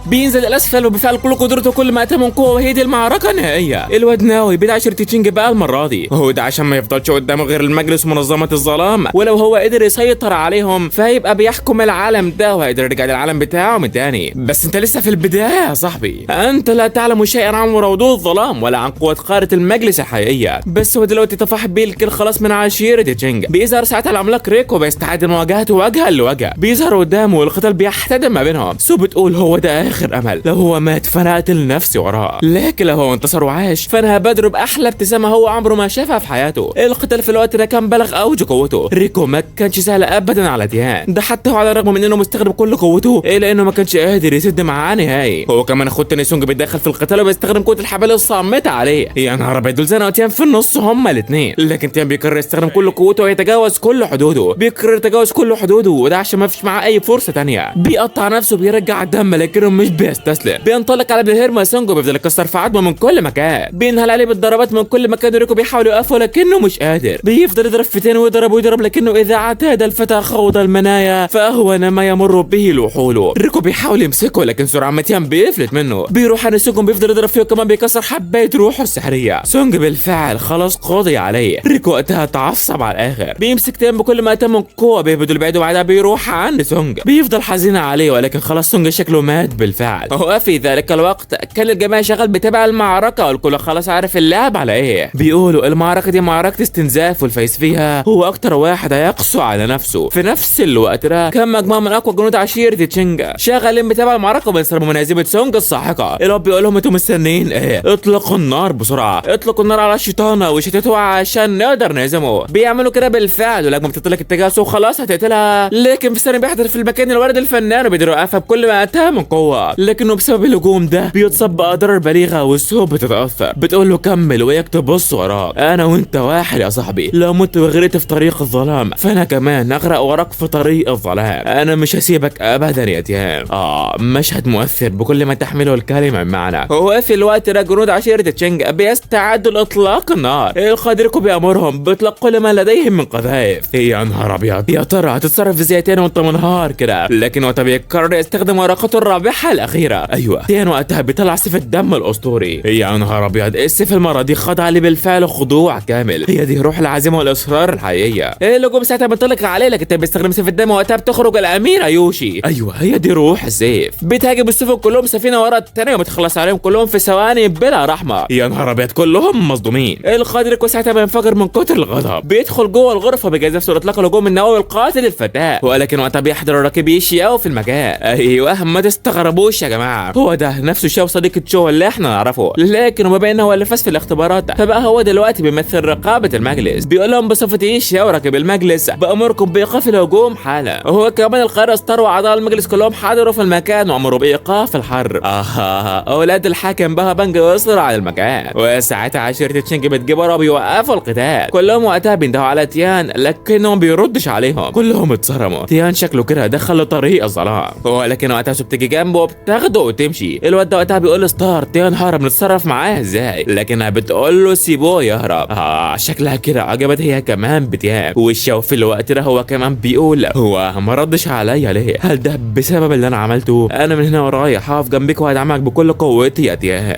بينزل الاسفل وبفعل كل قدرته كل ما اتى من قوة، وهي دي المعركة النهائية. الواد ناوي بيدعي عشيره تشينج بقى المرة دي، وهو ده عشان ما يفضلش قدامه غير المجلس ومنظمة الظلام، ولو هو قدر يسيطر عليهم فهيبقى بيحكم العالم ده وهيقدر يرجع للعالم بتاعه من تاني. بس انت لسه في البداية يا صاحبي، انت لا تعلم شيئا عن مراودو الظلام ولا عن قوة قارة المجلس الحقيقية. بس هو دلوقتي طفح بيه الكل خلاص من عشيره تشينج. بيظهر ساعتها العملاق ريكو بيستعد لمواجهته وجها لوجه، بيظهر قدامه والقتال بيحتدم ما بينهم. سو بتقول هو ده اخر امل، لو هو مات فانا اقتل نفسي وراه، لكن لو هو انتصر وعاش فانا هبادره باحلى ابتسامة هو عمره ما شافها في حياته. القتال في الوقت ده كان بلغ اوج قوته، ريكو ما كانش سهل ابدا على ديان ده، حتى هو على الرغم من انه مستخدم كل قوته الا انه ما كانش قادر يسد معاه نهائي. هو كمان اخو التاني سونج بيتدخل في القتال وبيستخدم قوة الحبال الصامته عليه. يا نهار ابيض، دول زنقوا تيان في النص هما الاثنين. لكن تيان بيقرر يستخدم كل قوته ويتجاوز كل حدوده، بيقرر يتجاوز كل حدوده وده عشان ما فيش معاه اي فرصة تانية. بيقطع نفسه بيرجع الدم لكنه مش بيستسلم، بينطلق على ابن الهرمه سونجو بيفضل يكسر في عظمه من كل مكان، بينهل عليه بالضربات من كل مكان. ريكو بيحاول يوقفه لكنه مش قادر، بيفضل يضرب في تاني ويضرب ويضرب، لكنه اذا اعتاد الفتى خوض المنايا فاهون ما يمر به الوحول. ريكو بيحاول يمسكه لكن سرعان ما تيان بيفلت منه، بيروح عند سونج بيفضل يضرب فيه وكمان بيكسر حبايه روحه السحريه. سونج بالفعل خلاص قضي عليه. ريكو وقتها تعصب على الاخر، بيمسك تيان بكل ما اتى من قوة، بيهبده لبعيد وبعدها بيروح عند سونج، بيفضل حزين عليه ولكن خلاص سونج شكله مات بالفعل. وفي ذلك الوقت كان الجميع شغال بتابع المعركة والكل خلاص عارف اللعب على ايه. بيقولوا المعركة دي معركة استنزاف والفايز فيها هو اكتر واحد هيقسو على نفسه. في نفس الوقت ده كان مجموعة من اقوى جنود عشيره تشينجا شغالين بتابع المعركة وبينصرموا من هزيمة سونج الساحقة. الواد بيقول لهم انتوا مستنيين ايه؟ اطلقوا النار بسرعة، اطلقوا النار على الشيطانه وشتتوه عشان نقدر نهزمه. بيعملوا كده بالفعل ولما بتطلق التجاسس وخلاص هتقتلها، لكن في ثانية بيحضر في المكان الولد الفنان وبيقدر يوقفها بكل ما اتاه من قوة، لكنه بسبب الهجوم ده بيتصاب باضرار بليغة والثوب بتتاثر. بتقول له كمل وياك تبص وراك، انا وانت واحد يا صاحبي، لو مت وغرقت في طريق الظلام فانا كمان اغرق وراك في طريق الظلام، انا مش هسيبك ابدا يا تيان. مشهد مؤثر بكل ما تحمله الكلمة من معنى. وفي الوقت ده جنود عشيره تشينج بيستعدوا لاطلاق النار، القادركو بيامرهم باطلاق كل ما لديهم من قذائف. يا نهار ابيض، يا ترى هتتصرف ازاي تاني وانت منهار كده؟ لكن وقتها بيقرر يستخدم ورقته الرابحة الاخيرة. ايوه تيان وقتها بيطلع سيف الدم الاسطوري. يا نهار ابيض، السيف المرة دي خضع لي بالفعل خضوع كامل. هي دي روح العزيمة والاصرار الحقيقية. الهجوم ساعتها بينطلق عليه، لكن بيستخدم سيف الدم وقتها بتخرج الاميرة يوشي. ايوه هي دي روح السيف، بتهاجم السفن كلهم سفينة ورا الثانية وبتخلص عليهم كلهم في ثواني بلا رحمه. يا نهار ابيض كلهم مصدومين. القادر ساعتها بينفجر من كتر الغضب، بيدخل جوه الغرفة بيجهز نفسه لاطلاق الهجوم النووي القاتل الفتاة، ولكن وقتها بيحضر الرقيب شياو في المكان. ايوه ما تستغربوش يا جماعة، هو ده نفسه شاو صديق تشو اللي احنا نعرفه، لكن وبما انه هو اللي فاز في الاختبارات فبقى هو دلوقتي بيمثل رقابه المجلس. بيقول لهم بصفتي شياو راقب المجلس بامركم بايقاف الهجوم حالا. وهو كمان القائد ستار واعضاء المجلس كلهم حضروا في المكان وامروا بايقاف الحرب. اولاد الحاكم بها بنج وصلوا على المكان، وساعتها عشيره تشينج بتجيب بيوقفوا القتال. كلهم وقتها بيندهوا على تيان لكنهم بيردش عليهم، كلهم اتصرموا. تيان شكله كده دخل لطريق الظلام، ولكن وقتها سو بتيجي جنبه وبتاخده وتمشي. الواد ده وقتها بيقول ستار تيان هرب، نتصرف معاه ازاي؟ لكنها بتقول له سيبوه يهرب. شكلها كده عجبت هي كمان بتيان. والشو في الوقت ده هو كمان بيقول هو ما ردش عليا ليه؟ هل ده بسبب اللي انا عملته؟ انا من هنا ورايح هقف جنبك وهدعمك بكل قوتي يا تيان.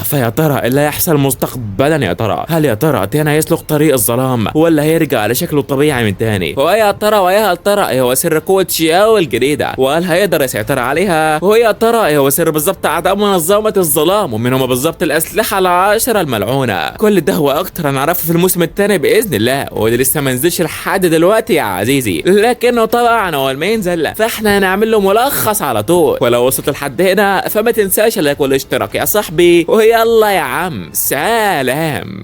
فيا ترى اللي هيحصل مستقبلا؟ يا ترى هل يا ترى تيان هيسلك طريق الظلام ولا هيرجع لشكله الطبيعي من تاني؟ ويا ترى ويا هل ترى ايه هو سر قوة شياو الجديدة؟ وهل هيقدر يسيطر عليها؟ ويا ترى ايه هو سر بالظبط اعداء منظمة الظلام؟ ومن هم بالظبط الاسلحة العشرة الملعونة؟ كل ده واكتر هنعرفه في الموسم الثاني باذن الله، وده لسه ما نزلش لحد دلوقتي يا عزيزي، لكنه طبعا اول ما ينزل فاحنا هنعمل له ملخص على طول. ولو وصلت لحد هنا فما تنساش اللايك والاشتراك يا صاحبي، ويلا يا عم سلام.